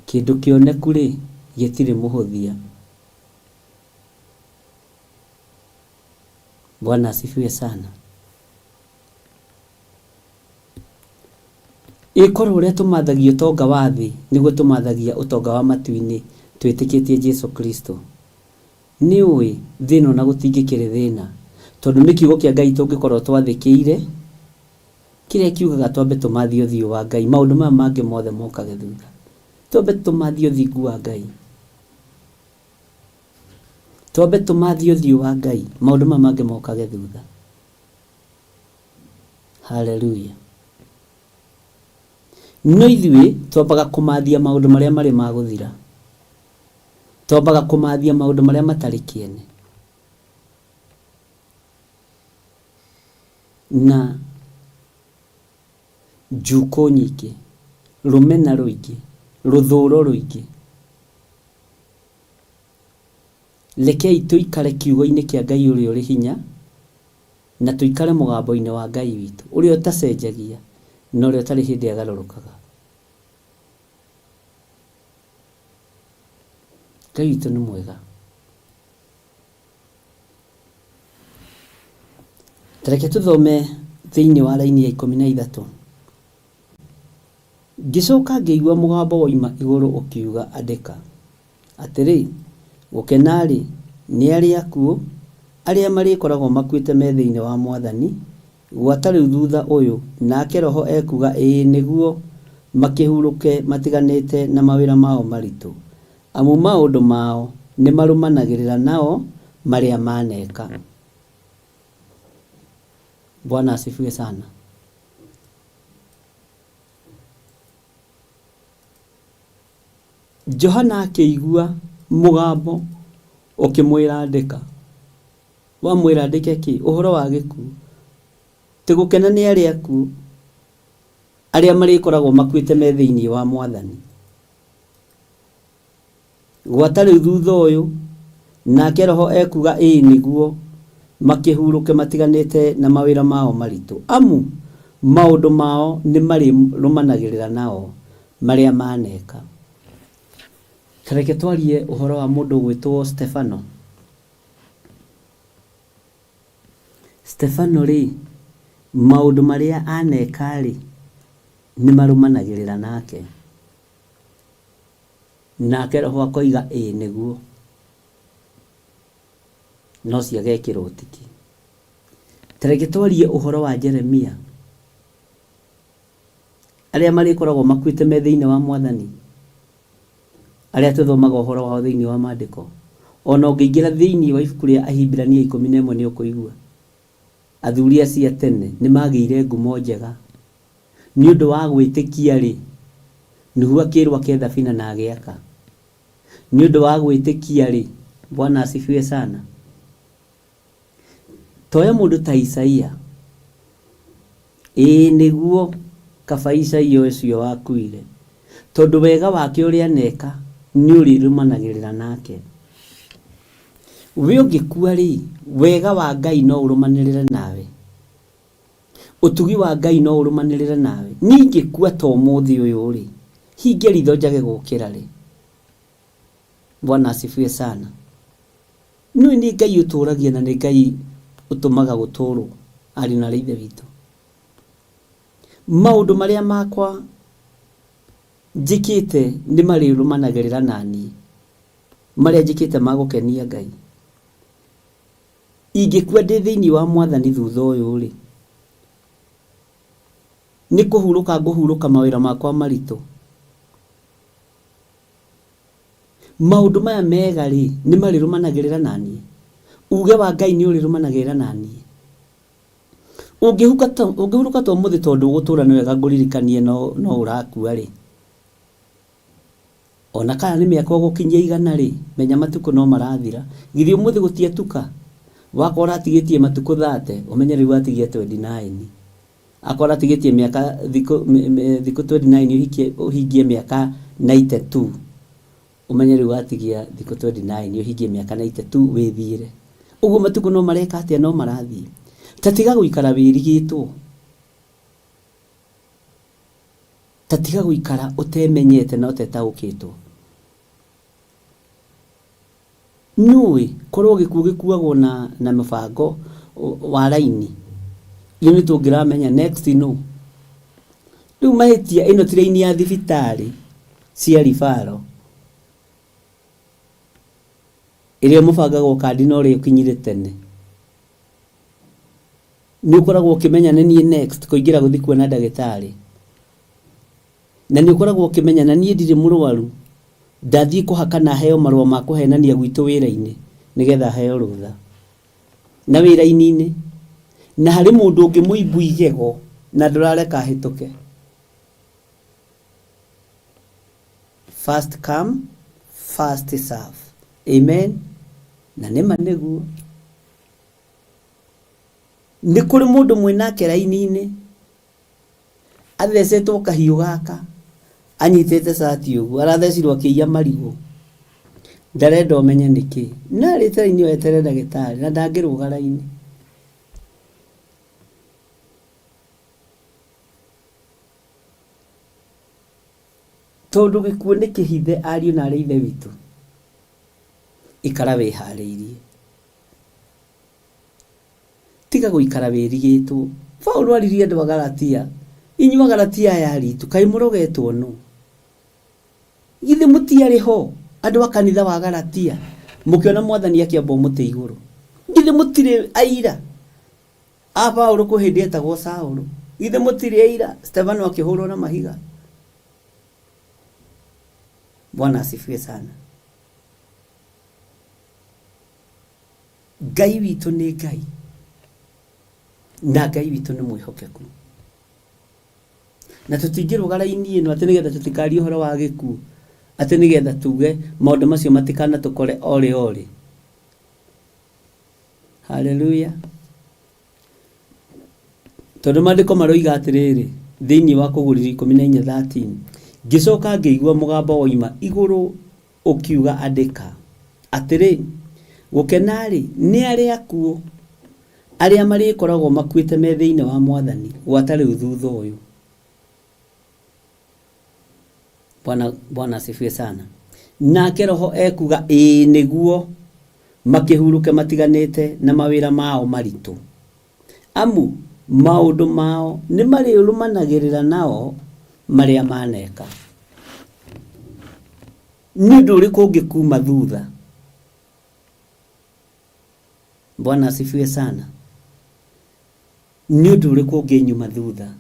Kĩndũ kĩoneku-rĩ, gĩtirĩ mũhũthia. Bwana asifiwe sana. Ĩ korwo ũrĩa tũmathagia ũtonga wa thĩ nĩguo tũmathagia ũtonga wa matu-inĩ twĩtĩkĩtie Jesu Kristo. Nĩ ũĩ thĩ ĩno ona gũtingĩkĩrĩ thĩna tondũ nĩ kiugo kĩa Ngai tũngĩkorwo twathĩkĩire kĩrĩa kiugaga twambe tũmathie ũthiũ wa Ngai maũndũ maya mangĩ mothe mokage thutha. Twambe tũmathie ũthingu wa Ngai. Twambe tũmathie ũthiũ wa Ngai maũndũ maya mangĩ mokage thutha. Haleluya. No ithuĩ twambaga kũmathia maũndũ marĩa marĩ ma gũthira. Twambaga kũmathia maũndũ marĩa matarĩ kĩene. Na njukũ nyingĩ, rũmena rũingĩ, rũthũro rũingĩ. Rekei tũikare kiugo-inĩ kĩa Ngai ũrĩa ũrĩ hinya, na tũikare mũgambo-inĩ wa Ngai witũ, ũrĩa ũtacenjagia, na ũrĩa ũtarĩ hĩndĩ agarũrũkaga. Ngai witũ nĩ mwega. Ta reke tũthome thĩinĩ wa raini ya 13. Ngĩcoka ngĩigua mũgambo woima igũrũ ũkiuga, Andĩka, atĩrĩ, Gũkena-rĩ, nĩ arĩa akuũ, arĩa marĩkoragwo makuĩte me thĩinĩ wa Mwathani, gwata rĩu thutha ũyũ, nake Roho ekuuga, Ĩĩ, nĩguo, makĩhurũke matiganĩte na mawĩra mao maritũ, amu maũndũ mao nĩmarũmanagĩrĩra nao marĩa maaneka. Bwana asifiwe sana. Johana akĩigua mũgambo ũkĩmwĩra andĩka. Wamwĩra andĩke kĩ? Ũhoro wa gĩkuũ. Tĩ gũkena nĩ arĩa akuũ, arĩa marĩkoragwo makuĩte me thĩinĩ wa Mwathani. Gwata rĩu thutha ũyũ, nake Roho ekuuga, Ĩĩ nĩguo, makĩhurũke matiganĩte na mawĩra mao maritũ, amu maũndũ mao nĩmarĩrũmanagĩrĩra nao marĩa maaneka. Ta reke twarie ũhoro wa mũndũ ũgwĩtwo Stefano. Stefano-rĩ, maũndũ marĩa aneka-rĩ, nĩmarũmanagĩrĩra nake. Nake Roho akoiga, Ĩĩ nĩguo. No cio agekĩrwo tiki. Ta reke twarie ũhoro wa Jeremia. Arĩa marĩkoragwo makuĩte me thĩinĩ wa Mwathani, arĩa tũthomaga ũhoro wao thĩinĩ wa Maandĩko. O na ũngĩingĩra thĩinĩ wa ibuku rĩa Ahibirania 11 nĩ ũkũigua. Athuri acio a tene nĩ magĩire ngumo njega. Nĩ ũndũ wa gwĩtĩkia-rĩ, Nuhu akĩĩrwo ake thabina na agĩaka. Nĩ ũndũ wa gwĩtĩkia-rĩ, Bwana asifiwe sana, toya mũndũ ta Isaia. Ĩĩ nĩguo, kaba Isaia ũcio wakuire, tondũ wega wake ũrĩa aneka nĩ ũrĩrũmanagĩrĩra nake. We ũngĩkua-rĩ, wega wa Ngai no ũrũmanĩrĩre nawe? Ũtugi wa Ngai no ũrũmanĩrĩre nawe? Niĩ ingĩkua ta ũmũthĩ ũyũ-rĩ, hinge ritho njage gũkĩra-rĩ? Bwana asifiwe sana. Nĩũĩ nĩ Ngai ũtũragia na nĩ Ngai ũtũmaga gũtũrwo, ariũ na aarĩ a Ithe witũ. Maũndũ marĩa makwa njĩkĩte nĩ marĩrũmanagĩrĩra naniĩ, marĩa njĩkĩte ma gũkenia Ngai. Ingĩkua ndĩ thĩinĩ wa Mwathani thutha ũyũ-rĩ, nĩ kũhurũka ngũhurũka mawĩra makwa maritũ. Maũndũ maya mega-rĩ, nĩ marĩrũmanagĩrĩra na niĩ? Uuge wa Ngai nĩ ũrĩrũmanagĩrĩra na niĩ? Ũngĩhurũka ta ũmũthĩ tondũ ũgũtũra nĩ wega ngũririkanie no, no ũrakua rĩ. Ona kana nĩ mĩaka ũgũkinyia 100 rĩ, menya matukũ no marathira. Githĩ ũmũthĩ gũtiatuka? Wakorwo ũratigĩtie matukũ 30, ũmenye rĩu watigia 29. Akorwo ũratigĩtie mĩaka thikũ thikũ 29 ũhikie ũhingie mĩaka 92, ũmenye rĩu watigia thikũ 29 ũhingie mĩaka 92 wĩthiĩre. Ũguo matukũ no mareka atĩa? No marathiĩ. Ta tiga gũikara wĩrigĩtwo. Ta tiga gũikara ũtemenyete na ũtetaũkĩtwo. Nĩũĩ korwo gĩkuũ gĩkuagwo na, na mũbango wa raini, rĩu nĩ tũngĩramenya next nũ. Rĩu mahĩtia ĩno ti raini ya thibitarĩ cia ribaro ĩrĩa mũbangagwo kandi na ũrĩa ũkinyire tene. Nĩ ũkoragwo ũkĩmenya nĩ niĩ next kũingĩra gũthiĩ kuona ndagĩtarĩ. Na nĩ ũkoragwo ũkĩmenya na niĩ ndirĩ mũrwaru, ndathiĩ kũhakana heo marũa ma kũhenania gwitũ wĩra-inĩ nĩgetha heo rũtha. Na wĩ raini-inĩ, na harĩ mũndũ ũngĩ mũimbu igego na ndũrareka ahĩtũke. First come, first serve. Amen. Na nĩma nĩguo. Nĩ kũrĩ mũndũ mwĩnake raini-inĩ, athecetwo kahiũ gaka, anyitĩte cati ũguo, arathecirwo akĩiya marigũ, ndarenda ũmenye nĩkĩ. No arĩte raini ĩyo eterere ndagĩtarĩ na ndangĩrũga raini. Tondũ gĩkuũ nĩ kĩhithe ariũ na aarĩ a Ithe witũ, ikara wĩharĩirie. Tiga gũikara wĩrigĩtwo. Paulo aririe andũ a Galatia, inyuĩ Agalatia aya aritu, kaĩ mũrogetwo nũ? Githĩ mũtiarĩ ho, andũ a kanitha wa Galatia, mũkĩona Mwathani akĩambwo mũtĩ igũrũ? Githĩ mũtirĩ aira a Paulo kwĩ hĩndĩ etagwo Saũlũ? Githĩ mũtirĩ aira Stefano akĩhũrwo na mahiga? Bwana asifiwe sana. Ngai witũ nĩ Ngai, na Ngai witũ nĩ mwĩhokeku. Na tũtingĩrũga raini ĩno atĩ nĩgetha tũtikarie ũhoro wa gĩkuũ, atĩ nĩgetha tuge maũndũ macio matikanatũkore orĩ orĩ. Haleluya. Tondũ maandĩko maroiga atĩrĩrĩ, thĩinĩ wa Kũguũrĩrio 14:13, ngĩcoka ngĩigua mũgambo woima igũrũ ũkiuga andĩka, atĩrĩ, Gũkena-rĩ, nĩ arĩa akuũ, arĩa marĩkoragwo makuĩte me thĩinĩ wa Mwathani gwata rĩu thutha ũyũ. Bwana, Bwana asifiwe sana. Nake Roho ekuga, ĩĩ nĩguo, makĩhurũke matiganĩte na mawĩra mao maritũ. Amu maũndũ mao nĩmarĩrũmanagĩrĩra nao marĩa maneka. Nĩ ũndũ ũrĩkũ ũngĩkuuma thutha? Bwana asifiwe sana. Nĩ ũndũ ũrĩkũ ũngĩnyuma thutha?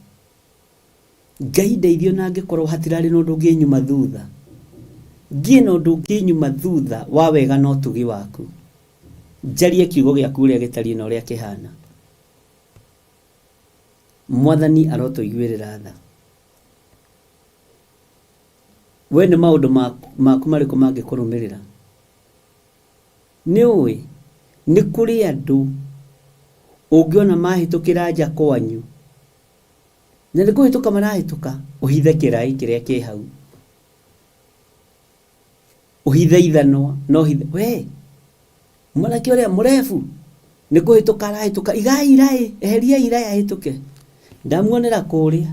Ngai ndeithio na angĩkorwo hatirarĩ na ũndũ ũngĩnyuma thutha, ngĩe na ũndũ ũngĩnyuma thutha wa wega na ũtugi waku. Njarie kiugo gĩaku ũrĩa gĩtariĩ na ũrĩa kĩhana. Mwathani arotũiguĩrĩra tha. We nĩ maũndũ maku marĩkũ mangĩkũrũmĩrĩra? Nĩ ũĩ, nĩ kũrĩ andũ ũngĩona mahĩtũkĩra nja kwanyu, na nĩ kũhĩtũka marahĩtũka, ũhithe kĩraĩ kĩrĩa kĩ hau. Ũhithe ithanwa, na ũhithe, we, mwanake ũrĩa mũrebu, nĩ kũhĩtũka arahĩtũka, igai iraĩ, eheriai iraĩ ahĩtũke. Ndamuonera kũrĩa,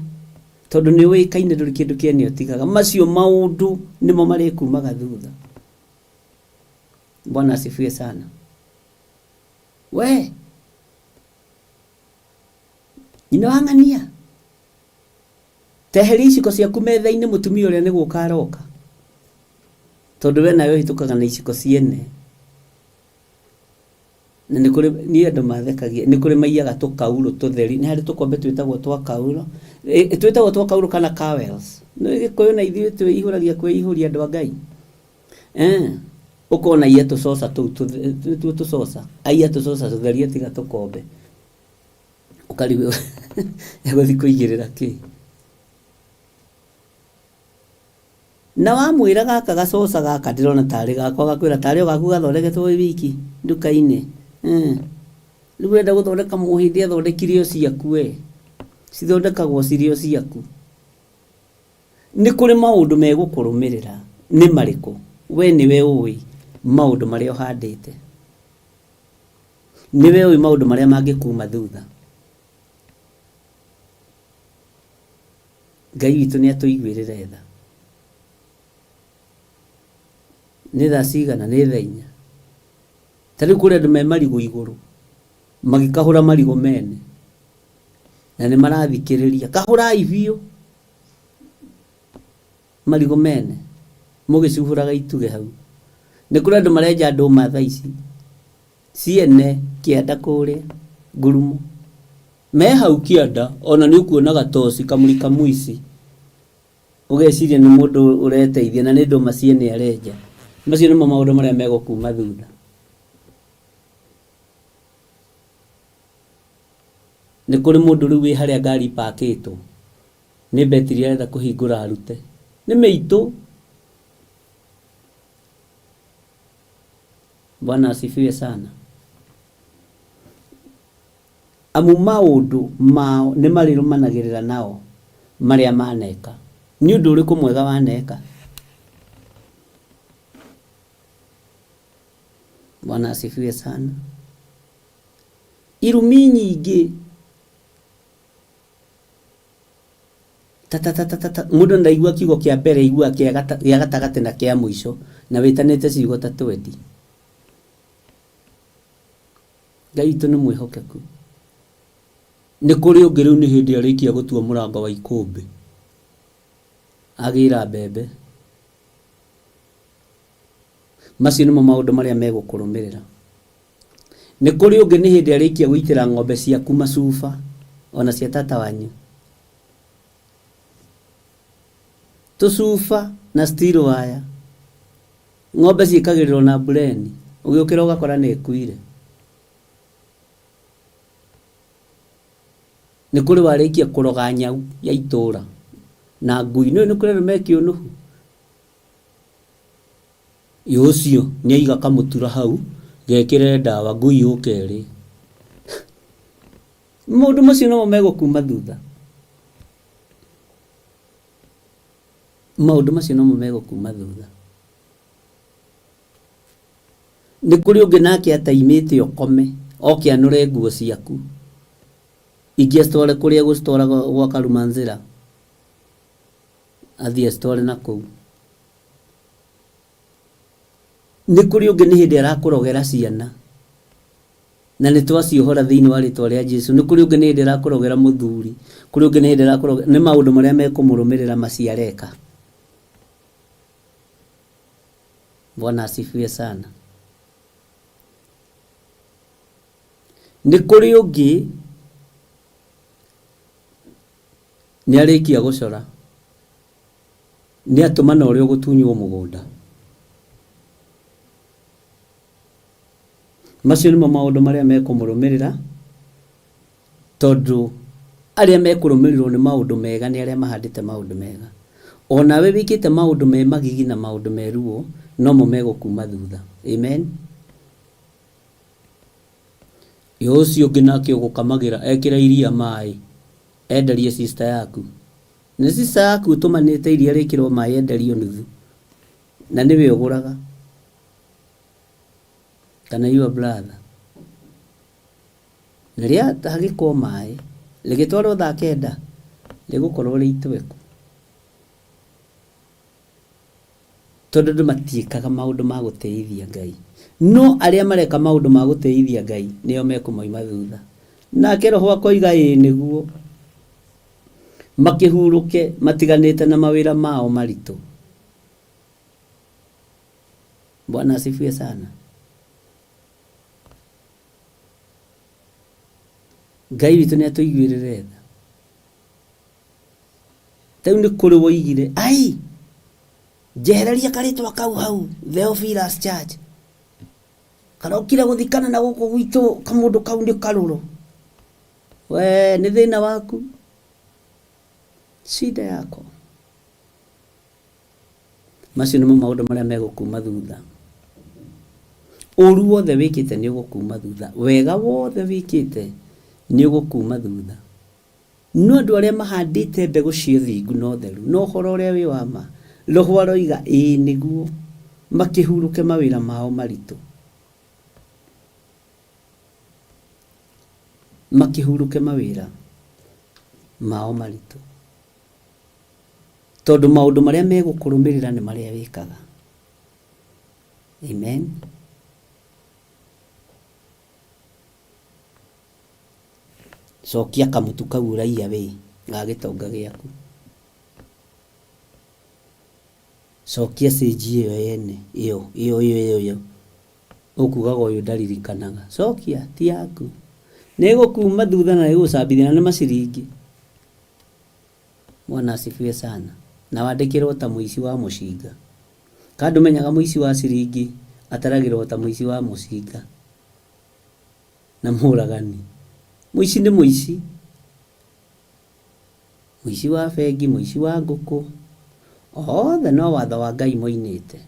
tondũ nĩ ũĩkaine ndũrĩ kĩndũ kĩene ũtigaga. Macio maũndũ nĩmo marĩkumaga thutha. Bwana asifiwe sana. We, nyina wa ng'ania, teheria iciko ciaku metha-inĩ mũtumia ũrĩa nĩ gũka aroka. Tondũ we nawe ũhĩtũkaga na iciko ciene. Na nĩ kũrĩ, niĩ andũ mathekagia, nĩ kũrĩ maiyaga tũkaurũ tũtheri, nĩ harĩ tũkombe twĩtagwo twa kaurũ, twĩtagwo twa kaurũ kana cowels. Nĩ ũĩ gĩkũyũ na ithuĩ twĩihũragia kwĩihũria andũ a Ngai. Eh, ũkona aiya tũcoca tũu, nĩtuo tũcoca, aiya tũcoca tũtheri atiga tũkombe. Ũkarigwo egũthiĩ kũigĩrĩra kĩ. Na wamwĩra gaka gacoca gaka ndĩrona tarĩ gakwa, agakwĩra tarĩ o gaku gathondeketwo wĩ wiki nduka-inĩ. Rĩu ũrenda gũthondeka mũhĩndĩ athondekire o ciaku we. Cithondekagwo cirĩ o ciaku. Nĩ kũrĩ maũndũ megũkũrũmĩrĩra. Nĩ marĩkũ? We nĩwe ũĩ maũndũ marĩa ũhandĩte. Nĩwe ũĩ maũndũ marĩa mangĩkuma thutha. Ngai witũ nĩ atũiguĩrĩre tha. Nĩ thaa cigana? Nĩ thaa inya. Ta rĩu kũrĩ andũ me marigũ igũrũ, magĩkahũra marigũ mene, na nĩ marathikĩrĩria. Kahũrai biũ marigũ mene, mũgĩcuhũraga itugĩ hau. Nĩ kũrĩ andũ marenja ndũma thaa ici, ciene kĩanda kũrĩa ngurumo. Me hau kĩanda, ona nĩ ũkuona gatoci kamũrika mũici. Ũgeciria nĩ mũndũ ũreteithia na nĩ ndũma ciene arenja. Macio nĩmo maũndũ marĩa megũkuma thutha. Nĩ kũrĩ mũndũ rĩu wĩ harĩa ngari ipakĩtwo, nĩ betiri arenda kũhingũra arute. Nĩ mĩitũ. Bwana asifiwe sana. Amu maũndũ mao nĩmarĩrũmanagĩrĩra nao marĩa maneka. Nĩ ũndũ ũrĩkũ mwega waneka? Bwana asifiwe sana. Irumi nyingĩ tatatatata mũndũ ndaigua kiugo kĩa mbere aiguaga kĩa gatagatĩ na kĩa mũico na wĩtanĩte ciugo ta twendi. Ngai witũ nĩ mwĩhokeku. Nĩ kũrĩ ũngĩ rĩu nĩ hĩndĩ arĩkia gũtua mũrango wa ikũmbĩ, agĩra mbembe. Macio nĩmo maũndũ marĩa megũkũrũmĩrĩra. Nĩ kũrĩ ũngĩ nĩ hĩndĩ arĩkia gũitĩra ng'ombe ciaku macuba, ona cia tata wanyu. Tũcuba na steel wire. Ng'ombe ciĩkagĩrĩrwo na mbureni, ũgĩũkĩra ũgakora nĩ ĩkuire. Nĩ kũrĩ warĩkia kũroga nyau ya itũra na ngui. Nĩũĩ nĩ kũrĩ andũ me kĩũnũhu? Ĩ ũcio nĩ aiga kamũtura hau gekĩre ndawa ngui yũke ĩrĩe. Maũndũ macio nomo megũkuma thutha. Maũndũ macio nomo megũkuma thutha. Nĩ kũrĩ ũngĩ nake ataimĩte ũkome, oke anũre nguo ciaku, ingĩ acitware kũrĩa egũcitwara gwa Karumanzĩra, athiĩ acitware na kũu. Nĩ kũrĩ ũngĩ nĩ hĩndĩ arakũrogera ciana, na nĩ twaciohora thĩinĩ wa rĩtwa rĩa Jesu. Nĩ kũrĩ ũngĩ nĩ hĩndĩ arakũrogera mũthuri, kũrĩ ũngĩ nĩ hĩndĩ arakũrogera, nĩ maũndũ marĩa mekũmũrũmĩrĩra macio areka. Bwana asifiwe sana. Nĩ kũrĩ ũngĩ nĩ arĩkia gũcora, nĩ atũmana ũrĩa ũgũtunywo mũgũnda. Macio nĩmo maũndũ marĩa mekũmũrũmĩrĩra, tondũ arĩa mekũrũmĩrĩrwo nĩ maũndũ mega nĩ arĩa mahandĩte maũndũ mega. O nawe wĩkĩte maũndũ me magigi na maũndũ me ruo, nomo megũkuma thutha. Amen. Ĩ ũcio ũngĩ nake ũgũkamagĩra ekĩra iria maĩ enderie sister yaku. Nĩ sister yaku ũtũmanĩte iria rĩkĩrwo maĩ enderio nuthu na nĩwe ũgũraga. Kana your brother. Na rĩahagĩkwo maĩ, rĩgĩtwarwo thaa kenda, rĩgũkorwo rĩ itweku. Tondũ andũ matiĩkaga maũndũ ma gũtĩithia Ngai. No arĩa mareka maũndũ ma gũtĩithia Ngai, nĩo mekũmoima thutha. Nake Roho akoiga ĩĩ nĩguo. Makĩhurũke matiganĩte na mawĩra mao maritũ. Bwana asifiwe sana. Ngai witũ nĩ atũiguĩrĩre tha. Ta rĩu nĩ kũrĩ woigire, ai, njehereria karĩtwa kau hau, Theophilus Church. Karokire gũthikana na gũkũ gwitũ kamũndũ kau nĩ karũrũ. We nĩ thĩna waku, shida yako. Macio nĩmo maũndũ marĩa megũkuma thutha. Ũru wothe wĩkĩte nĩ ũgũkuma thutha, wega wothe wĩkĩte nĩ ũgũkuma thutha. No andũ arĩa mahandĩte mbegũ cia ũthingu na ũtheru na ũhoro ũrĩa wĩ wa ma, Roho aroiga ĩĩ nĩguo, makĩhurũke mawĩra mao maritũ. Makĩhurũke mawĩra mao maritũ. Tondũ maũndũ marĩa megũkũrũmĩrĩra nĩ marĩa wĩkaga. Amen. Cokia kamũtu kau ũraiya wĩ ga gĩtonga gĩaku. Cokia cĩnji ĩyo yene ĩyo ĩyo ĩyo ĩyo ĩyo ũkugaga ũyũ ndaririkanaga. Cokia ti yaku. Nĩ ĩgũkuma thutha na ĩgũcambithia na nĩ maciringi. Bwana asifiwe sana. Na wandĩkĩrwo ta mũici wa mũcinga. Ka ndũmenyaga mũici wa ciringi ataragĩrwo ta mũici wa mũcinga na mũragani. Mũici nĩ mũici. Mũici wa bengi, mũici wa ngũkũ, othe no watho wa Ngai moinĩte.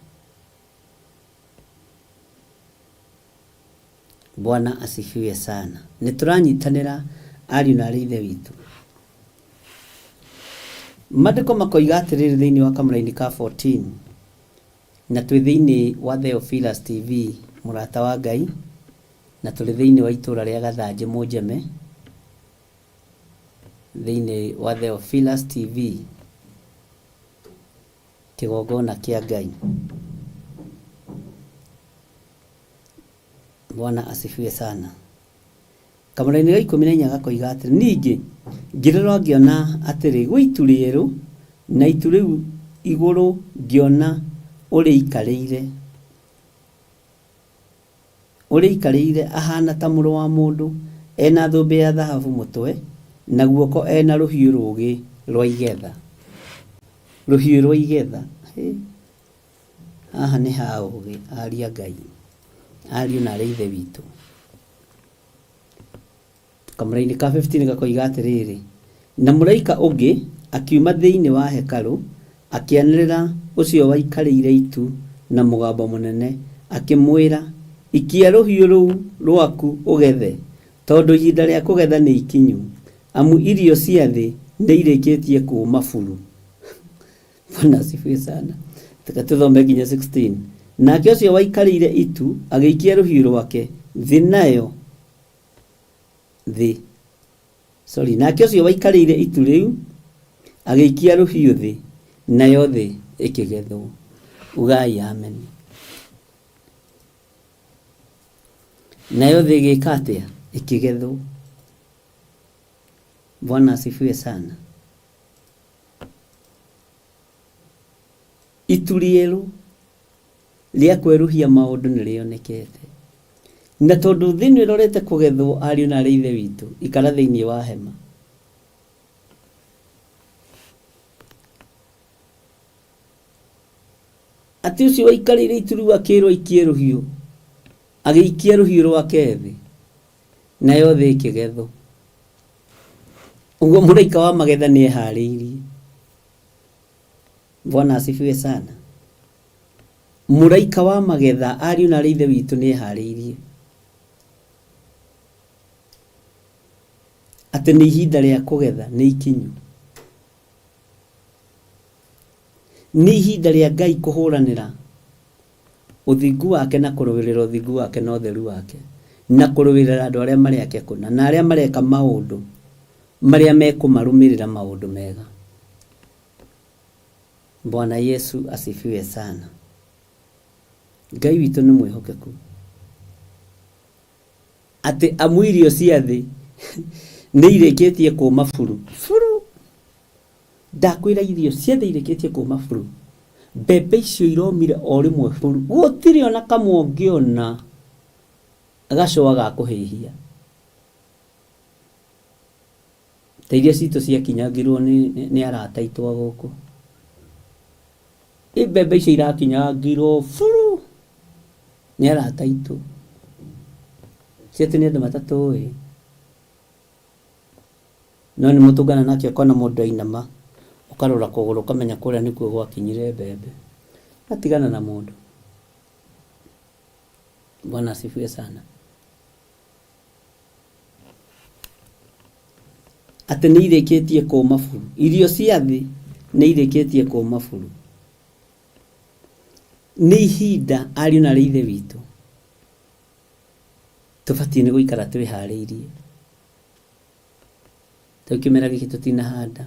Bwana asifiwe sana. Nĩ tũranyitanĩra ariũ na arĩ ithe witũ. Maandĩko makoiga atĩrĩrĩ thĩinĩ wa kamũraini ka 14, na twĩ thĩinĩ wa Theophilus TV, mũrata wa Ngai, na tũrĩ thĩinĩ wa itũũra rĩa Gathanjĩ Mũnjeme, thĩinĩ wa Theophilus TV, kĩgongona kĩa Ngai. Bwana asifiwe sana. Kamũraini ga 14 gakoiga atĩrĩ, Ningĩ ngĩrora ngĩona atĩrĩ, gwĩ itu rĩerũ, na itu rĩu igũrũ ngĩona ũrĩikarĩire, ũrĩikarĩire ahaana ta mũrũ wa mũndũ, e na thũmbĩ ya thahabu mũtwe, na guoko e na rũhiũ rũũgĩ rwa igetha. Rũhiũ rwa igetha. Hĩ! Haha nĩ ha ũũgĩ, aria Ngai, ariũ na arĩ Ithe witũ. Kamũraini ka 15 gakoiga atĩrĩrĩ, na mũraika ũngĩ akiuma thĩinĩ wa hekarũ, akĩanĩrĩra ũcio waikarĩire itu na mũgambo mũnene, akĩmwĩra, Ikia rũhiũ rũu rwaku ũgethe, tondũ ihinda rĩa kũgetha nĩ ikinyu, amu irio cia thĩ nĩirĩkĩtie kũũma buru. Bwana asifiwe sana. Reke tũthome nginya 16. Nake ũcio waikarĩire itu agĩikia rũhiũ rwake thĩ nayo thĩ. Sorry, nake ũcio waikarĩire itu rĩu agĩikia rũhiũ thĩ nayo thĩ ĩkĩgethwo. Ugai amen. Nayo thĩ ĩgĩka atĩa? Ĩkĩgethwo. Bwana asifiwe sana. Itu rĩerũ rĩa kwerũhia maũndũ nĩ rĩonekete. Na tondũ thĩ ĩno ĩrorete kũgethwo, ariũ na aarĩ a Ithe witũ, ikara thĩinĩ wa hema. Atĩ ũcio waikarĩire itu rĩu akĩrwo aikie rũhiũ, agĩikia rũhiũ rwake thĩ, nayo thĩ ĩkĩgethwo. Ũguo mũraika wa magetha nĩ eharĩirie. Bwana asifiwe sana. Mũraika wa magetha ariũ na arĩ ithe witũ nĩ eharĩirie. Atĩ nĩ ihinda rĩa kũgetha nĩ ikinyu. Nĩ ihinda rĩa Ngai kũhũranĩra ũthingu wake na kũrũĩrĩra ũthingu wake na ũtheru wake, na kũrũĩrĩra andũ arĩa marĩ ake kũna, na arĩa mareka maũndũ marĩa mekũmarũmĩrĩra maũndũ mega. Bwana Yesu asifiwe sana. Ngai witũ nĩ mwĩhokeku. Atĩ amu irio cia thĩ nĩ irĩkĩtie kũma buru. Buru! Ndakwĩra irio cia thĩ irĩkĩtie kũma buru. Mbembe icio iromire o rĩmwe buru. Gũtirĩ ona kamwe ũngĩona gacũa ga kũhĩhia. Ta iria citũ ciakinyangirwo nĩ, nĩ arata aitũ a gũkũ. Ĩ mbembe icio irakinyangirwo buru nĩ arata aitũ. Ti atĩ nĩ andũ matatũĩ. No nĩ mũtũngana nake ũkona mũndũ ainama, ũkarora kũgũrũ ũkamenya kũrĩa nĩkuo gwakinyire mbembe. Ũgatigana na mũndũ. Bwana asifiwe sana. Atĩ nĩ irĩkĩtie kũma buru. Irio cia thĩ nĩ irĩkĩtie kũma buru. Nĩ ihinda ariũ na aarĩ a Ithe witũ tũbatiĩ nĩ gũikara twĩharĩirie. Ta rĩu kĩmera gĩkĩ tũtinahanda,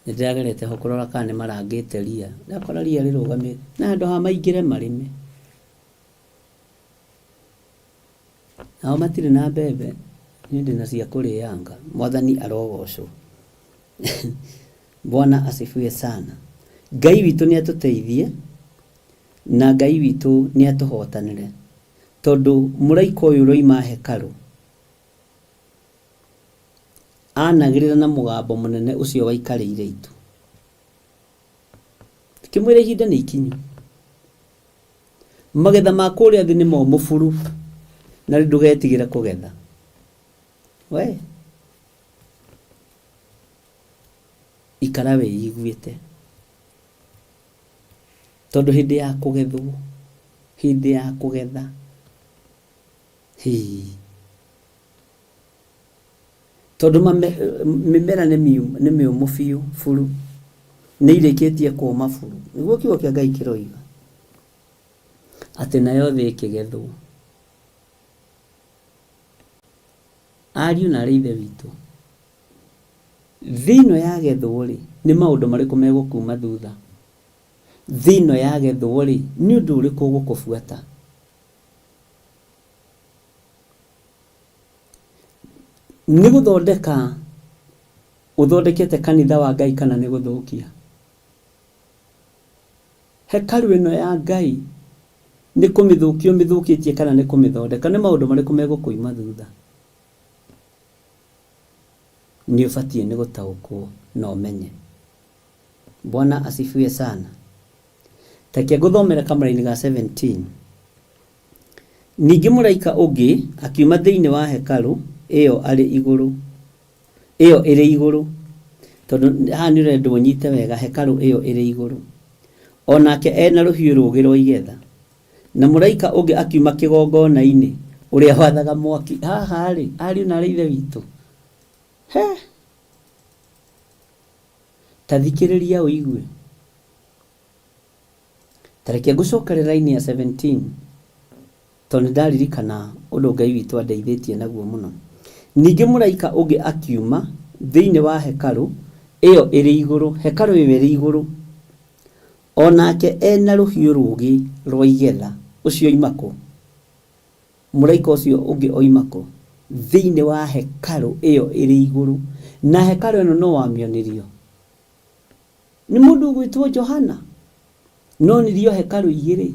nĩ ndĩragerete ho kũrora kana nĩ marangĩte ria, ndakora ria rĩrũgamĩte na handũ ha maingĩre marĩme. Nao matirĩ na mbembe, niĩ ndĩna cia kũrĩanga. Mwathani arogocwo. Bwana asifiwe sana. Ngai witũ nĩ atũteithie na Ngai witũ nĩ atũhotanĩre tondũ mũraika ũyũ ũroima hekarũ anagĩrĩra na mũgambo mũnene ũcio waikarĩire itu. Akĩmwĩra ihinda nĩ ikinyu. Magetha ma kũrĩa thĩ nĩ momũ buru na rĩu ndũgetigĩre kũgetha. We ikara wĩiguĩte tondũ hĩndĩ ya kũgethwo, hĩndĩ ya kũgetha, hii tondũ mĩmera nĩ mĩũmũ biũ buru, nĩ irĩkĩtie kũma buru. Nĩguo kiugo kĩa Ngai kĩroiga atĩ nayo thĩ ĩkĩgethwo. Ariũ na aarĩ a Ithe witũ, thĩ ĩno yagethwo-rĩ, nĩ maũndũ marĩkũ megũkuma thutha? Thĩ ĩno yagethwo-rĩ, nĩ ũndũ ũrĩkũ ũgũkũbuata? Nĩ gũthondeka ũthondekete kanitha wa Ngai kana nĩ gũthũkia? Hekarũ ĩno ya Ngai nĩ kũmĩthũkia ũmĩthũkĩtie kana nĩ kũmĩthondeka? Nĩ maũndũ marĩkũ megũkũima thutha? Nĩ ũbatiĩ nĩ gũtaũkwo na ũmenye. Bwana asifiwe sana. Reke ngũthomere kamũraini ga 17. Ningĩ mũraika ũngĩ akiuma thĩinĩ wa hekarũ ĩyo arĩ igũrũ, ĩyo ĩrĩ igũrũ, tondũ haha nĩ ũrendwo ũnyite wega, hekarũ ĩyo ĩrĩ igũrũ. O nake e na rũhiũ rũũgĩ rwa igetha. Na mũraika ũngĩ akiuma kĩgongona-inĩ, ũrĩa wathaga mwaki. Haha-rĩ, ariũ na aarĩ a Ithe witũ, he! Ta thikĩrĩria ũigue. Ta reke ngũcokere raini ya 17 tondũ nĩ ndaririkana ũndũ Ngai witũ andeithĩtie naguo mũno. Ningĩ mũraika ũngĩ akiuma thĩinĩ wa hekarũ ĩyo ĩrĩ igũrũ, hekarũ ĩyo ĩrĩ igũrũ, o nake e na rũhiũ rũũgĩ rwa igetha. Ũcio oima kũ? Mũraika ũcio ũngĩ oima kũ? Thĩinĩ wa hekarũ ĩyo ĩrĩ igũrũ. Na hekarũ ĩno nũ wamĩonirio? Nĩ mũndũ ũgwĩtwo Johana. Nonirio hekarũ igĩrĩ,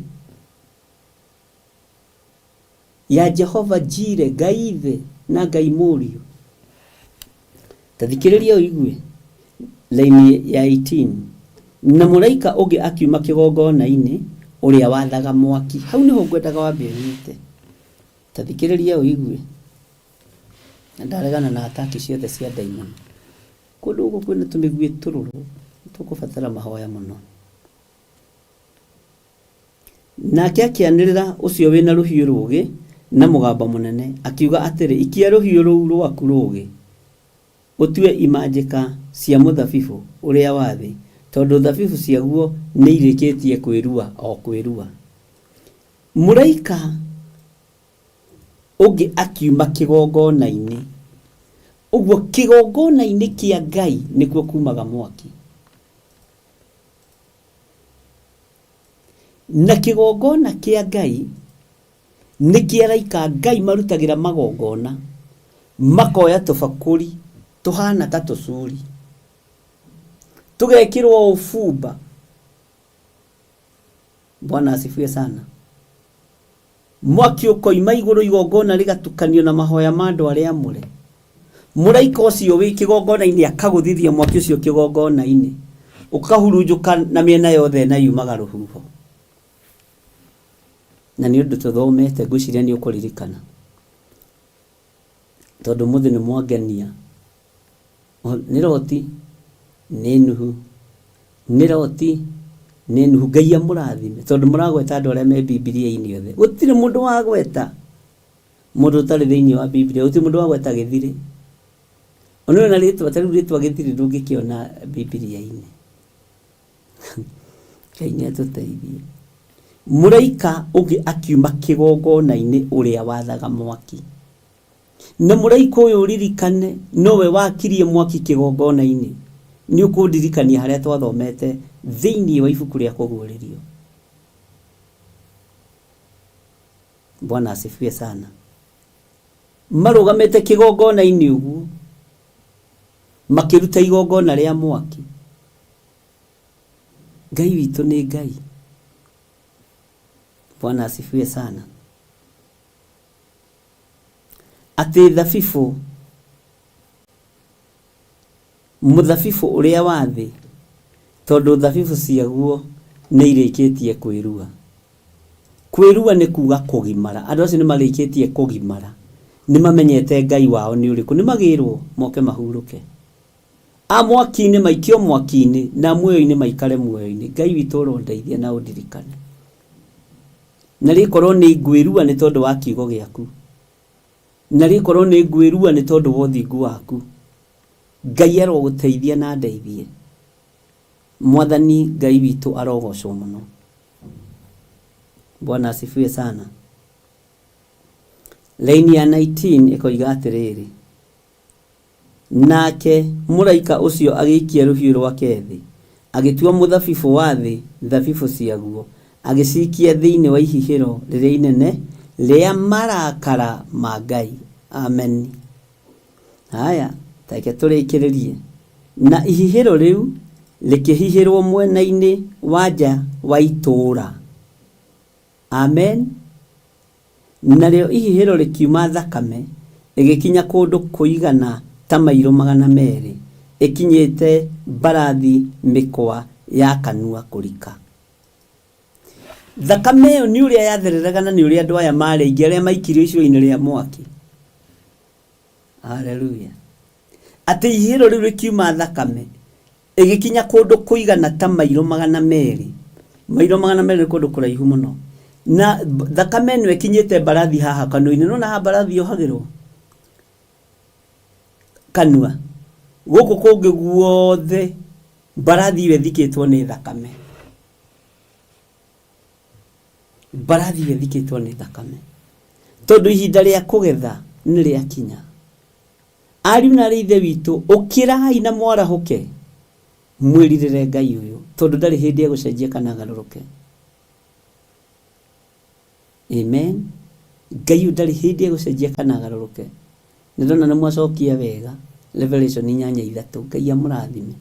ya Jehova Jire, Ngai Ithe na Ngai Mũriũ. Ta thikĩrĩria ũigue laini ya 18. Na mũraika ũngĩ akiuma kĩgongona-inĩ, ũrĩa wathaga mwaki. Hau nĩho ngwendaga wambe ũnyite. Ta thikĩrĩria ũigue. Na ndaregana na ataki ciothe cia ndaimono. Kũndũ gũkũ kwĩna tũmĩguĩ tũrũrũ, nĩ tũkũbatara mahoya mũno. Nake akĩanĩrĩra ũcio wĩ na rũhiũ rũũgĩ na mũgambo mũnene, akiuga atĩrĩ, Ikia rũhiũ rũu rwaku rũũgĩ, ũtue imanjĩka cia mũthabibũ ũrĩa wa thĩ, tondũ thabibu ciaguo nĩirĩkĩtie kwĩrua o kwĩrua. Mũraika ũngĩ akiuma kĩgongona-inĩ. Ũguo kĩgongona-inĩ kĩa Ngai nĩkuo kumaga mwaki. Na kĩgongona kĩa Ngai nĩ kĩa araika Ngai marutagĩra magongona, makoya tũbakũri tũhana ta tũcuri, tũgekĩrwo ũbumba. Bwana asifiwe sana. Mwaki ũkoima igũrũ igongona rĩgatukanio na mahoya ma andũ arĩa amũre. Mũraika ũcio wĩ kĩgongona-inĩ akagũthithia mwaki ũcio kĩgongona-inĩ, ũkahurunjũka na mĩena yothe na yumaga rũhuho. Na nĩ ũndũ tũthomete, ngwĩciria nĩ ũkũririkana, tondũ ũmũthĩ nĩ mwangenia. Nĩ Loti, nĩ Nuhu, nĩ Loti, nĩ Nuhu. Ngai amũrathime tondũ mũragweta andũ arĩa me Bibilia-inĩ othe. Gũtirĩ mũndũ wagweta mũndũ ũtarĩ thĩinĩ wa Bibilia, gũtirĩ mũndũ wagweta gĩthirĩ. Ona na rĩtwa ta rĩu rĩtwa gĩthirĩ ndũngĩkĩona Bibilia-inĩ. Ngai nĩ atũteithie. Mũraika ũngĩ akiuma kĩgongona-inĩ ũrĩa wathaga mwaki. Na mũraika ũyũ ũririkane nowe wakirie mwaki kĩgongona-inĩ. Nĩ ũkũndirikania harĩa twathomete thĩinĩ wa ibuku rĩa kũguũrĩrio. Bwana asifiwe sana. Marũgamĩte kĩgongona-inĩ ũguo makĩruta igongona rĩa mwaki. Ngai witũ nĩ Ngai. Bwana asifiwe sana. Atĩ thabibũ, mũthabibũ ũrĩa wa thĩ, tondũ thabibũ ciaguo nĩ irĩkĩtie kwĩrua. Kwĩrua nĩ kuga kũgimara. Andũ acio nĩ marĩkĩtie kũgimara. Nĩ mamenyete Ngai wao nĩ ũrĩkũ. Nĩ magĩrwo moke mahurũke. A mwaki-inĩ maikio mwaki-inĩ, na muoyo-inĩ maikare muoyo-inĩ. Ngai witũ ũrondeithia na ũndirikane. Na rĩkorwo nĩ ngwĩrua nĩ tondũ wa kiugo gĩaku. Na rĩkorwo nĩ ngwĩrua nĩ tondũ wa ũthingu waku. Ngai arogũteithia na andeithie. Mwathani Ngai witũ arogocwo mũno. Bwana asifiwe sana. Laini ya 19 ĩkoiga atĩrĩrĩ, Nake mũraika ũcio agĩikia rũhiũ rwake thĩ, agĩtua mũthabibũ wa thĩ thabibũ ciaguo, agĩciikia thĩinĩ wa ihihĩro rĩrĩa inene rĩa marakara ma Ngai. Ameni. Haya, ta reke tũrĩkĩrĩrie. Na ihihĩro rĩu rĩkĩhihĩrwo mwena-inĩ wa nja wa itũũra. Amen. Narĩo ihihĩro rĩkiuma thakame, ĩgĩkinya kũndũ kũigana ta mairo 200, ĩkinyĩte mbarathi mĩkwa ya kanua kũrika. Thakame ĩyo nĩ ũrĩa yathereraga na nĩ ũrĩa andũ aya maarĩ aingĩ arĩa maikirio icua-inĩ rĩa mwaki. Haleluya. Atĩ ihihĩro rĩu rĩkiuma thakame, Ĩgĩkinya kũndũ kũigana ta mairo 200. Mairo 200 nĩ kũndũ kũraihu mũno. Na thakame ĩno ĩkinyĩte mbarathi haha kanua-inĩ. Nĩwona haha mbarathi yohagĩrwo kanua? Gũkũ kũngĩ guothe mbarathi ĩyo ĩthikĩtwo nĩ thakame. Mbarathi ĩyo ĩthikĩtwo nĩ thakame. Tondũ ihinda rĩa kũgetha nĩ rĩakinya. Ariũ na aarĩ a Ithe witũ, ũkĩrai na mwarahũke, mwĩrirĩre Ngai ũyũ, tondũ ndarĩ hĩndĩ egũcenjia kana agarũrũke. Amen. Ngai ũyũ ndarĩ hĩndĩ egũcenjia kana agarũrũke. Nĩ ndona nĩ mwacokia wega Revelation 8:3. Ngai amũrathime.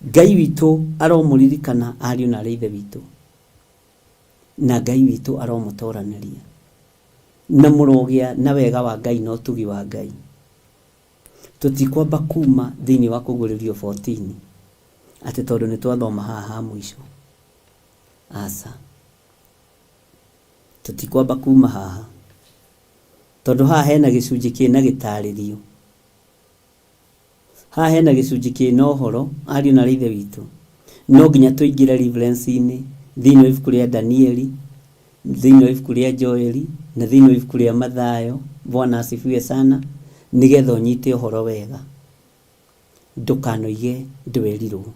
Ngai witũ aromũririkana ariũ na aarĩ a Ithe witũ. Na Ngai witũ aromũtoranĩria. Na mũrogĩa na wega wa Ngai na ũtugi wa Ngai. Tũtikwamba kuma thĩinĩ wa Kũguũrĩrio 14 atĩ tondũ nĩ twathoma haha ha mũico. Aca. Tũtikwamba kuma haha. Tondũ haha hena gĩcunjĩ kĩna gĩtarĩrio. Haha hena gĩcunjĩ kĩna ũhoro, ariũ na aarĩ a Ithe witũ. No nginya tũingĩre reference-inĩ thĩinĩ wa ibuku rĩa Danieli, thĩinĩ wa ibuku rĩa Joeli, na thĩinĩ wa ibuku rĩa Mathayo, Bwana asifiwe sana, nĩgetha ũnyite ũhoro wega. Ndũkanoige ndwerirwo,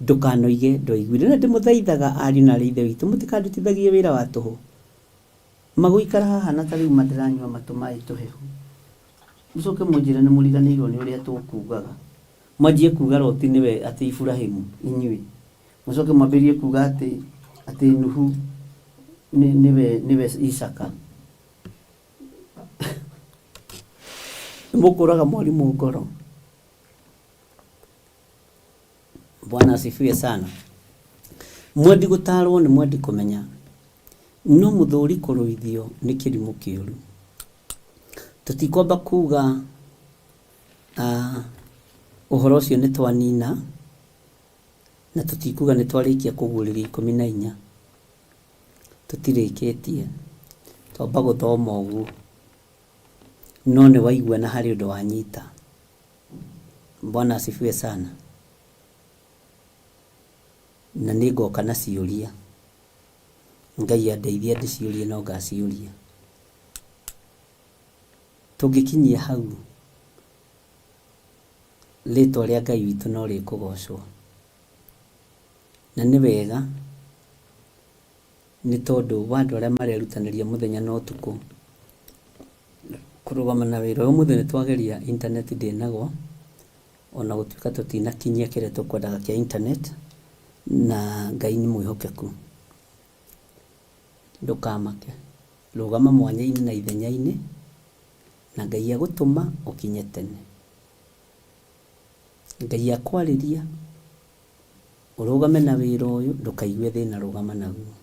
ndũkanoige ndwaiguire. Na ndĩmũthaithaga ariũ na aarĩ a Ithe witũ, mũtikandutithagie wĩra wa tũhũ. Magũikara haha na ta rĩu ma ndĩranyua matũ maĩ tũhehu. Mũcoke mũnjĩre nĩ mũriganĩirwo nĩ ũrĩa tũkugaga. Mwanjie kuga Loti nĩwe atĩ Iburahimu, inyuĩ. Mũcoke mwambĩrĩrie kuga atĩ atĩ Nuhu nĩ nĩwe nĩwe Isaka. Nĩ mũkũraga mwarimũ ngoro. Bwana asifiwe sana. Mwendi gũtarwo nĩ mwendi kũmenya, no mũthũri kũrũithio nĩ kĩrimũ kĩũru. Tũtikwamba kuga ũhoro ũcio nĩ twanina, na tũtikuga nĩ twarĩkia kũguũrĩria 14. Tũtirĩkĩtie, twamba gũthoma ũguo, no nĩ waigua na harĩ ũndũ wanyita. Bwana asifiwe sana. Na nĩ ngoka na ciũria. Ngai andeithia ndĩciũrie no ngaciũria. Tũngĩkinyia hau, rĩtwa rĩa Ngai witũ no rĩkũgocwo. Na nĩ wega nĩ tondũ wa andũ arĩa marerutanĩria mũthenya na ũtukũ kũrũgama na wĩra ũyũ. Ũmũthĩ nĩ twageria internet ndĩnagwa, ona gũtuĩka tũtinakinyia kĩrĩa tũkwendaga kĩa internet, na Ngai nĩ mwĩhokeku. Ndũkamake, rũgama mwanya-inĩ na ithenya-inĩ, na Ngai agũtũma ũkinye tene. Ngai akwarĩria, ũrũgame na wĩra ũyũ, ndũkaigue thĩna rũgama naguo.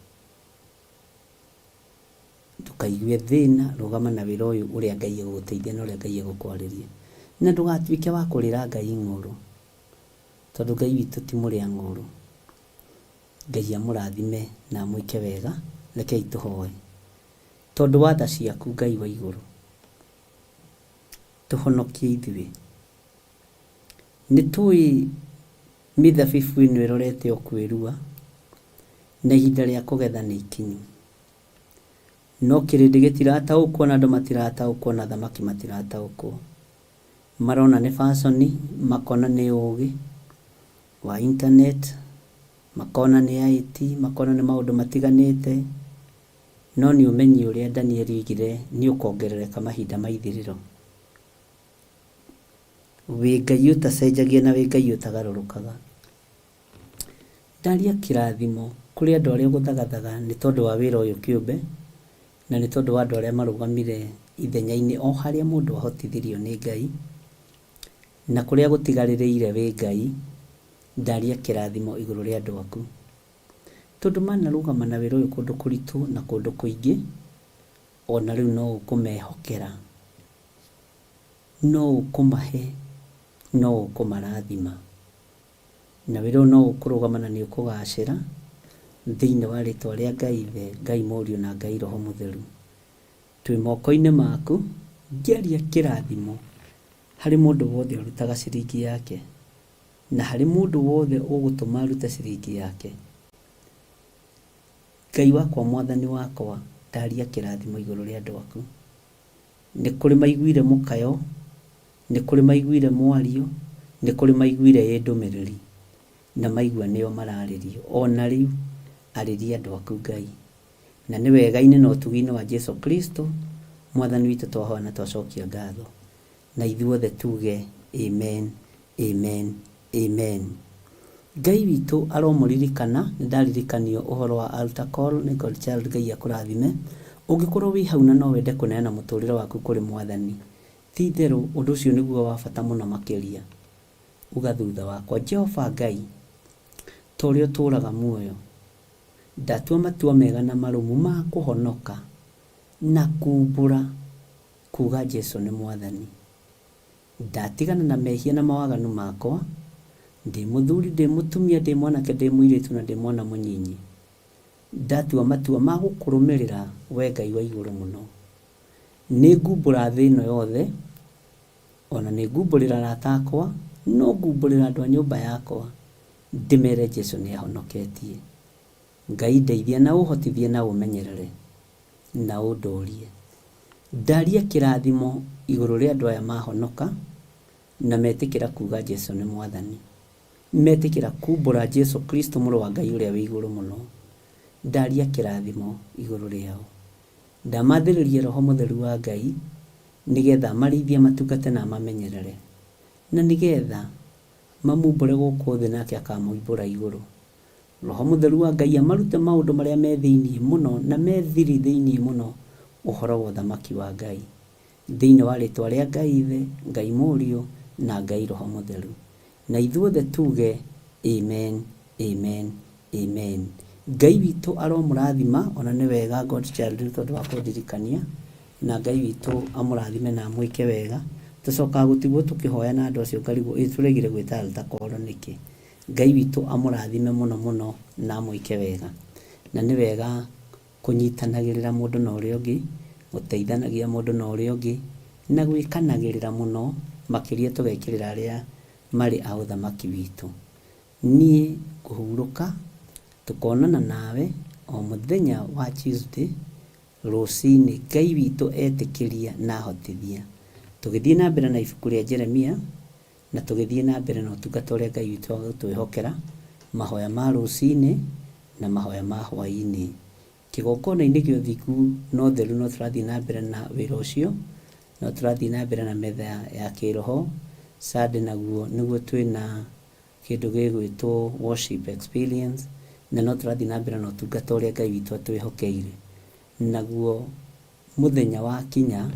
Ndũkaigue thĩna, rũgama na wĩra ũyũ ũrĩa Ngai egũgũteithia na ũrĩa Ngai egũkwarĩria. Na ndũgatuĩke wa kũrĩra Ngai ng'ũrũ, tondũ Ngai witũ ti mũrĩa ng'ũrũ. Ngai amũrathime na amwĩke wega, rekei tũhoe. Tondũ wa tha ciaku Ngai wa igũrũ, tũhonokie ithuĩ. Nĩ tũĩ mĩthabibũ ĩno ĩrorete o kwĩrua, na ihinda rĩa kũgetha nĩ ikinyu. No kĩrĩndĩ gĩtirataũkwo na andũ matirataũkwo na athamaki matirataũkwo. Marona nĩ baconi, makona nĩ ũgĩ wa internet, makona nĩ IT, makona nĩ maũndũ matiganĩte, no nĩ ũmenyi ũrĩa Danieli oigire nĩ ũkongerereka mahinda ma ithirĩro. Wĩ Ngai ũtacenjagia na wĩ Ngai ũtagarũrũkaga. Ndaria kĩrathimo kũrĩ andũ arĩa ũgũthagathaga nĩ tondũ wa wĩra ũyũ kĩũmbe, na nĩ tondũ wa andũ arĩa marũgamire ithenya-inĩ o harĩa mũndũ ahotithirio nĩ Ngai, na kũrĩa gũtigarĩrĩire wĩ Ngai, ndaria kĩrathimo igũrũ rĩa andũ aku. Tondũ manarũgama na wĩra ũyũ kũndũ kũritũ na kũndũ kũingĩ, o na rĩu no ũkũmehokera, no ũkũmahe, no ũkũmarathima. Na wĩra ũyũ no ũkũrũgama na nĩ ũkũgacĩra, thĩinĩ wa rĩtwa rĩa Ngai Ithe, Ngai Mũriũ na Ngai Roho Mũtheru. Twĩ moko-inĩ maku, ngĩaria kĩrathimo harĩ mũndũ wothe ũrutaga ciringi yake, na harĩ mũndũ wothe ũgũtũma arute ciringi yake. Ngai wakwa Mwathani wakwa, ndaria kĩrathimo igũrũ rĩa andũ aku. Nĩ kũrĩ maiguire mũkayo, nĩ kũrĩ maiguire mwario, nĩ kũrĩ maiguire ĩ ndũmĩrĩri, na maigua nĩo mararĩrio. O na rĩu, arĩria andũ aku Ngai. Na nĩ wega-inĩ na ũtugi-inĩ wa Jesu Kristo, Mwathani witũ twahoya na twacokia ngatho. Na ithuothe tuge amen, amen, amen. Ngai witũ aromũririkana, nĩ ndaririkanio ũhoro wa altar call nĩ God Child Ngai akũrathime. Ũngĩkorwo wĩ hau na no wende kũneana mũtũrĩre waku kũrĩ Mwathani, ti itherũ ũndũ ũcio nĩguo wa bata mũno makĩria. Uga thutha wakwa, Jehova Ngai, ta ũrĩa ũtũraga muoyo, ndatua matua mega na marũmu ma kũhonoka na kumbũra kuga Jesu nĩ Mwathani. Ndatigana na mehia na mawaganu makwa, ndĩ mũthuri, ndĩ mũtumia, ndĩ mwanake, ndĩ mũirĩtu na ndĩ mwana mũnyinyi. Ndatua matua ma gũkũrũmĩrĩra wee Ngai wa igũrũ mũno. Nĩ ngumbũra thĩ ĩno yothe, o na nĩ ngumbũrĩra arata akwa, no ngumbũrĩra andũ a nyũmba yakwa, ndĩmere Jesu nĩ ahonoketie. Ngai ndeithia na ũhotithie na ũmenyerere na ũndorie. Ndaria kĩrathimo igũrũ rĩa andũ aya mahonoka na metĩkĩra kuga Jesu nĩ Mwathani. Metĩkĩra kumbũra Jesu Kristo mũrũ wa Ngai ũrĩa wĩ igũrũ mũno. Ndaria kĩrathimo igũrũ rĩao. Ndamathĩrĩria Roho Mũtheru wa Ngai nĩgetha amarĩithie amatungate na amamenyerere. Na nĩgetha mamumbũre gũkũ thĩ nake akamoimbũra igũrũ. Roho Mũtheru wa Ngai amarute maũndũ marĩa me thĩinĩ mũno na me thiri thĩinĩ mũno ũhoro wa ũthamaki wa Ngai. Thĩinĩ wa rĩtwa rĩa Ngai Ithe, Ngai Mũriũ, na Ngai Roho Mũtheru. Na ithuothe tuge, Amen, Amen, Amen. Ngai witũ aromũrathima, ona nĩ wega God child nĩ tondũ wa kũndirikania, na Ngai witũ amũrathime na amwĩke wega. Tũcokaga gũtigwo tũkĩhoya na andũ acio ngarigwo ĩ tũregire gwĩta altar call nĩkĩ? Ngai witũ amũrathime mũno mũno na amwĩke wega. Na nĩ wega kũnyitanagĩrĩra mũndũ na ũrĩa ũngĩ, gũteithanagia mũndũ na ũrĩa ũngĩ, na gwĩkanagĩrĩra mũno, makĩria tũgekĩrĩra arĩa marĩ a ũthamaki witũ. Niĩ ngũhurũka, tũkonana nawe o mũthenya wa Tuesday rũcinĩ Ngai witũ etĩkĩria na ahotithia. Tũgĩthiĩ na mbere na ibuku rĩa Jeremia na tũgĩthiĩ na mbere na ũtungata ũrĩa Ngai witũ agũtwĩhokera, mahoya ma rũcinĩ na mahoya ma hwaĩ-inĩ. Kĩgongona-inĩ gĩa ũthingu na ũtheru no tũrathiĩ na mbere na wĩra ũcio, no tũrathiĩ na mbere na metha ya kĩroho. Sunday naguo nĩguo twĩna kĩndũ gĩgwĩtwo worship experience, na no tũrathiĩ na mbere na ũtungata ũrĩa Ngai witũ atwĩhokeire. Naguo mũthenya wakinya,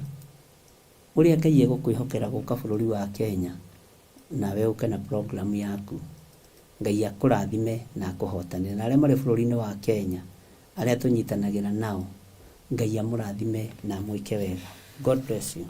ũrĩa Ngai egũkwĩhokera gũka bũrũri wa Kenya, nawe ũke na program yaku. Ngai akũrathime na akũhotanĩre. Na arĩa marĩ bũrũri-inĩ wa Kenya, arĩa tũnyitanagĩra nao, Ngai amũrathime na amwĩke wega. God bless you.